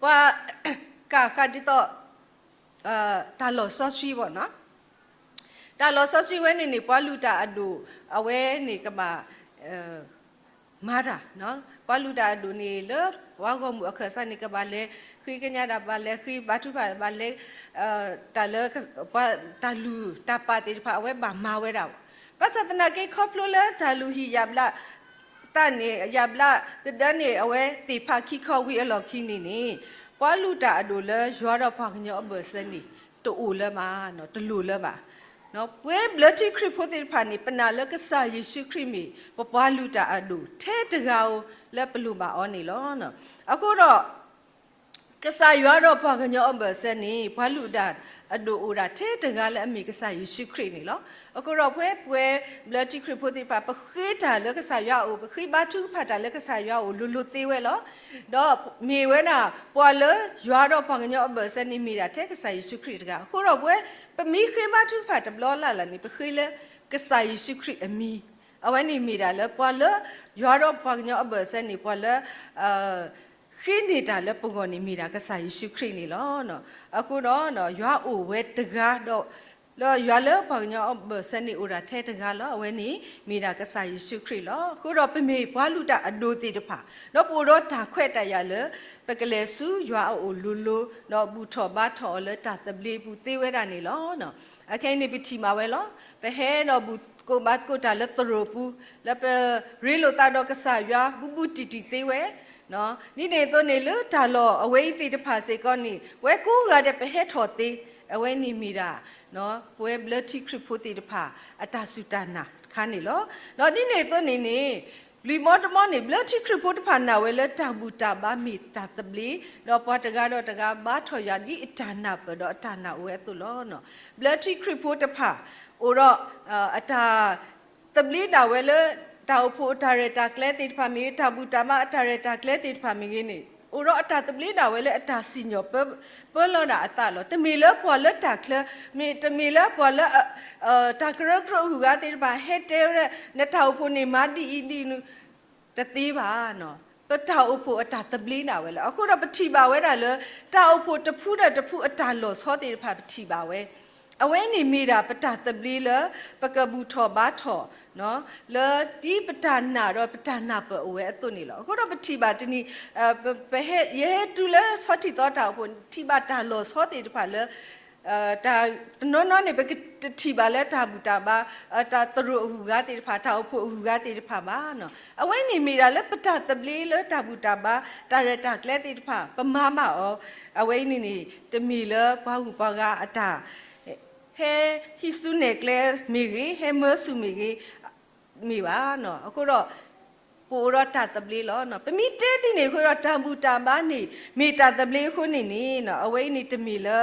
ပှၤကၣ်ဃးဒ်သိး တၢ်လီၢ်စီဆှံဘၣ်နီၤ. တၢ်လီၤဆီဆှံဝဲန့ၣ်န့ၣ် ပှၤလုၢ်တၢ်အဒိၣ် အဝဲန့ၣ်ကဘၣ် မၤတၢ်, ပှၤလုၢ်တၢ်အဒိၣ်န့ၣ် လၢပှၤဂီၢ်မုၢ်အခၢၣ်စးန့ၣ် ကဘၣ်လဲၤဃ့ကညးတၢ် ဘၣ်လဲၤဃ့ဘါထုကဖၣ် ဘၣ်လဲၤ တၢ်လၢ ပှၤတၢ်လုၢ်တၢ်ပာ်သ့ၣ်တဖၣ် အဝဲဘၣ်မၤဝဲဒၣ်ဘၣ်. ဘၣ်ဆၣ်သနာ်က့ ခီဖျိလၢတၢ်လုၢ်ဟံၣ်ယၣ်ဘျး သးန့ၣ် ယၣ်ဘျးသဒၢန့ၣ် အဝဲသ့ၣ်ဖးခံခီဝံၤအလီၢ်ခံန့ၣ်န့ၣ် ပှၤလုၢ်တၢ်အဒိၣ်လၢယွၤဒီးပှၤကညီအဘၢၣ်စၢၤန့ၣ် တအိၣ်လၢၤဘၣ်, တလိၣ်လၢၤဘၣ်. ပဝဲဘျၢထံခရံာ်ဖိသ့ၣ်တဖၣ်န့ၣ် ပနာ်လၢကစၢ်ယ့ၣ်ၡူးခရံာ်မ့ၢ် ပပှၤလုၢ်တၢ်အဒိၣ်ထဲတဂၤဧိၤလၢပလိၣ်ဘၣ်အီၤန့ၣ်လီၤ. အဃိဒီး ကစၢ်ယွၤဒီးပှၤကညီအဘၢၣ်စၢၤန့ၣ် ပှၤလုၢ်တၢ်အဒိၣ်အိၣ်ဒၣ်ထဲတဂၤလၢအမ့ၢ်ကစၢ်ယ့ၣ်ၡူးခရံာ်န့ၣ်လီၤ. အဃိဒီးပဝဲ ပဝဲဘျၢထံခရံာ်ဖိသ့ၣ်တဖၣ် ပဃ့တၢ်လၢကစၢ်ယွၤအအိၣ်, ပဃ့ဘါထုကဖၣ်တၢ်လၢကစၢ်ယွၤအအိၣ်လိၤလိၤသ့ဝဲလီၤ. ဒီးမ့ၢ်ဝဲဒၣ် ပှၤလၢယွၤဒီးပှၤကညီအဘၢၣ်စၢၤန့ၣ် မ့ၢ်ဒၣ်ထဲကစၢ်ယ့ၣ်ၡူးခရံာ်တဂၤ. အဃိဒီးပဝဲ ပမ့ၢ်ဃ့ဘါထုကဖၣ်တဘျီလၢ်လၢ်န့ၣ် ပဃ့လၢကစၢ်ယ့ၣ်ၡူးခရံာ်အမံၤ, အဝဲန့ၣ်မ့ၢ်ဒၣ်လၢပှၤလၢယွၤဒီးပှၤကညီအဘၢၣ်စၢၤန့ၣ် ပှၤလၢ ဃ့န့ၢ်တၢ်လၢပဂီၢ်န့ၣ် မ့ၢ်ဒၣ်ကစၢ်ယ့ၣ်ၡူးခရံာ်န့ၣ်လီၤ. အဃိဒီး ယွၤအိၣ်ဝဲတဂၤဒီး လၢယွၤလၢပှၤကညီအဘၢၣ်စၢၤန့ၣ်အိၣ်ဒၣ်ထဲတဂၤလီၤ. အဝဲန့ၣ်မ့ၢ်ဒၣ်ကစၢ်ယ့ၣ်ၡူးခရံာ်လီၤ. အဃိဒီးပမ့ၢ်ပှၤလုၢ်တၢ်အဒိၣ်သ့ၣ်တဖၣ် ဒီးပအိၣ်ဒီးတၢ်ခွဲးတၢ်ယာ်လၢ ပကလဲၤဆူယွၤအအိၣ်လိၤလိၤ ဒီးဘူၣ်ထီၣ်ဘါထီၣ်အီၤလၢတၢ်သဘျ့ပူၤသ့ဝဲဒၣ်န့ၣ်လီၤ. အခဲအံၤန့ၣ်ပထံၣ်မးဝဲလီၤ. ပဟဲဒီးဘူၣ်သကိးဘါသကိးတၢ်လၢသရိာ်ပူၤ လၢပရ့လိာ်သးဒီးကစၢ်ယွၤ ဘူးဘူးတံၢ်တံၢ်သ့ဝဲ ဒ်န့ၣ်အသိးန့ၣ် လၢတၢ်လီၢ်အဝဲအံၤသ့ၣ်တဖၣ်စ့ၢ်ကီးန့ၣ် ပဝဲကိးဂၤဒဲးပဟဲထီၣ်သ့, အဝဲန့ၣ်မ့ၢ်ဒၣ် ပဝဲဘျၢထံခရံာ်ဖိသ့ၣ်တဖၣ် အတၢ်စူၢ်တၢ်နာ်တခါန့ၣ်လီၤ. ဒီးဒ်န့ၣ်အသိးန့ၣ်န့ၣ် လွံၢ်မီတမီန့ၣ် ဘျၢထံခရံာ်ဖိတဖၣ်နာ်ဝဲလၢတၢ်ဘူၣ်တၢ်ဘါမ့ၢ်တၢ်သဘျ့, ဒီးပှၤတဂၤဒီးတဂၤဘါထီၣ်ယွၤဒ်အတၢ်နၢ်ပၢၢ်ဒီးအတၢ်နာ်အိၣ်ဝဲအသိးလီၤ. ဘျၢထံခရံာ်ဖိတဖၣ် အိၣ်ဒီး အတၢ် သဘျ့ဒၣ်ဝဲလၢ တၢ်အိၣ်ဖှိၣ်အတၢ်ရဲၣ်တၢ်ကျဲၤသ့ၣ်တဖၣ်မ့ၢ်ဂ့ၤ, တၢ်ဘူၣ်တၢ်ဘါအတၢ်ရဲၣ်တၢ်ကျဲၤသ့ၣ်တဖၣ်မ့ၢ်ဂ့ၤန့ၣ် အိၣ်ဒီးအတၢ်သ့ၣ်နီၣ်ပၢလီၤဒၣ်အသးလီၤ. တမ့ၢ်လၢပှၤလၢတၢ်ချၢ, မ့ၢ်တမ့ၢ်လၢပှၤလၢ တၢ်ကရၢကရိအဂုၤအဂၤသ့ၣ်တဖၣ် ဟဲတဲဝဲ နတၢ်အိၣ်ဖှိၣ်န့ၣ်မၤဒ်အံၤဒ်အံၤ တသ့ဘၣ်. ပတၢ်အိၣ်ဖှိၣ်အတၢ်သဘျ့ဒၣ်ဝဲလီၤ. အဃိဒီးပထံၣ်ဘၣ်ဝဲဒၣ်လၢ တၢ်အိၣ်ဖှိၣ်တဖုဒီးတဖုအတၢ်လီၤဆီသ့ၣ်တဖၣ်ပထံၣ်ဘၣ်ဝဲ, အဝဲန့ၣ်မ့ၢ်ဒၣ်ပတၢ်သဘျ့လၢ ပကဘူၣ်ထီၣ်ဘါထီၣ် လၢဒ်ပတၢ်နာ်ဒီးပတၢ်နၢ်ပၢၢ်အိၣ်ဝဲအသိးန့ၣ်လီၤ. အဃိဒီးပထံၣ်ဘၣ်တနံၤ ယဟဲတုၤလၢဆီထံၣ်သီတၢ်အိၣ်ဖှိၣ် ထံၣ်ဘၣ်တၢ်လီၤဆီသ့ၣ်တဖၣ်လၢ တၢ်တနီၤနီၤန့ၣ် ပကတထံၣ်ဘၣ်လၢတၢ်ဘူၣ်တၢ်ဘါ တၢ်သရိာ်အဂုၤအဂၤသ့ၣ်တဖၣ် တၢ်အိၣ်ဖှိၣ်အဂုၤအဂၤသ့ၣ်တဖၣ်ဘၣ်. အဝဲန့ၣ်မ့ၢ်ဒၣ်လၢပတၢ်သဘျ့လၢတၢ်ဘူၣ်တၢ်ဘါ တၢ်ရဲၣ်တၢ်ကျဲၤသ့ၣ်တဖၣ် ပမၤဘၣ်အီၤ, အဝဲအံၤန့ၣ်န့ၣ် တမ့ၢ်လၢပှၤဂုၤပှၤဂၤအတၢ် ဟဲဟံးစုနဲၣ်ကျဲမ့ၢ်ဂ့ၤ, ဟဲမၢဆူၣ်မ့ၢ်ဂ့ၤ မ့ၢ်ဘၣ်. အဃိဒီး ပအိၣ်ဒီးတၢ်သဘျ့လီၤ. ပမ့ၢ်တဲဒ်န့ၣ်အဃိဒီး တၢ်ဘူၣ်တၢ်ဘါန့ၣ် မ့ၢ်တၢ်သဘျ့အဃိန့ၣ်န့ၣ် အဝဲအံၤန့ၣ်တမ့ၢ်လၢ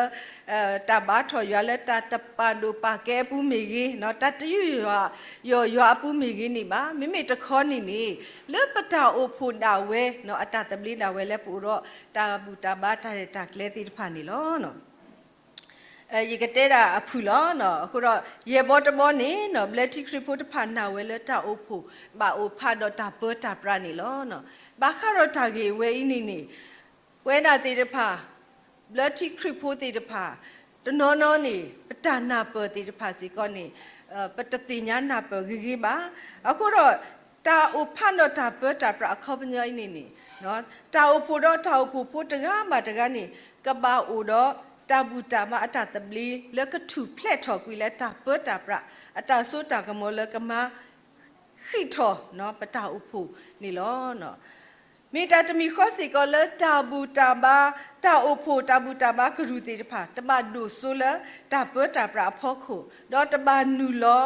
တၢ်ဘါထီၣ်ယွၤလၢတၢ်တပာ်ဒိၣ်ပာ်ကဲအပူၤမ့ၢ်ဂ့ၤ, တၢ်တယူးယီၣ်ယွၤအပူၤမ့ၢ်ဂ့ၤန့ၣ်ဘၣ်. မ့မ့ၢ်တခီန့ၣ်န့ၣ် လၢပတၢ်အိၣ်ဖှိၣ်ဒၣ်ဝဲ အတၢ်သဘျ့ဒၣ်ဝဲလၢပအိၣ်ဒီးတၢ်ဘူၣ်တၢ်ဘါတၢ်ရဲၣ်တၢ်ကျဲၤသ့ၣ်တဖၣ်န့ၣ်လီၤ. ယကတဲဒၣ်အဖုၣ်လီၤ. အဃိဒီး ယဲၢ်ဘီတဘီန့ၣ် ဘျၢထံခရံာ်ဖိတဖၣ်နာ်ဝဲလၢတၢ်အိၣ်ဖှိၣ်ဘၣ်အိၣ်ဖးဒီးတၢ်ပၢတၢ်ပြးန့ၣ်လီၤ. ဘၣ်ဃးဒီးတၢ်ဂ့ၢ်ဝဲအံၤန့ၣ်န့ၣ် ပဝဲဒၣ်သ့ၣ်တဖၣ် ဘျၢထံခရံာ်ဖိသ့ၣ်တဖၣ် တနီၤနီၤန့ၣ် ပတၢ်နၢ်ပၢၢ်သ့ၣ်တဖၣ်စ့ၢ်ကီးန့ၣ် ပတသ့ၣ်ညါနၢ်ပၢၢ်ဂ့ၤဂ့ၤဘၣ်. အဃိဒီး တၢ်အိၣ်ဖးဒီးတၢ်ပၢတၢ်ပြးအခီပညီအံၤန့ၣ်န့ၣ် တၢ်အိၣ်ဖှိၣ်ဒီးတၢ်အိၣ်ဖှိၣ်ဖိတဂၤဘၣ်တဂၤန့ၣ် ကဘၣ်အိၣ်ဒီးတၢ်ဘူၣ်တၢ်ဘါအတၢ်သဘျ့ လၢကထူၣ်ဖျဲးထီၣ်ကွံာ်လၢတၢ်ပၢတၢ်ပြး အတၢ်စိတၢ်ကမီၤလၢကမၤ ဃံးထီၣ်ပတၢ်အိၣ်ဖှိၣ်န့ၣ်လီၤ. မ့ၢ်တၢ်တမံၤဃီစ့ၢ်ကီးလၢတၢ်ဘူၣ်တၢ်ဘါ တၢ်အိၣ်ဖှိၣ်တၢ်ဘူၣ်တၢ်ဘါကရူၢ်သ့ၣ်တဖၣ် တဘၣ်ဒိၣ်စိလၢတၢ်ပၢတၢ်ပြးအဖီခိၣ် ဒီးတဘၣ်နုာ်လီၤ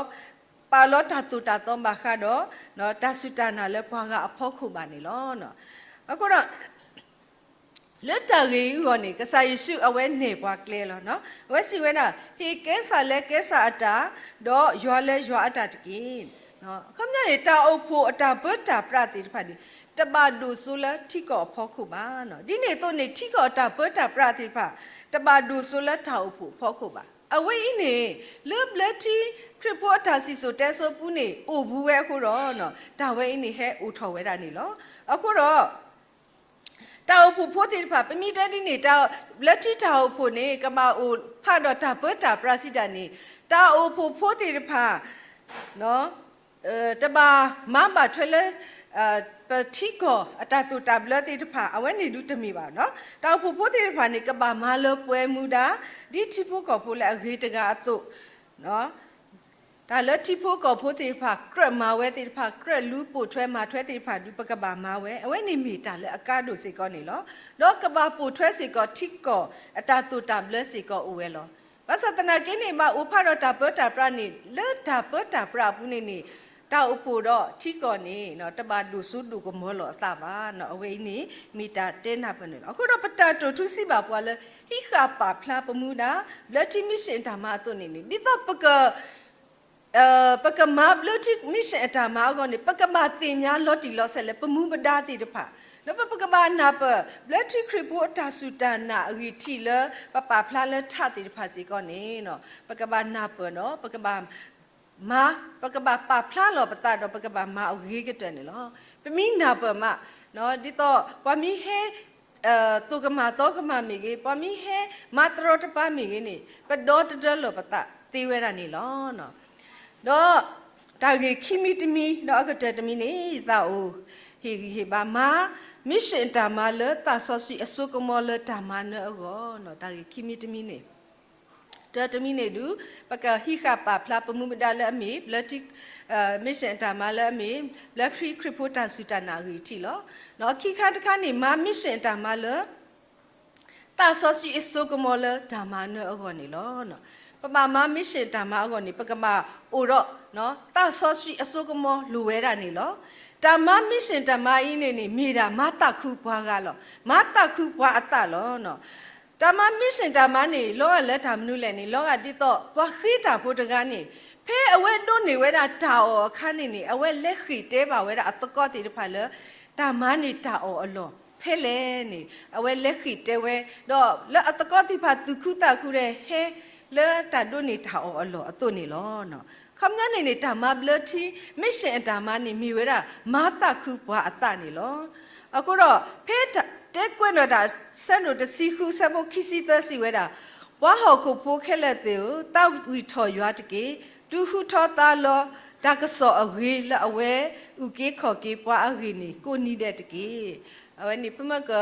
ပာ်လီၤတၢ်သိၣ်တၢ်သီဘၣ်ဃးဒီး တၢ်စူၢ်တၢ်နာ်လၢပှၤဂၤအဖီခိၣ်ဘၣ်န့ၣ်လီၤ. အဃိဒီး လၢတၢ်ဂ့ၢ်အံၤအဂီၢ်န့ၣ် ကစၢ်ယ့ၣ်ၡူးအဝဲနဲၣ်ပှၤကျဲလီၤ. အဝဲစံးဝဲဒၣ် ဟ့ၣ်ကဲစၢ်လၢကဲစၢ်အတၢ် ဒီးယွၤလၢယွၤအတၢ်တက့ၢ်. အခီပညီန့ၣ် တၢ်အိၣ်ဖှိၣ်အတၢ်ပၢတၢ်ပြးသ့ၣ်တဖၣ်န့ၣ် တဘၣ်ဒိၣ်စိလၢထံကီၢ်အဖီခိၣ်ဘၣ်. ဒ်န့ၣ်အသိးန့ၣ် ထံကီၢ်အတၢ်ပၢတၢ်ပြးသ့ၣ်တဖၣ် တဘၣ်ဒိၣ်စိလၢတၢ်အိၣ်ဖှိၣ်အဖီခိၣ်ဘၣ်. အဝဲအံၤန့ၣ် လၢဘျၢထံခရံာ်ဖိအတၢ်စံၣ်စိၤတဲစိၤပူၤန့ၣ် အိၣ်ဘူးဝဲအဃိဒီး တၢ်ဝဲအံၤန့ၣ်ဟဲအိၣ်ထီၣ်ဝဲဒၣ်န့ၣ်လီၤ. အဃိဒီး တၢ်အိၣ်ဖှိၣ်ဖိသ့ၣ်တဖၣ် ပမ့ၢ်တဲဒ်န့ၣ် ဘျၢထံတၢ်အိၣ်ဖှိၣ်န့ၣ် ကဘၣ်အိၣ်ဖးဒီးတၢ်ပၢတၢ်ပြးစံးတၢ်န့ၣ် တၢ်အိၣ်ဖှိၣ်ဖိသ့ၣ်တဖၣ် တဘၣ်မၤဘၣ်ထွဲလၢ ပထံကီၢ်အတၢ်သိၣ်တၢ်ဘျၢသ့ၣ်တဖၣ် အဝဲန့ၣ်ဒုးတမ့ၢ်ဘၣ်. တၢ်အိၣ်ဖှိၣ်ဖိသ့ၣ်တဖၣ်န့ၣ် ကဘၣ်မၤလၢပှဲၤမူဒါ ဒ်ထံဖိကီၢ်ဖိလၢအဂ့ၤတဂၤအသိး တၢ်လၢထံဖိကီၢ်ဖိသ့ၣ်တဖၣ် ကြၢးမၤဝဲသ့ၣ်တဖၣ် ကြၢးလူပိာ်ထွဲမၤထွဲသ့ၣ်တဖၣ်ဒုး ပကဘၣ်မၤဝဲ အဝဲန့ၣ်မ့ၢ်တၢ်လၢအကါဒိၣ်စ့ၢ်ကီးန့ၣ်လီၤ. ဒီးကဘၣ်ပိာ်ထွဲစ့ၢ်ကီးထံကီၢ်အတၢ်သိၣ်တၢ်ဘျၢစ့ၢ်ကီးအိၣ်ဝဲလီၤ. ဘၣ်ဆၣ်သနာ်က့န့ၣ် ဘၣ်အိၣ်ဖးဒီးတၢ်ပၢတၢ်ပြးန့ၣ် လၢတၢ်ပၢတၢ်ပြးအပူၤန့ၣ်န့ၣ် တၢ်အိၣ်ဖှိၣ်ဒီးထံကီၢ်န့ၣ် တဘၣ်ဒိၣ်စိဒိၣ်ကမီၤလီၤအသးဘၣ်. အဝဲအံၤန့ၣ် မ့ၢ်တၢ်တဲနၢ်ပၢၢ်န့ၣ်လီၤ. အဃိဒီးပတၢ်တိာ်ထူစံးဘၣ်ပှၤလၢ ဟံးဃာ်ပာ်ဖျါပမူဒါ ဘျၢထံ mission အတၢ်မၤအသိးန့ၣ်န့ၣ် ဒ်သိးပက ပကမၤဘျၢထံ mission အတၢ်မၤအဂီၢ်န့ၣ် ပကဘၣ်သ့ၣ်ညါလီၤတံၢ်လီၤဆဲးလၢပမူပဒါသ့ၣ်တဖၣ်, ဒီးပကဘၣ်နၢ်ပၢၢ် ဘျၢထံခရံာ်ဖိအတၢ်စူၢ်တၢ်နာ်အဂံၢ်ထံးလၢ ပပာ်ဖျါလၢထးသ့ၣ်တဖၣ်စ့ၢ်ကီးန့ၣ် ပကဘၣ်နၢ်ပၢၢ်ဒီး ပကဘၣ်မၤ ပကဘၣ်ပာ်ဖျါလီၤပသးဒီး ပကဘၣ်မၤအဂ့ၤကတၢၢ်န့ၣ်လီၤ. ပမ့ၢ်နၢ်ပၢၢ်မး ဒ်သိးပှၤမ့ၢ်ဟဲ သိၣ်ကမၣ်သီကမၣ်မ့ၢ်ဂ့ၤ, ပှၤမ့ၢ်ဟဲမၤတရီတပါမ့ၢ်ဂ့ၤန့ၣ် ပဒီတဒၢလီၤပသးသ့ဝဲဒၣ်န့ၣ်လီၤ. ဒီးတၢ်ဂ့ၢ်ခံမံၤတမံၤ ဒီးအကတၢၢ်တမံၤန့ၣ် ယသးအိၣ်ဟ့ၣ်ဂံၢ်ဟ့ၣ်ဘါမၤ mission အတၢ်မၤလၢသးစီဆှံအစိကမီၤလၢတၢ်မၤနၢၤအဂီၢ်, တၢ်ဂ့ၢ်ခံမံၤတမံၤန့ၣ် တၢတမံၤန့ၣ်ဒုး ပကဟံးဃာ်ပာ်ဖျါပမူပဒါလၢအမ့ၢ် ဘျၢထံ mission အတၢ်မၤလၢအမ့ၢ် ဘျၢထံခရံာ်ဖိတၢ်စူၢ်တၢ်နာ်အဂံၢ်ထံးလီၤ. ဒီးခံခါတခါန့ၣ် မၤ mission အတၢ်မၤလၢ သးစီဆှံအစိကမီၤလၢတၢ်မၤနၢၤအဂီၢ်န့ၣ်လီၤ. ပဘၣ်မၤ mission တၢ်မၤအဂီၢ်န့ၣ် ပကဘၣ်အိၣ်ဒီး သးစီဆှံအစိကမီၤလိၣ်ဝဲဒၣ်န့ၣ်လီၤ. တၢ်မၤ mission တၢ်မၤအံၤန့ၣ်န့ၣ် မ့ၢ်ဒၣ်မၤသးခုပှၤဂၤလီၤ. မၤသးခုပှၤအသးလီၤ. တၢ်မၤ mission တၢ်မၤန့ၣ် လီၤဂာ်လၢတၢ်မနုၤလဲၣ်န့ၣ် လီၤဂာ်ဒ်သိး ပှၤဃ့တၢ်ဖိတဂၤန့ၣ် ဖဲအဝဲဒိးန့ၢ်ဝဲဒၣ်တၢ်အီၣ်အခါန့ၣ်န့ၣ် အဝဲလဲၤဃ့ၢ်တဲဘၣ်ဝဲဒၣ်အသကိးသ့ၣ်တဖၣ်လၢ တၢ်မၤန့ၣ်တၢ်အီၣ်အလီၢ်ဖဲလဲၣ်န့ၣ် အဝဲလဲၤဃ့ၢ်တဲဝဲ, ဒီးလၢအသကိးသ့ၣ်တဖၣ်သူၣ်ခုသးခုဒီးဟဲ လၢတၢ်ဒိးန့ၢ်တၢ်အီၣ်အလီၢ်အသိးန့ၣ်လီၤ. ခီပညီန့ၣ်န့ၣ် တၢ်မၤဘျၢထံ mission အတၢ်မၤန့ၣ် မ့ၢ်ဝဲဒၣ် မၤသးခုပှၤအသးန့ၣ်လီၤ. အဃိဒီး ဖဲတဲကွဲးနီၣ်တၢ် ဆၢဒိၣ်တဆံဃု ဆၢဖိခံဆံသၢစံးဝဲဒၣ်, ပှၤဟီၣ်ခိၣ်ဖိခဲလၢာ်သ့ၣ်ဧၢ, သးဝံၣ်ထီၣ်ယွၤတက့ၢ်. တုၤဃုထီသါလီၤ တၢ်ကစီၣ်အဂ့ၤလၢအဝဲအုၣ်က့ၤခီၣ်က့ၤပှၤအဂ့ၢ်န့ၣ် ကိးနံၤဒဲးတက့ၢ်. အဝဲန့ၣ် ပမ့ၢ်က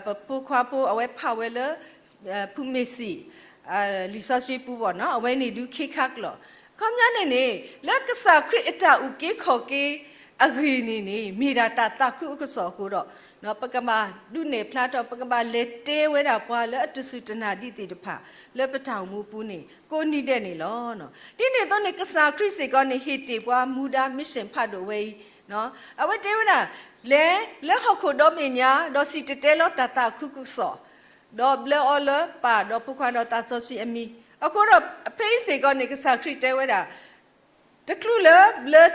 ပဖိခွါဖိ အဝဲဖးဝဲလၢ ဖုမ့ၢ်စံး လံာ်စီဆှံပူၤဘၣ်နီၤ အဝဲန့ၣ်ဒုးခ့ခါကျိာ်. အခီပညီန့ၣ်န့ၣ် လၢကစၢ်ခရံာ်အတၢ်အုၣ်က့ၤခီၣ်က့ၤအဂ့ၢ်န့ၣ်န့ၣ် မ့ၢ်ဒၣ်တၢ်သးခုအကစီၣ်အဃိဒီး ပကဘၣ်ဒုးနဲၣ်ဖျါထီၣ် ပကဘၣ်လဲၤတဲဝဲဒၣ်ပှၤလၢအတစူၢ်တနာ်ဒံးသ့ၣ်တဖၣ် လၢပတၢ်အိၣ်မူပူၤန့ၣ် ကိးနံၤဒဲးန့ၣ်လီၤ. ဒ်န့ၣ်အသိးန့ၣ် ကစၢ်ခရံာ်စ့ၢ်ကီးန့ၣ် ဟ့ၣ်တ့ၢ်ပှၤမူဒါ mission ဖးဒိၣ်ဝဲအံၤ အဝဲတဲဝဲဒၣ် လဲၤလၢဟီၣ်ခိၣ်ဒီဘ့ၣ်ညါ ဒီးစံၣ်တဲၤတဲလီၤတၢ်သးခုကစီၣ် ဒီးဘျၢအီၤလၢပၢ်ဒီးဖိခွါဒီးသးစီဆှံအမံၤ. အဃိဒီးဖဲအံၤစ့ၢ်ကီးန့ၣ် ကစၢ်ခရံာ်တဲဝဲဒၣ် တချုးလၢ ဘျၢ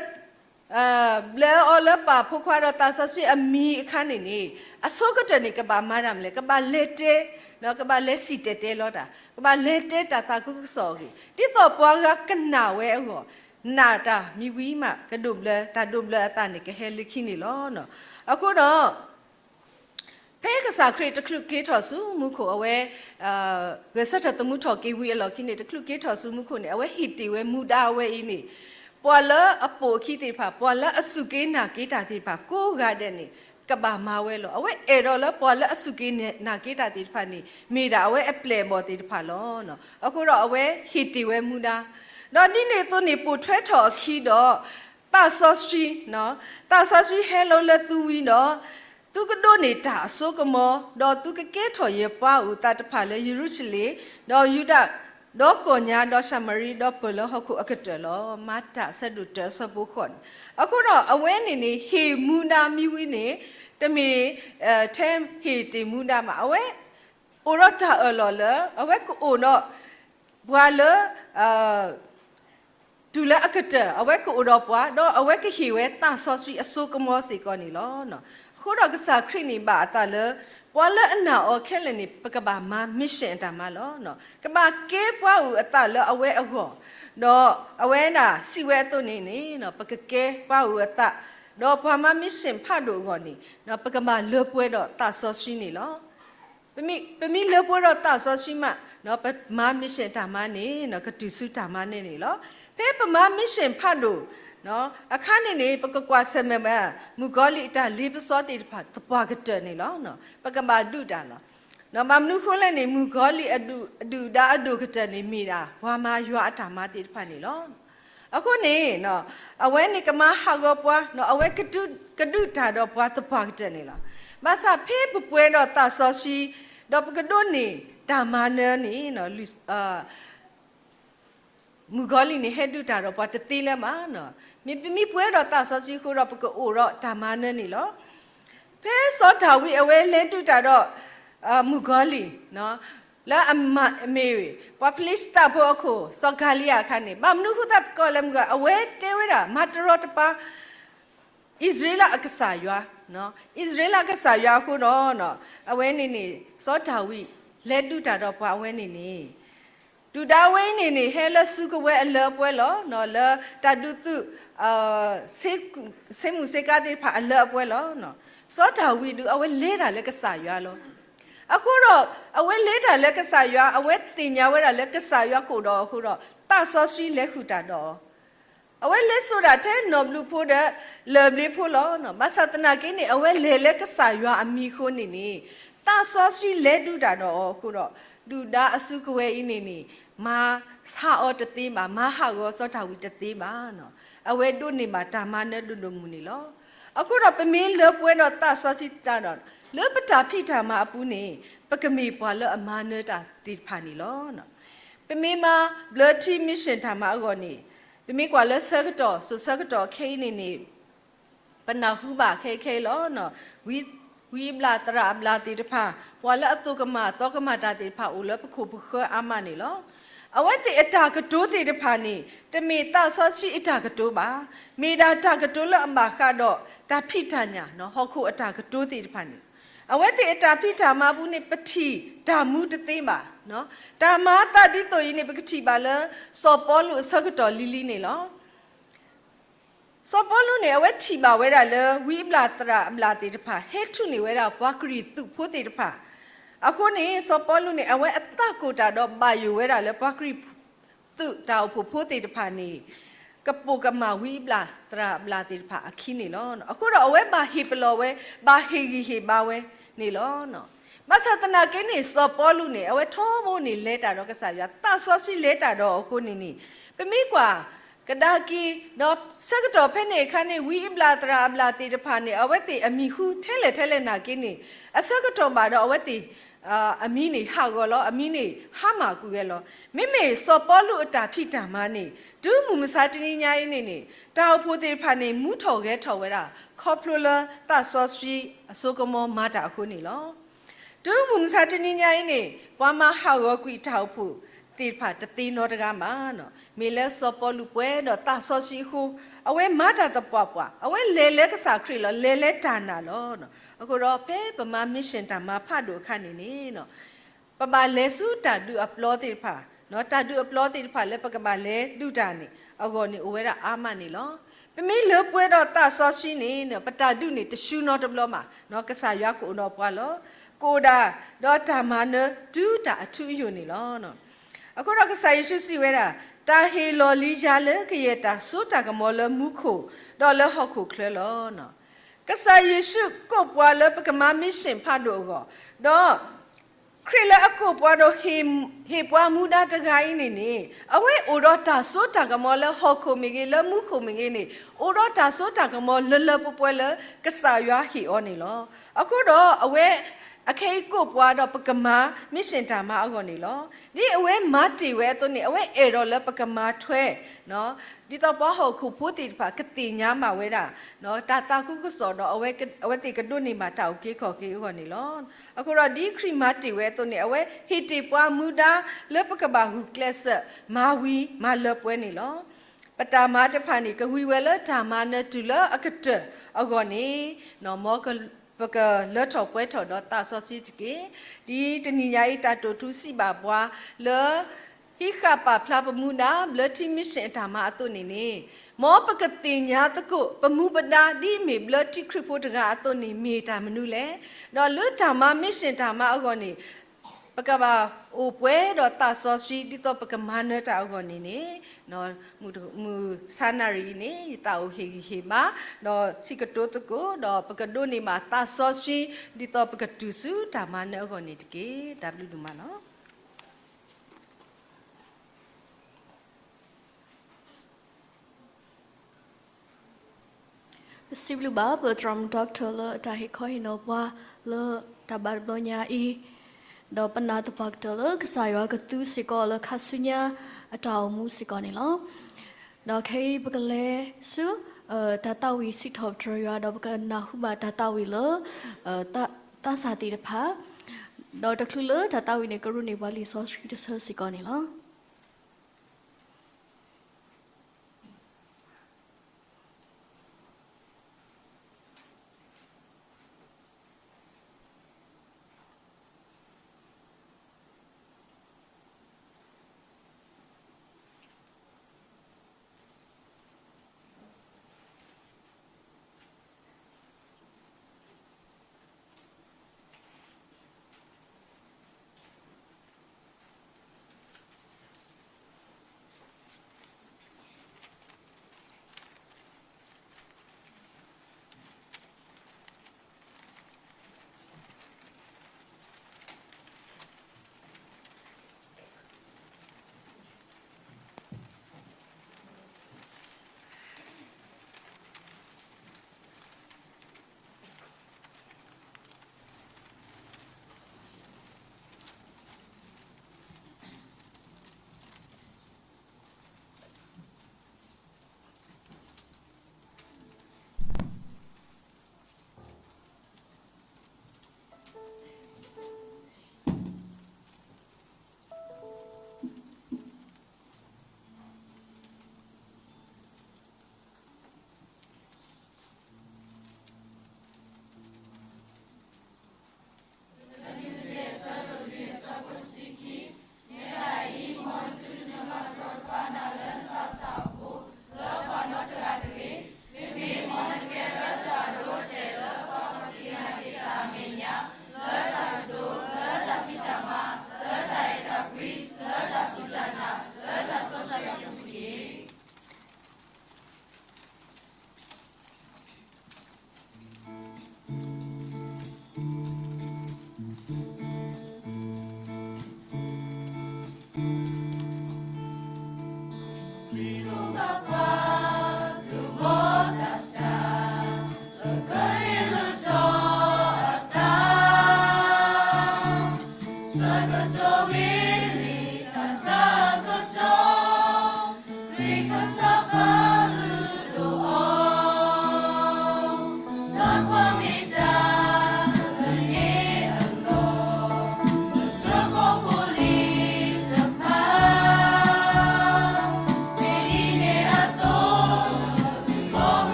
အီၤလၢပၢ်ဖိခွါဒီးသးစီဆှံအမံၤအခါန့ၣ်န့ၣ် အဆိကတၢၢ်န့ၣ် ကဘၣ်မၤတၢ်မနုၤလဲၣ်, ကဘၣ်လဲၤတဲ ကဘၣ်လဲၤစံၣ်တဲၤတဲလီၤတၢ်, ကဘၣ်လဲၤတဲတၢ်သးခုကစီၣ်အဂ့ၢ် ဒ်သိးပှၤဂၤကနာ်ဝဲအဂီၢ်, နာ်တၢ်မံၤဝံၤမး ကဒိးဘျၢ တၢ်ဒိးဘျၢအသးန့ၣ် ကဟဲလၢခံန့ၣ်လီၤ. အဃိဒီး ဖဲကစၢ်ခရံာ်တချုးက့ၤထီၣ်ဆူမူခိၣ် အဝဲ ဂဲၤဆၢထၢၣ်သမူထီၣ်က့ၤဝံၤအလီၢ်ခံန့ၣ် တချုးက့ၤထီၣ်ဆူမူခိၣ်န့ၣ် အဝဲဟ့ၣ်တ့ၢ်ဝဲမူဒါဝဲအံၤန့ၣ် ပှၤလၢအပိာ်အခံသ့ၣ်တဖၣ် ပှၤလၢအစူၢ်က့ၤနာ်က့ၤတၢ်သ့ၣ်တဖၣ် ကိးဂၤဒဲးန့ၣ် ကဘၣ်မၤဝဲလီၤ. အဝဲအဲၣ်ဒိးလၢပှၤလၢအစူၢ်က့ၤနာ်က့ၤတၢ်သ့ၣ်တဖၣ်န့ၣ် မ့ၢ်ဒၣ်အဝဲအပျဲၢ်အဘီၣ်သ့ၣ်တဖၣ်လီၤ. အဃိဒီးအဝဲဟ့ၣ်တ့ၢ်ဝဲမူဒါ ဒီးဒ်န့ၣ်အသိးန့ၣ် ပိာ်ထွဲထီၣ်အခံဒီး သးစီဆှံ သးစီဆှံဟဲလီၤလၢသုဝံၤဒီး သုကဒိးန့ၢ်တၢ်အစိကမီၤ ဒီးသုကကဲထီၣ်ယပှၤအုၣ်အသးတဖၣ်လၢယရူၤၡလ့ၣ်, ဒီးယူဒၤ, ဒီးကီၢ်ညါ, ဒီးၡၤမရံ, ဒီးပၢၢ်လၢဟီၣ်ခိၣ်အကတၢၢ်လီၤ. မၤတၢ်ဆၢဒိၣ်တၢအဆၢဖိဃိးန့ၣ်. အဃိဒီးအဝဲန့ၣ်န့ၣ် ဟ့ၣ်မူဒါမံၤဝံၤန့ၣ် တမ့ၢ် ထဲဟ့ၣ်တ့ၢ်မူဒါမး အဝဲ အိၣ်ဒီးတၢ်အၢၣ်လီၤလၢ အဝဲကအိၣ်ဒီး ပှၤလၢ တုၤလၢအကတၢၢ် အဝဲကအိၣ်ဒီးပှၤ ဒီးအဝဲကဟ့ၣ်ဝဲသးစီဆှံအစိကမီၤစ့ၢ်ကီးန့ၣ်လီၤ. အဃိဒီးကစၢ်ခရံာ်န့ၣ်ဘၣ်အသးလၢ ပှၤလၢအနာ်အီၤခဲလၢာ်န့ၣ် ပကဘၣ်မၤ mission အတၢ်မၤလီၤ. ကဘၣ်ကဲပှၤအုၣ်အသးလၢအဝဲအဂီၢ်, ဒီးအဝဲဒၣ်စံးဝဲအသိးန့ၣ်န့ၣ် ပကကဲပှၤအုၣ်အသး, ဒီးပှၤမၤ mission ဖးဒိၣ်အဂီၢ်န့ၣ် ပကဘၣ်လၢပှဲၤဒီးသးစီဆှံန့ၣ်လီၤ. ပမ့ၢ်လၢပှဲၤဒီးသးစီဆှံမး, ပမၤ mission တၢ်မၤန့ၣ် ကတုၤဆူတၢ်မၤနၢၤန့ၣ်လီၤ. ဖဲပမၤ mission ဖးဒိၣ်အခါန့ၣ်န့ၣ် ပကကွၢ်ဆၢၣ်မဲာ်ဘၣ် မုၣ်ကီၤလံၢ်အတၢ်လ့ပစီသ့ၣ်တဖၣ် သပှၢ်ကတၢၢ်န့ၣ်လီၤ. ပကဘၣ်ဒုးတၢ်လီၤ. ဘၣ်မနုၤဃိလဲၣ်န့ၣ် မုၣ်ကီၤလံၢ်အဒုၣ်ဒါအဒိၣ်ကတၢၢ်န့ၣ်မ့ၢ်ဒၣ် ပှၤမၤယွၤအတၢ်မၤသ့ၣ်တဖၣ်န့ၣ်လီၤ. အဃိန့ၣ် အဝဲန့ၣ်ကမၤဟးဂီၤပှၤ, အဝဲကဒုးတၢ်ဒီးပှၤသပှၢ်ကတၢၢ်န့ၣ်လီၤ. ဘၣ်ဆၣ်ဖဲပပှဲၤဒီးသးစီဆှံ ဒီးပကဒိးန့ၢ်တၢ်မၤနၢၤန့ၣ် မုၣ်ကီၤလံၢ်န့ၣ် ဟဲဒုးတၢ်ဒီးပှၤတသ့လၢၤဘၣ်. မ့ၢ်ပမ့ၢ်ပှဲၤဒီးသးစီဆှံအဃိဒီး ပကအိၣ်ဒီးတၢ်မၤနၢၤန့ၣ်လီၤ. ဖဲစီၤဒၤဝံးအဝဲလဲၤဒုးတၢ်ဒီး မုၣ်ကီၤလံၢ် လၢအမ့ၢ် ပှၤဖလ့ၡသးဖိအခိၣ် စီၤကၤလံယၤအခါန့ၣ် ဘၣ်မနုၤဃိသတးပကိးလဲၣ်မုၣ်ကီၤလံၢ် အဝဲတဲဝဲဒၣ် မၤတရီတပါ အံၣ်စရ့လးအကစၢ်ယွၤ, အံၣ်စရ့လးအကစၢ်ယွၤအဃိဒီး အဝဲန့ၣ်န့ၣ် စီၤဒၤဝံး လဲၤဒုးတၢ်ဒီးပှၤအဝဲန့ၣ်န့ၣ် ဒုၣ်ဒါဝဲအံၤန့ၣ်န့ၣ် ဟဲလၢစုကဝဲၤအလၢအပှဲၤလီၤ. လၢတၢ်ဒုးသုး ဆ့မုၢ်ဆ့ကၤသ့ၣ်တဖၣ်အလၢအပှဲၤလီၤ. စီၤဒၤဝံးဒုး အဝဲလဲၤတၢ်လၢကစၢ်ယွၤလီၤ. အဃိဒီး အဝဲလဲၤတၢ်လၢကစၢ်ယွၤ အဝဲသ့ၣ်ညါဝဲဒၣ်လၢကစၢ်ယွၤကအိၣ်ဒီးအဃိဒီး သးစီဆှံလဲၤဃုာ်တၢ်ဒီးအီၤ အဝဲလဲၤစိာ်ဒၣ်ထဲနီၢ်ဘျုးဖိဒီး လၢၢ်ဘျ့ဖိလီၤ. ဘၣ်ဆၣ်သနာ်က့န့ၣ် အဝဲလဲၤလၢကစၢ်ယွၤအမံၤအဃိန့ၣ်န့ၣ် သးစီဆှံလဲၤဒုးတၢ်ဒီးအီၤအဃိဒီး ဒုၣ်ဒါအစုကဝဲၤအံၤန့ၣ်န့ၣ် မၤဆါအီၤတသ့ဘၣ်, မၤဟးဂီၤစီၤဒၤဝံးတသ့ဘၣ်. အဝဲဒိးန့ၢ်ဘၣ်တၢ်မၤနၢၤဒိၣ်ဒိၣ်မုၢ်န့ၣ်လီၤ. အဃိဒီးပမ့ၢ်လၢပှဲၤဒီးသးစီဆှံသတးဒီး လၢပတၢ်ဖံးတၢ်မၤအပူၤန့ၣ် ပကမ့ၢ်ပှၤလၢအမၤနၢၤတၢ်သ့ၣ်တဖၣ်န့ၣ်လီၤ. ပမ့ၢ်မၤဘျၢထံ mission တၢ်မၤအဂီၢ်န့ၣ် ပမ့ၢ်ကွၢ်လၢဆၢကတီၢ် စိၤဆၢကတီၢ်ခဲအံၤန့ၣ်န့ၣ် ပနၢ်ဟူဘၣ်ခဲခဲအံၤလီၤ. ဝံအဘျၣ်သရၣ်အဘျၣ်သ့ၣ်တဖၣ် ပှၤလၢအသိၣ်ကမၣ်သီကမၣ်တၢ်သ့ၣ်တဖၣ်အိၣ်လၢပခိၣ်ပဃၢၤအါမးန့ၣ်လီၤ. အဝဲသ့ၣ်အတၢ်ကတိၤသ့ၣ်တဖၣ်န့ၣ် တမ့ၢ်သးစီဆှံအတၢ်ကတိၤဘၣ်. မ့ၢ်ဒၣ်တၢ်ကတိၤလၢအဘၣ်ဃးဒီးတၢ်ဖံးတၢ်ညၣ် ဟီၣ်ခိၣ်အတၢ်ကတိၤသ့ၣ်တဖၣ်န့ၣ် အဝဲသ့ၣ်အတၢ်ဖံးတၢ်မၤအပူၤန့ၣ် ပထံၣ်တၢ်မူတသ့ဘၣ်. တၢ်မၤအသးဒ်သိးအံၤန့ၣ် ပကထံၣ်ဘၣ်လၢ စီၤပီလူးအဆၢကတီၢ်လံၤလံၤန့ၣ်လီၤ. စီၤပီလူးန့ၣ် အဝဲထံၣ်ဘၣ်ဝဲဒၣ်လၢ ဝံအဘျၣ်သရၣ်အဘျၣ်သ့ၣ်တဖၣ် ဟဲထူၣ်န့ၢ်ဝဲဒၣ်ပှၤကရံၣ်သူးဖိသ့ၣ်တဖၣ် အဃိန့ၣ် စီၤပီလူးန့ၣ် အဝဲအသးကိၢ်တၢ်ဒီးဘၣ်ယိၣ်ဝဲဒၣ်လၢပှၤကရံၣ်သူးတၢ်အိၣ်ဖှိၣ်ဖိသ့ၣ်တဖၣ်န့ၣ် ကပိာ်ကမၣ်ဝံအဘျၣ်သရၣ်အဘျၣ်သ့ၣ်တဖၣ်အခံန့ၣ်လီၤ. အဃိဒီးအဝဲဘၣ်ဟ့ၣ်ပလီၢ်ဝဲ, ဘၣ်ဟ့ၣ်ဂံၢ်ဟ့ၣ်ဘါဝဲန့ၣ်လီၤ. ဘၣ်ဆၣ်သနာ်က့န့ၣ် စီၤပီလူးန့ၣ် အဝဲထီဘိန့ၣ်လဲၤတၢ်ဒီးကစၢ်ယွၤ, သးစီဆှံလဲၤတၢ်ဒီးအဃိန့ၣ်န့ၣ် ပမ့ၢ်ကွၢ်ကဒါက့ၤ ဒီးဆၢကတီၢ်ဖဲန့ၣ်အခါန့ၣ် ဝံအဘျၣ်သရၣ်အဘျၣ်သ့ၣ်တဖၣ်န့ၣ် အဝဲသ့ၣ်အမံၤဟူထဲလဲၣ်ထဲလဲၣ်နာ်က့န့ၣ် အဆၢကတီၢ်ဘၣ်ဒီးအဝဲသ့ၣ် အမံၤန့ၣ်ဟးဂီၤလီၤ, အမံၤန့ၣ်ဟါမၢ်ကွံာ်ဝဲလီၤ. မ့မ့ၢ်စီၤပီလူးအတၢ်ဖံးတၢ်မၤန့ၣ် တုၤမုၢ်မဆါတနံၤညါအံၤန့ၣ်န့ၣ် တၢ်အိၣ်ဖှိၣ်သ့ၣ်တဖၣ်န့ၣ် မူထီၣ်ဂဲၤထီၣ်ဝဲဒၣ် ခီဖျိလၢသးစီဆှံအစိကမီၤမၤတၢ်အဃိန့ၣ်လီၤ. တုၤမုၢ်မဆါတနံၤညါအံၤန့ၣ် ပှၤမၤဟးဂီၤကွံာ်တၢ်အိၣ်ဖှိၣ်သ့ၣ်တဖၣ်တသ့နီတဂၤဘၣ်. မ့ၢ်လၢစီၤပီလူးပှဲၤဒီးသးစီဆှံအဃိ အဝဲမၤတၢ်သပှၢ်ပှၢ်, အဝဲလဲၤလၢကစၢ်ခရံာ်လီၤ, လဲၤလၢတၢ်နာ်လီၤ. အဃိဒီးဖဲပမၤ mission တၢ်မၤဖးဒိၣ်အခါန့ၣ်န့ၣ် ပဘၣ်လဲၤဆူတၢ်ဒုးအပျီသ့ၣ်တဖၣ်, တၢ်ဒုးအပျီသ့ၣ်တဖၣ်လၢပကဘၣ်လဲၤဒုးတၢ်န့ၣ် အဂီၢ်န့ၣ်အိၣ်ဝဲဒၣ်အါမးန့ၣ်လီၤ. ပမ့ၢ်လၢပှဲၤဒီးသးစီဆှံန့ၣ် ပတၢ်ဒုးန့ၣ်တဆူနီတဘျီဘၣ်, ကစၢ်ယွၤကအိၣ်ဒီးပှၤလီၤ. ကအိၣ်ဒၣ်ဒီးတၢ်မၤနၢၤတုၤတၢ်အထူအယိာ်န့ၣ်လီၤ. အဃိဒီးကစၢ်ယ့ၣ်ၡူးစံးဝဲဒၣ်, တၢ်ဟ့ၣ်လီၤလံယၤလၢကယဲၢ်တၢ်စိတၢ်ကမီၤလၢမူခိၣ်ဒီးလၢဟီၣ်ခိၣ်ချၢလီၤ. ကစၢ်ယ့ၣ်ၡူးကိးပှၤလၢပကမၤ mission ဖးဒိၣ်အဂီၢ်, ဒီးခရံာ်လၢအကိးပှၤဒီး ဟ့ၣ်ပှၤမူဒါတဂၤအံၤန့ၣ်န့ၣ် အဝဲအိၣ်ဒီးတၢ်စိတၢ်ကမီၤလၢဟီၣ်ခိၣ်မ့ၢ်ဂ့ၤ လၢမူခိၣ်မ့ၢ်ဂ့ၤန့ၣ် အိၣ်ဒီးတၢ်စိတၢ်ကမီၤလၢလၢပှဲၤပှဲၤလၢကစၢ်ယွၤဟ့ၣ်အီၤန့ၣ်လီၤ. အဃိဒီးအဝဲ အခဲအံၤကိးပှၤဒီးပကမၤ mission တၢ်မၤအဂီၢ်န့ၣ်လီၤ. ဒ်အဝဲမၤတ့ၢ်ဝဲအသိးန့ၣ် အဝဲအဲၣ်ဒိးလၢပကမၤထွဲ ဒ်သိးပှၤဟီၣ်ခိၣ်ဖိသ့ၣ်တဖၣ်ကသ့ၣ်ညါဘၣ်ဝဲဒၣ် တၢ်သးခုကစီၣ်ဒီး အဝဲသ့ၣ်ကဒိးန့ၢ်ဘၣ်တၢ်အုၣ်က့ၤခီၣ်က့ၤအဂီၢ်န့ၣ်လီၤ. အဃိဒီးဒ်ခရံာ်မၤတ့ၢ်ဝဲအသိးန့ၣ် အဝဲဟ့ၣ်တ့ၢ်ပှၤမူဒါလၢပကဘၣ်ဂုာ်ကျဲးစၢးမၤဝံၤမၤလၢပှဲၤန့ၣ်လီၤ. ပတၢ်မၤတဖၣ်န့ၣ် ကဝံၤဝဲလၢတၢ်မၤနၢၤတုၤလၢအကတၢၢ်အဂီၢ်န့ၣ် မ်ပကလၢထီၣ်ပှဲၤထီၣ်ဒီးသးစီဆှံတက့ၢ်. ဒ်တနံၤညါအံၤ တၢ်တိာ်ထူစံးဘၣ်ပှၤလၢ ဟံးဃာ်ပာ်ဖျါပမူဒါ ဘျၢထံ mission အတၢ်မၤအသိးန့ၣ်န့ၣ်, မ်ပကသ့ၣ်ညါသကိး ပမူပဒါဒ်အမ့ၢ်ဘျၢထံခရံာ်ဖိတဂၤအသိးန့ၣ် မ့ၢ်တၢ်မနုၤလဲၣ်. ဒီးလၢတၢ်မၤ mission တၢ်မၤအဂီၢ်န့ၣ် ပကဘၣ်အိၣ်ပှဲၤဒီးသးစီဆှံ ဒ်သိးပကမၤနၢၤတၢ်အဂီၢ်န့ၣ်န့ၣ်, မုၢ်ဆါနၣ်ရံၣ်အံၤန့ၣ် ယသးအိၣ်ဟ့ၣ်ဂံၢ်ဟ့ၣ်ဘါ, ဒီးစံးကတိၤသကိး ဒီးပကဒိးန့ၢ်ဘၣ်သးစီဆှံ ဒ်သိးပကတုၤဆူတၢ်မၤနၢၤအဂီၢ်န့ၣ်တက့ၢ်. တၢ်ဘျုးဒိၣ်မးလီၤ. ပစံးဘျုးဘၣ် ပသရၣ်မုၣ် doctor လၢအတၢ်ဟ့ၣ်ခီဟ့ၣ်နီၤပှၤ လၢတၢ်ဘါတဘျီညါအံၤ, ဒီးပနာ်သပှၢ်ကတၢၢ်လၢကစၢ်ယွၤကသူစ့ၢ်ကီးလၢခါဆူညါအတၢ်အိၣ်မူစ့ၢ်ကီးန့ၣ်လီၤ. ဒီးခဲအံၤပကလဲၤဆူ တၢ်သးဝံၣ်စံးထီၣ်ပတြၢၤယွၤ ဒီးပကနၢ်ဟူဘၣ်တၢ်သးဝံၣ်လၢ သးစၢ်သ့ၣ်တဖၣ်, ဒီးတချုးလၢတၢ်သးဝံၣ်န့ၣ် ကရူၢ်န့ၢ်ပှၤလံာ်စီဆှံတဆၢစ့ၢ်ကီးန့ၣ်လီၤ.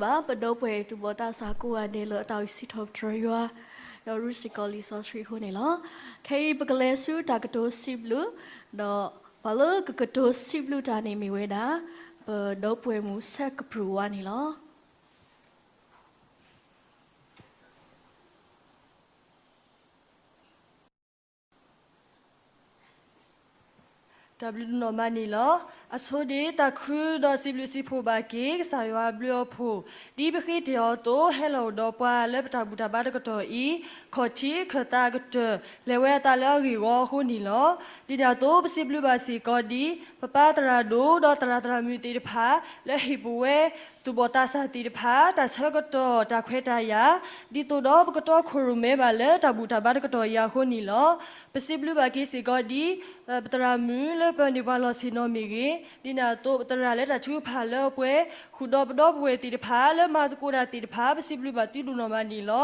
ဘၣ် ပဒီပုၢ်ဝဲၢ်သူၣ်ဘီၣ်သးစၢ်ကိးဂၤဒဲးလၢအသးဝံၣ်စံးထီၣ်ပတြၢၤယွၤ, ဒီးရူၣ်စ့ၢ်ကီးလံာ်စီဆှံအဃိန့ၣ်လီၤ. ခဲအံၤပကလဲၤဆူတၢ်ကတိၤစံးဘျုး, ဒီးပှၤလၢကကတိၤစံးဘျုးတၢ်န့ၣ်မ့ၢ်ဝဲဒၣ် ပဒီပုၢ်ဝဲၢ်မုၣ်ဆဲးကပြုၢ်ဝါန့ၣ်လီၤ. တၢ်ဘျုးဒိၣ်နီၢ်မးန့ၣ်လီၤ. အဆိဒ့တၢ်ခုဒီးစံးဘျုးစံးဖှိၣ်ဘၣ်က့ၤ ကစၢ်ယွၤအဘျုးအဖှိၣ်, ဒ်ပဃ့တ့ၢ်အီၤအသိး ဟဲလီၤအိၣ်ဒီးပှၤလၢပတၢ်ဘူၣ်တၢ်ဘါတကတီၢ်အံၤ, ခီၣ်ထံးခၢၣ်သးအကတၢၢ် လဲၤဝဲအသးလၢအဂ့ၢ်အဂီအဃိန့ၣ်လီၤ. ဒ်န့ၣ်အသိးပစံးဘျုးဘၣ်စ့ၢ်ကီးဒ် ပပၢ်သရၣ်ဒိၣ်ဒီးသရၣ်သရၣ်မုၣ်သ့ၣ်တဖၣ် လၢဟ့ၣ်ပဝဲ သူၣ်ဘီၣ်သးစၢ်သ့ၣ်တဖၣ် တၢ်ဆၢကတီၢ်တၢ်ခွဲးတၢ်ယာ်, ဒ်သိးဒီးပကတီခိၣ်ရိၣ်မဲဘၣ်လၢတၢ်ဘူၣ်တၢ်ဘါတကတီၢ်အံၤအဃိန့ၣ်လီၤ. ပစံးဘျုးဘၣ်က့ၤစ့ၢ်ကီးဒ် ပသရၣ်မုၣ်လၢပၢၤန့ၢ်ပှၤလီၢ်ဆ့ၣ်နီၤမ့ၢ်ဂ့ၤ, ဒ်န့ၣ်အသိးပသရၣ်လၢတၢ်ထုကဖၣ်လၢအပှဲၤ, ဃုာ်ဒီးပဒီပုၢ်ဝဲၢ်သ့ၣ်တဖၣ်လၢမၤသကိးတၢ်သ့ၣ်တဖၣ် ပစံးဘျုးဘၣ်သုဒိၣ်နီၢ်မးန့ၣ်လီၤ.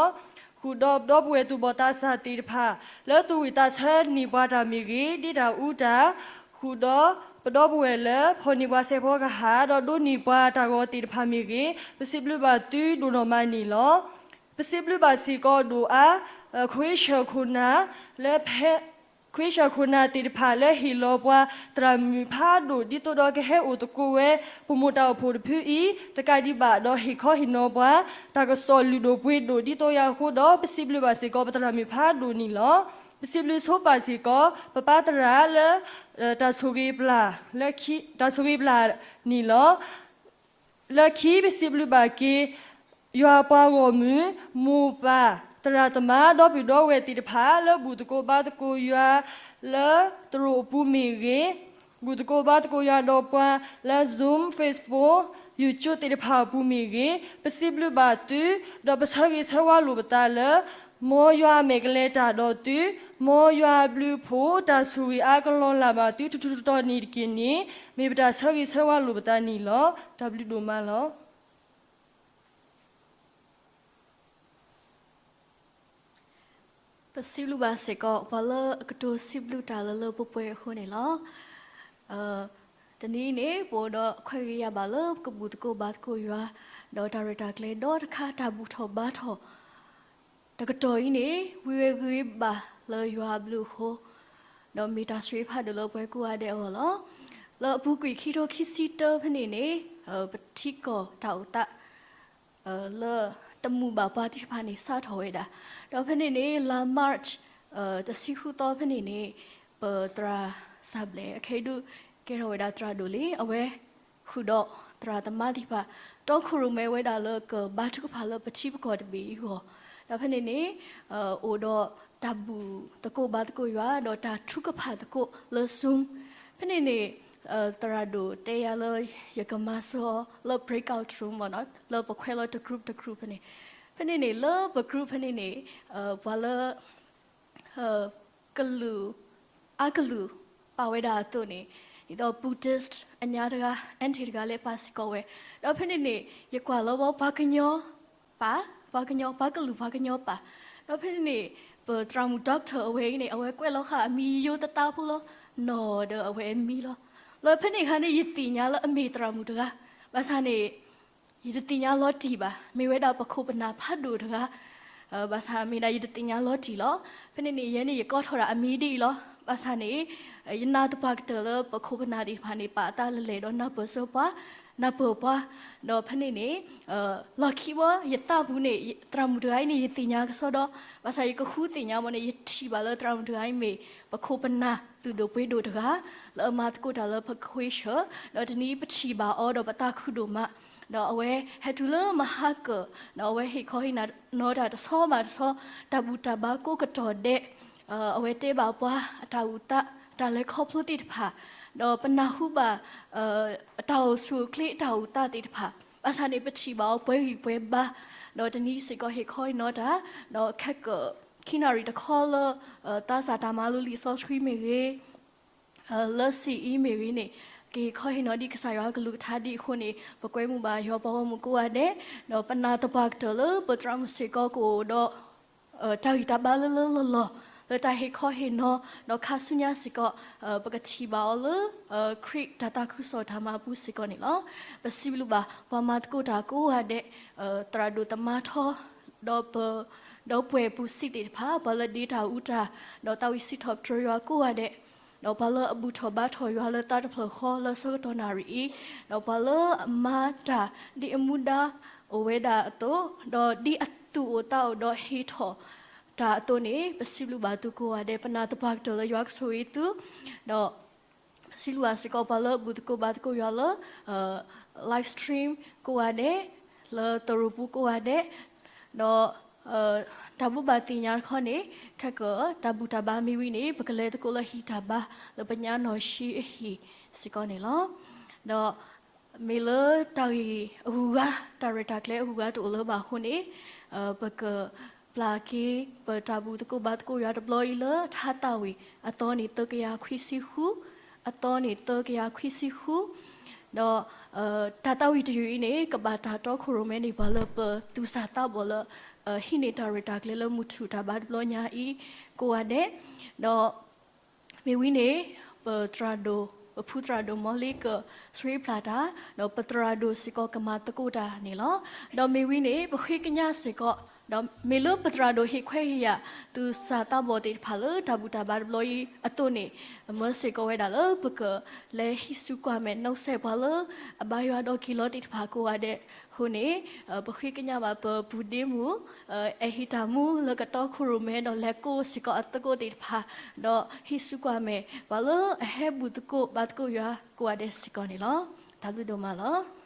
ဃုာ်ဒီးပဒီပုၢ်ဝဲၢ်သူၣ်ဘီၣ်သးစၢ်သ့ၣ်တဖၣ် လၢသူၣ်ဝံၣ်သးဆၢန့ၢ်ပှၤတၢ်မ့ၢ်ဂ့ၤ, ဒ်တၢ်အူတၢ်, ဃုာ်ဒီးပဒီပုၢ်ဝဲၢ်လၢဖီၣ်န့ၢ်ပှၤစဲးဖီကဟၣ် ဒီးဒိးန့ၢ်ပှၤတၢ်ဂီၤသ့ၣ်တဖၣ်မ့ၢ်ဂ့ၤ, ပစံးဘျုးဘၣ်သုဒိၣ်နီၢ်မးန့ၣ်လီၤ. ပစံးဘျုးဘၣ်စ့ၢ်ကီးဒိၣ်အါ ခွ့ဆၢၣ်ခိၣ်နၢ် လၢဖဲ ခွ့ဆၢၣ်ခိၣ်နၢ်သ့ၣ်တဖၣ်လၢဟ့ၣ်လီၤပှၤသရၣ်မုၣ်ဖးဒိၣ် ဒ်သိးဒီးကဟဲအိၣ်သကိးဝဲ ပမိၢ်တၢ်အိၣ်ဖှိၣ်တဖုအံၤ တကးဒံးဘၣ်ဒီးဟ့ၣ်ခီဟ့ၣ်နီၤပှၤ တၢ်ကစီၣ်လုၢ်ဒိၣ်ပှ့ၤဒိၣ်ဒ်သိးယၤအဃိဒီး ပစံးဘျုးဘၣ်စ့ၢ်ကီးပသရၣ်မုၣ်ဖးဒိၣ်န့ၣ်လီၤ. ပစံးဘျုးဆိပာ်စ့ၢ်ကီး ပပၢ်သရၣ်လၢ တၢ်ဆိၣ်ဂ့ၤပျၢ် လၢခံ တၢ်ဆိၣ်ဂ့ၤပျၢ်န့ၣ်လီၤ. လၢခံပစံးဘျုးဘၣ်က့ၤ ယွၤပှၤဂီၢ်မုၢ် မိၢ်ပၢ် သရၣ်သမါ ဒီပုၢ်ဒီဝဲၢ်သ့ၣ်တဖၣ် လၢဘူၣ်သကိးဘါသကိးယွၤ လၢသရိာ်အပူၤမ့ၢ်ဂ့ၤ, ဘူၣ်သကိးဘါသကိးယွၤဒီးပှၤ လၢ Zoom, Facebook, YouTube သ့ၣ်တဖၣ်အပူၤမ့ၢ်ဂ့ၤ, ပစံးဘျုးဘၣ်သု ဒီးပဆၢဂ့ၤဆၢဝါလိာ်ပသးလၢ မ်ယွၤအမဲာ်ကလဲၤတၢ်ဒီးသု, မ်ယွၤအဘျုးအဖှိၣ် တၢ်ဆိၣ်ဂ့ၤအါကလီၤလၢ်ဘၣ်သုတထူၣ်တီၤန့ၣ်တက့ၢ်န့ၣ် မ့ၢ်ပတၢ်ဆၢဂ့ၤဆၢဝါလိာ်ပသးန့ၣ်လီၤ. တၢ်ဘျုးဒိၣ်မးလီၤ. ပစံးဘျုးဘၣ်စ့ၢ်ကီး ပှၤလၢအကတိၤစံးဘျုးတၢ်လၢလၢပှဲၤပှဲၤအဃိန့ၣ်လီၤ. တနံၤအံၤန့ၣ် ပအိၣ်ဒီးခွဲးဂ့ၤယာ်ဘၣ်လၢပကဘူၣ်သကိးဘါသကိးယွၤ, ဒီးတၢ်ရဲၣ်တၢ်ကျဲၤဒီတခါ တၢ်ဘူၣ်ထီၣ်ဘါထီၣ် တကတီၢ်အံၤန့ၣ် ဝံဝဲဂ့ၤဘၣ်လၢယွၤအဘျုးအဃိ, ဒီးမ့ၢ်တၢ်ဆိၣ်ဂ့ၤဖးဒိၣ်လၢပှၤကိးဂၤဒဲးအဂီၢ်လီၤ. လၢအပူၤကွံာ်ခံထိခံဆံတၢဖဲန့ၣ်န့ၣ် ပထံကီၢ်တၢ်အိၣ်သး လၢတမုာ်ဘၣ်ပှၤသ့ၣ်တဖၣ်န့ၣ် စးထီၣ်ဝဲဒၣ်, ဒီးဖဲန့ၣ်န့ၣ် လါ March တဆံဃုသီဖဲန့ၣ်န့ၣ် ပသရၣ်စၢ်ဘျဲၣ် အခဲအံၤဒုး ကဲထီၣ်ဝဲဒၣ်သရၣ်ဒိၣ်လံ, အဝဲဃုာ်ဒီးသရၣ်သမါသ့ၣ်တဖၣ် တီခိၣ်ရိၣ်မဲဝဲဒၣ်လၢကဘါထုကဖၣ်လၢပထံပကီၢ်တဘ့ၣ်အံၤအဂီၢ်, ဒီးဖဲန့ၣ်န့ၣ် အိၣ်ဒီးတၢ်ဘူၣ်သကိးဘါသကိးယွၤ ဒီးတၢ်ထုကဖၣ်သကိးလၢ Zoom, ဖဲန့ၣ်န့ၣ် သရၣ်ဒိၣ်တဲယၤလၢ ယကမၤစၢၤအီၤလၢ breakout room မ့ၢ်နီၤ လၢပခွဲးလီၤတ group တ group ဖဲန့ၣ်, ဖဲန့ၣ်န့ၣ် လၢပ group ဖဲန့ၣ်န့ၣ် ပှၤလၢ ကလုာ် အါကလုာ် ပာ်ဝဲဒၣ်အသိးန့ၣ် ဒ်သိး Buddhist အညါတဂၤ aunty တဂၤလၢပာ်စ့ၢ်ကီးဝဲ, ဒီးဖဲန့ၣ်န့ၣ် ယကွၢ်လီၤဘီ ပှၤကညီပာ်, ပှၤကညီ ပှၤကလုာ်ပှၤကညီပာ်, ဒီးဖဲန့ၣ်န့ၣ် ပသရၣ်မုၣ် doctor အဝဲအံၤန့ၣ် အဝဲကွဲးလီၤဃာ်အမံၤယိယိသးသးဖိလီၤ, နီၢ်ဒီးအဝဲအမံၤလီၤ. လၢဖဲန့ၣ်အခါန့ၣ် ယသ့ၣ်ညါလၢအမ့ၢ်သရၣ်မုၣ်တဂၤ, ဘၣ်ဆၣ်န့ၣ် ယတသ့ၣ်ညါလီၤတံၢ်ဘၣ်, မ့ၢ်ဝဲဒၣ်ပခိၣ်ပနၢ်ဖးဒိၣ်တဂၤ, ဘၣ်ဆၣ်မ့ၢ်ဒၣ်ယတသ့ၣ်ညါလီၤတံၢ်လီၤ. ဖဲန့ၣ်န့ၣ် ယဲန့ၣ်ယကိးထီၣ်ဒၣ်အမံၤဒ်အံၤလီၤ. ဘၣ်ဆၣ်န့ၣ် ယနာ်သပှၢ်ကတၢၢ်လၢပခိၣ်ပနၢ်သ့ၣ်တဖၣ်န့ၣ် ပာ်အသးလၢလဲၣ်ဒီးနၢ်ပၢၢ်စၢၤပှၤ, နၢ်ပၢၢ်ပှၤ, ဒီးဖဲန့ၣ်န့ၣ် လီၢ်ခံဘီ ယသးပူၤန့ၣ် သရၣ်မုၣ်တဂၤအံၤန့ၣ် ယသ့ၣ်ညါကစီဒီ, ဘၣ်ဆၣ်ယကဃုသ့ၣ်ညါဘီန့ၣ် ယထံၣ်ဘၣ်လၢသရၣ်မုၣ်တဂၤအံၤမ့ၢ် ပခိၣ်ပနၢ်သူၣ်ဒိၣ်ပှ့ၤဒိၣ်တဂၤ လၢအမၤသကိးတၢ်လၢပခွဲးဆၢ, ဒီးတနံၤအံၤပထံၣ်ဘၣ်အီၤဒီးပသးခုဒိၣ်မး, ဒီးအဝဲဟဲတုၤလၢမဟါကၢၢ်, ဒီးအဝဲဟ့ၣ်ခီဟ့ၣ်နီၤတၢ်တဆီဘၣ်တဆီ, တၢ်ဘူၣ်တၢ်ဘါကိးကတီၢ်ဒဲး, အဝဲတဲဘၣ်ပှၤအတၢ်အိၣ်သး တၢ်လဲၤခီဖျိသ့ၣ်တဖၣ်, ဒီးပနၢ်ဟူဘၣ် အတၢ်အိၣ်ဆူၣ်အိၣ်ချ့အတၢ်အိၣ်သးသ့ၣ်တဖၣ်, ဘၣ်ဆၣ်န့ၣ် ပထံၣ်ဘၣ်အီၤပှဲၤဂံၢ်ပှဲၤဘါ, ဒီးတနံၤစ့ၢ်ကီးဟ့ၣ်ခီဟ့ၣ်နီၤတၢ်, ဒီးခဲကၢၣ်ခံနၣ်ရံၣ်တခီလၢ သးစၢ်တၢ်မၤလိလံာ်စီဆှံမ့ၢ်ဂ့ၤ, လၢစ့ၣ်အံၤမ့ၢ်ဂ့ၤန့ၣ် ကဟ့ၣ်ခီဟ့ၣ်နီၤဒ်ကစၢ်ယွၤအကလုၢ်ကထါဒ်အဃိန့ၣ် ပကွဲမုာ်ဘၣ်ယွၤပှၤဂီၢ်မုၢ်ကိးဂၤဒဲး, ဒီးပနာ်သပှၢ်ကတၢၢ်လၢပသရၣ်မုၣ်စ့ၢ်ကီးကအိၣ်ဒီး တၢ်ဂံၢ်တၢ်ဘါလၢလၢလီၢ်လီၢ်, လၢတၢ်ဟ့ၣ်ခီဟ့ၣ်နီၤ ဒီးခါဆူညါစ့ၢ်ကီး ပကထံၣ်ဘၣ်အီၤလၢ ခရံာ်တၢ်သးခုကစီၣ်တၢ်မၤအပူၤစ့ၢ်ကီးန့ၣ်လီၤ. ပစံးဘျုးဘၣ် ပှၤမၤသကိးတၢ်ကိးဂၤဒဲး, သရၣ်ဒိၣ်သမါထီ, ဒီးပ, ဒီပုၢ်ဝဲၢ်ပူၤစံးသ့ၣ်တဖၣ်, ပှၤလၢဒ့တၢ်အူတၢ်, ဒီးသးဝံၣ်စံးထီၣ်ပတြၢၤယွၤကိးဂၤဒဲး, ဒီးပှၤလၢအဘူၣ်ထီၣ်ဘါထီၣ်ယွၤလၢသးတဖျၢၣ်ဃီလၢဆၢကတီၢ်နၣ်ရံၣ်အံၤ, ဒီးပှၤလၢအမၤတၢ်ဒ်အမူဒါအိၣ်ဝဲဒၣ်အသိး, ဒီးဒ်အသူၣ်အိၣ်သးအိၣ်ဒီးဟ့ၣ်ထီၣ်တၢ်အသိးန့ၣ် ပစံးဘျုးဘၣ်သုကိးဂၤဒဲး, ပနာ်သပှၢ်ကတၢၢ်လၢယွၤကဆိၣ်ဂ့ၤသု, ဒီး ပစံးဘျုးဘၣ်စ့ၢ်ကီးပှၤလၢအဘူၣ်သကိးဘါသကိးယွၤလၢ live stream ကိးဂၤဒဲး, လၢသရိာ်ပူၤကိးဂၤဒဲး, ဒီး တၢ်ဘိးဘၣ်သ့ၣ်ညါတခီန့ၣ် ခဲကတၢၢ်တၢ်ဘူၣ်တၢ်ဘါမ့ၢ်ဝံၤန့ၣ် ပကလဲၤသကိးလၢဟံၣ်တၢ်ဘါလၢပညါနီၢ်ဆံအဟံၣ်စ့ၢ်ကီးန့ၣ်လီၤ. ဒီး မ့ၢ်လၢတၢ်ဂ့ၢ်အဂုၤအဂၤ တၢ်ရဲၣ်တၢ်ကျဲၤအဂုၤအဂၤတအိၣ်လၢၤဘၣ်အဃိန့ၣ် ပကပျၢ်က့ၤ ပတၢ်ဘူၣ်သကိးဘါသကိးယွၤတဘျီအံၤလၢထါသးဝံၣ်အသီန့ၣ်သၢကယၤခွံဆံဃု, အသီန့ၣ်သၢကယၤခွံဆံဃု, ဒီး တၢ်သးဝံၣ်တယုၢ်အံၤန့ၣ် ကဘၣ်တၢ်တီခိၣ်ရိၣ်မဲန့ၣ် ပှၤလၢပသူၣ်စၢ်သးဘီၣ်လၢ ဟံးန့ၢ်တၢ်ရဲၣ်တၢ်ကျဲၤလၢမုၢ်ထူၣ်တၢ်ဘါတဘျီညါအံၤကိးဂၤဒဲး, ဒီး မ့ၢ်ဝံၤန့ၣ် ပသရၣ်ဒိၣ် ပဖုသရၣ်ဒိၣ်မီလ့ကၢၢ် ဆှ့ဖျါတၢ်, ဒီးပသရၣ်ဒိၣ်စ့ၢ်ကီးကမၤသကိးတၢ်န့ၣ်လီၤ. ဒီးမ့ၢ်ဝံၤန့ၣ် ပဃ့ကညးစ့ၢ်ကီး, ဒီးမ့ၢ်လၢပသရၣ်ဒိၣ်ဟ့ၣ်ခွဲးဟ့ၣ်ယာ် သူၣ်စၢ်သးဘီၣ်သ့ၣ်တဖၣ်လၢတၢ်ဘူၣ်တၢ်ဘါတဘျီအံၤအသိးန့ၣ်, မၢစ့ၢ်ကီးဝဲဒၣ်လၢပကလဲၤဟံးစုကွၢ်မဲာ် နီၣ်စဲးပှၤလၢအဘါယွၤဒီးက့ၤလီၤသ့ၣ်တဖၣ်ကိးဂၤဒဲးအဃိန့ၣ်, ပဃ့ကညးဘၣ်ပပူၤဒ့မုၣ် အဲၣ်ဟံးတၢ်မူလၢကတီခိၣ်ရိၣ်မဲဒီးလဲၤကိးစ့ၢ်ကီးအသကိးသ့ၣ်တဖၣ်, ဒီးဟံးစုကွၢ်မဲာ် ပှၤလၢအဟဲဘူၣ်သကိးဘါသကိးယွၤကိးဂၤဒဲးစ့ၢ်ကီးန့ၣ်လီၤ. တၢ်ဘျုးဒိၣ်မးလီၤ.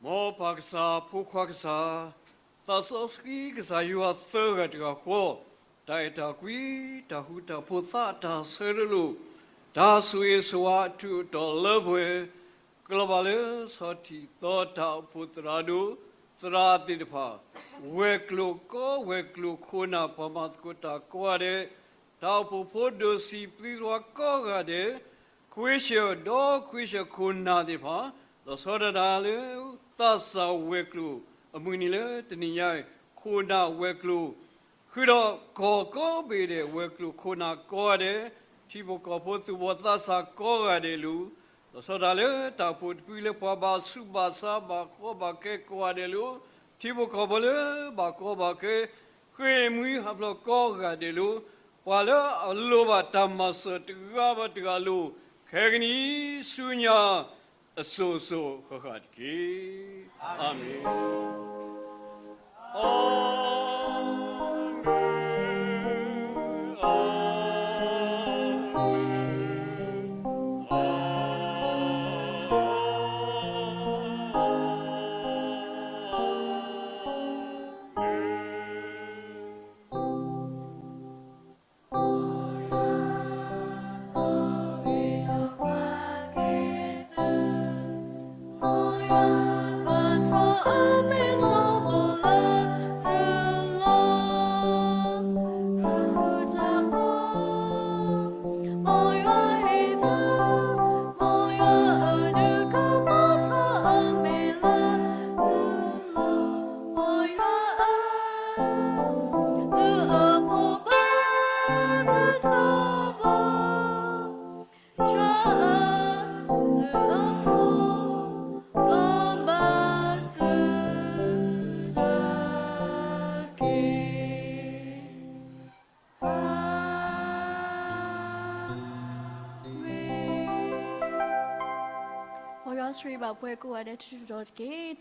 မ်ပၢ်ကစၢ်, ဖိခွါကစၢ်, သးစီဆှံကစၢ်ယွၤသၢဂၤတဂၤဃီ, တၢ်အဲၣ်တၢ်ကွံ, တၢ်ဃူတၢ်ဖိးသး, တၢ်ဆၢတလိာ်, တၢ်ဆိၣ်ဂ့ၤဆိၣ်ဝါအထူးအတီၤလၢပှဲၤ, ကလီၤဘၣ်လၢဆီၣ်ထံၣ်သီတၢ်အိၣ်ဖှိၣ်သရၣ်ဒိၣ်, သရၣ်သ့ၣ်တဖၣ်, ဝဲၤကျိၤကီ, ဝဲၤကျိၤခိၣ်နၢ်, ပှၤမၤသကိးတၢ်ကိးဂၤဒဲး, တၢ်အိၣ်ဖှိၣ်ဖိဒိၣ်စံးပသံတဝါကိးဂၤဒဲး, ခွ့ဆၢၣ်ဒီးခွ့ဆၢၣ်ခိၣ်နၢ်သ့ၣ်တဖၣ်, လီၤဆီဒၣ်တၢ်လၢ သးစၢ်ဝဲၤကျိၤအမုၢ်နံၤလၢတနံၤညါအံၤ, ခိၣ်နၢ်ဝဲၤကျိၤ ဃုာ်ဒီးကီၢ်ကိးဘ့ၣ်ဒဲး ဝဲၤကျိၤခိၣ်နၢ်ကိးဂၤဒဲး, ထံဖိကီၢ်ဖိသူၣ်ဘီၣ်သးစၢ်ကိးဂၤဒဲးလီၤ. လီၤဆီဒၣ်တၢ်လၢတၢ်အိၣ်ဖှိၣ်တဖုလၢပှၤဘၣ်ဆူးဘၣ်ဆါဘၣ်ကီဘၣ်ခဲကိးဂၤဒဲးလီၤ. ထံဖိကီၢ်ဖိလၢဘၣ်ကီဘၣ်ခဲ, ဃ့ၢ်မှံဟးဖျိးကိးဂၤဒဲးလၢ ပှၤလၢအလိၣ်ဘၣ်တၢ်မၤစၢၤတဂၤဘၣ်တဂၤအလိၤ, ခဲကနံၣ်ဆူညါအစိၤစိၤဃၣ်ဃၣ်တက့ၢ်. အၤမ့ၣ်. မ်ယွၤဆိၣ်ဂ့ၤဘၣ်ပှၤကိးဂၤဒဲးထူထူတီၤတီၤတက့ၢ်.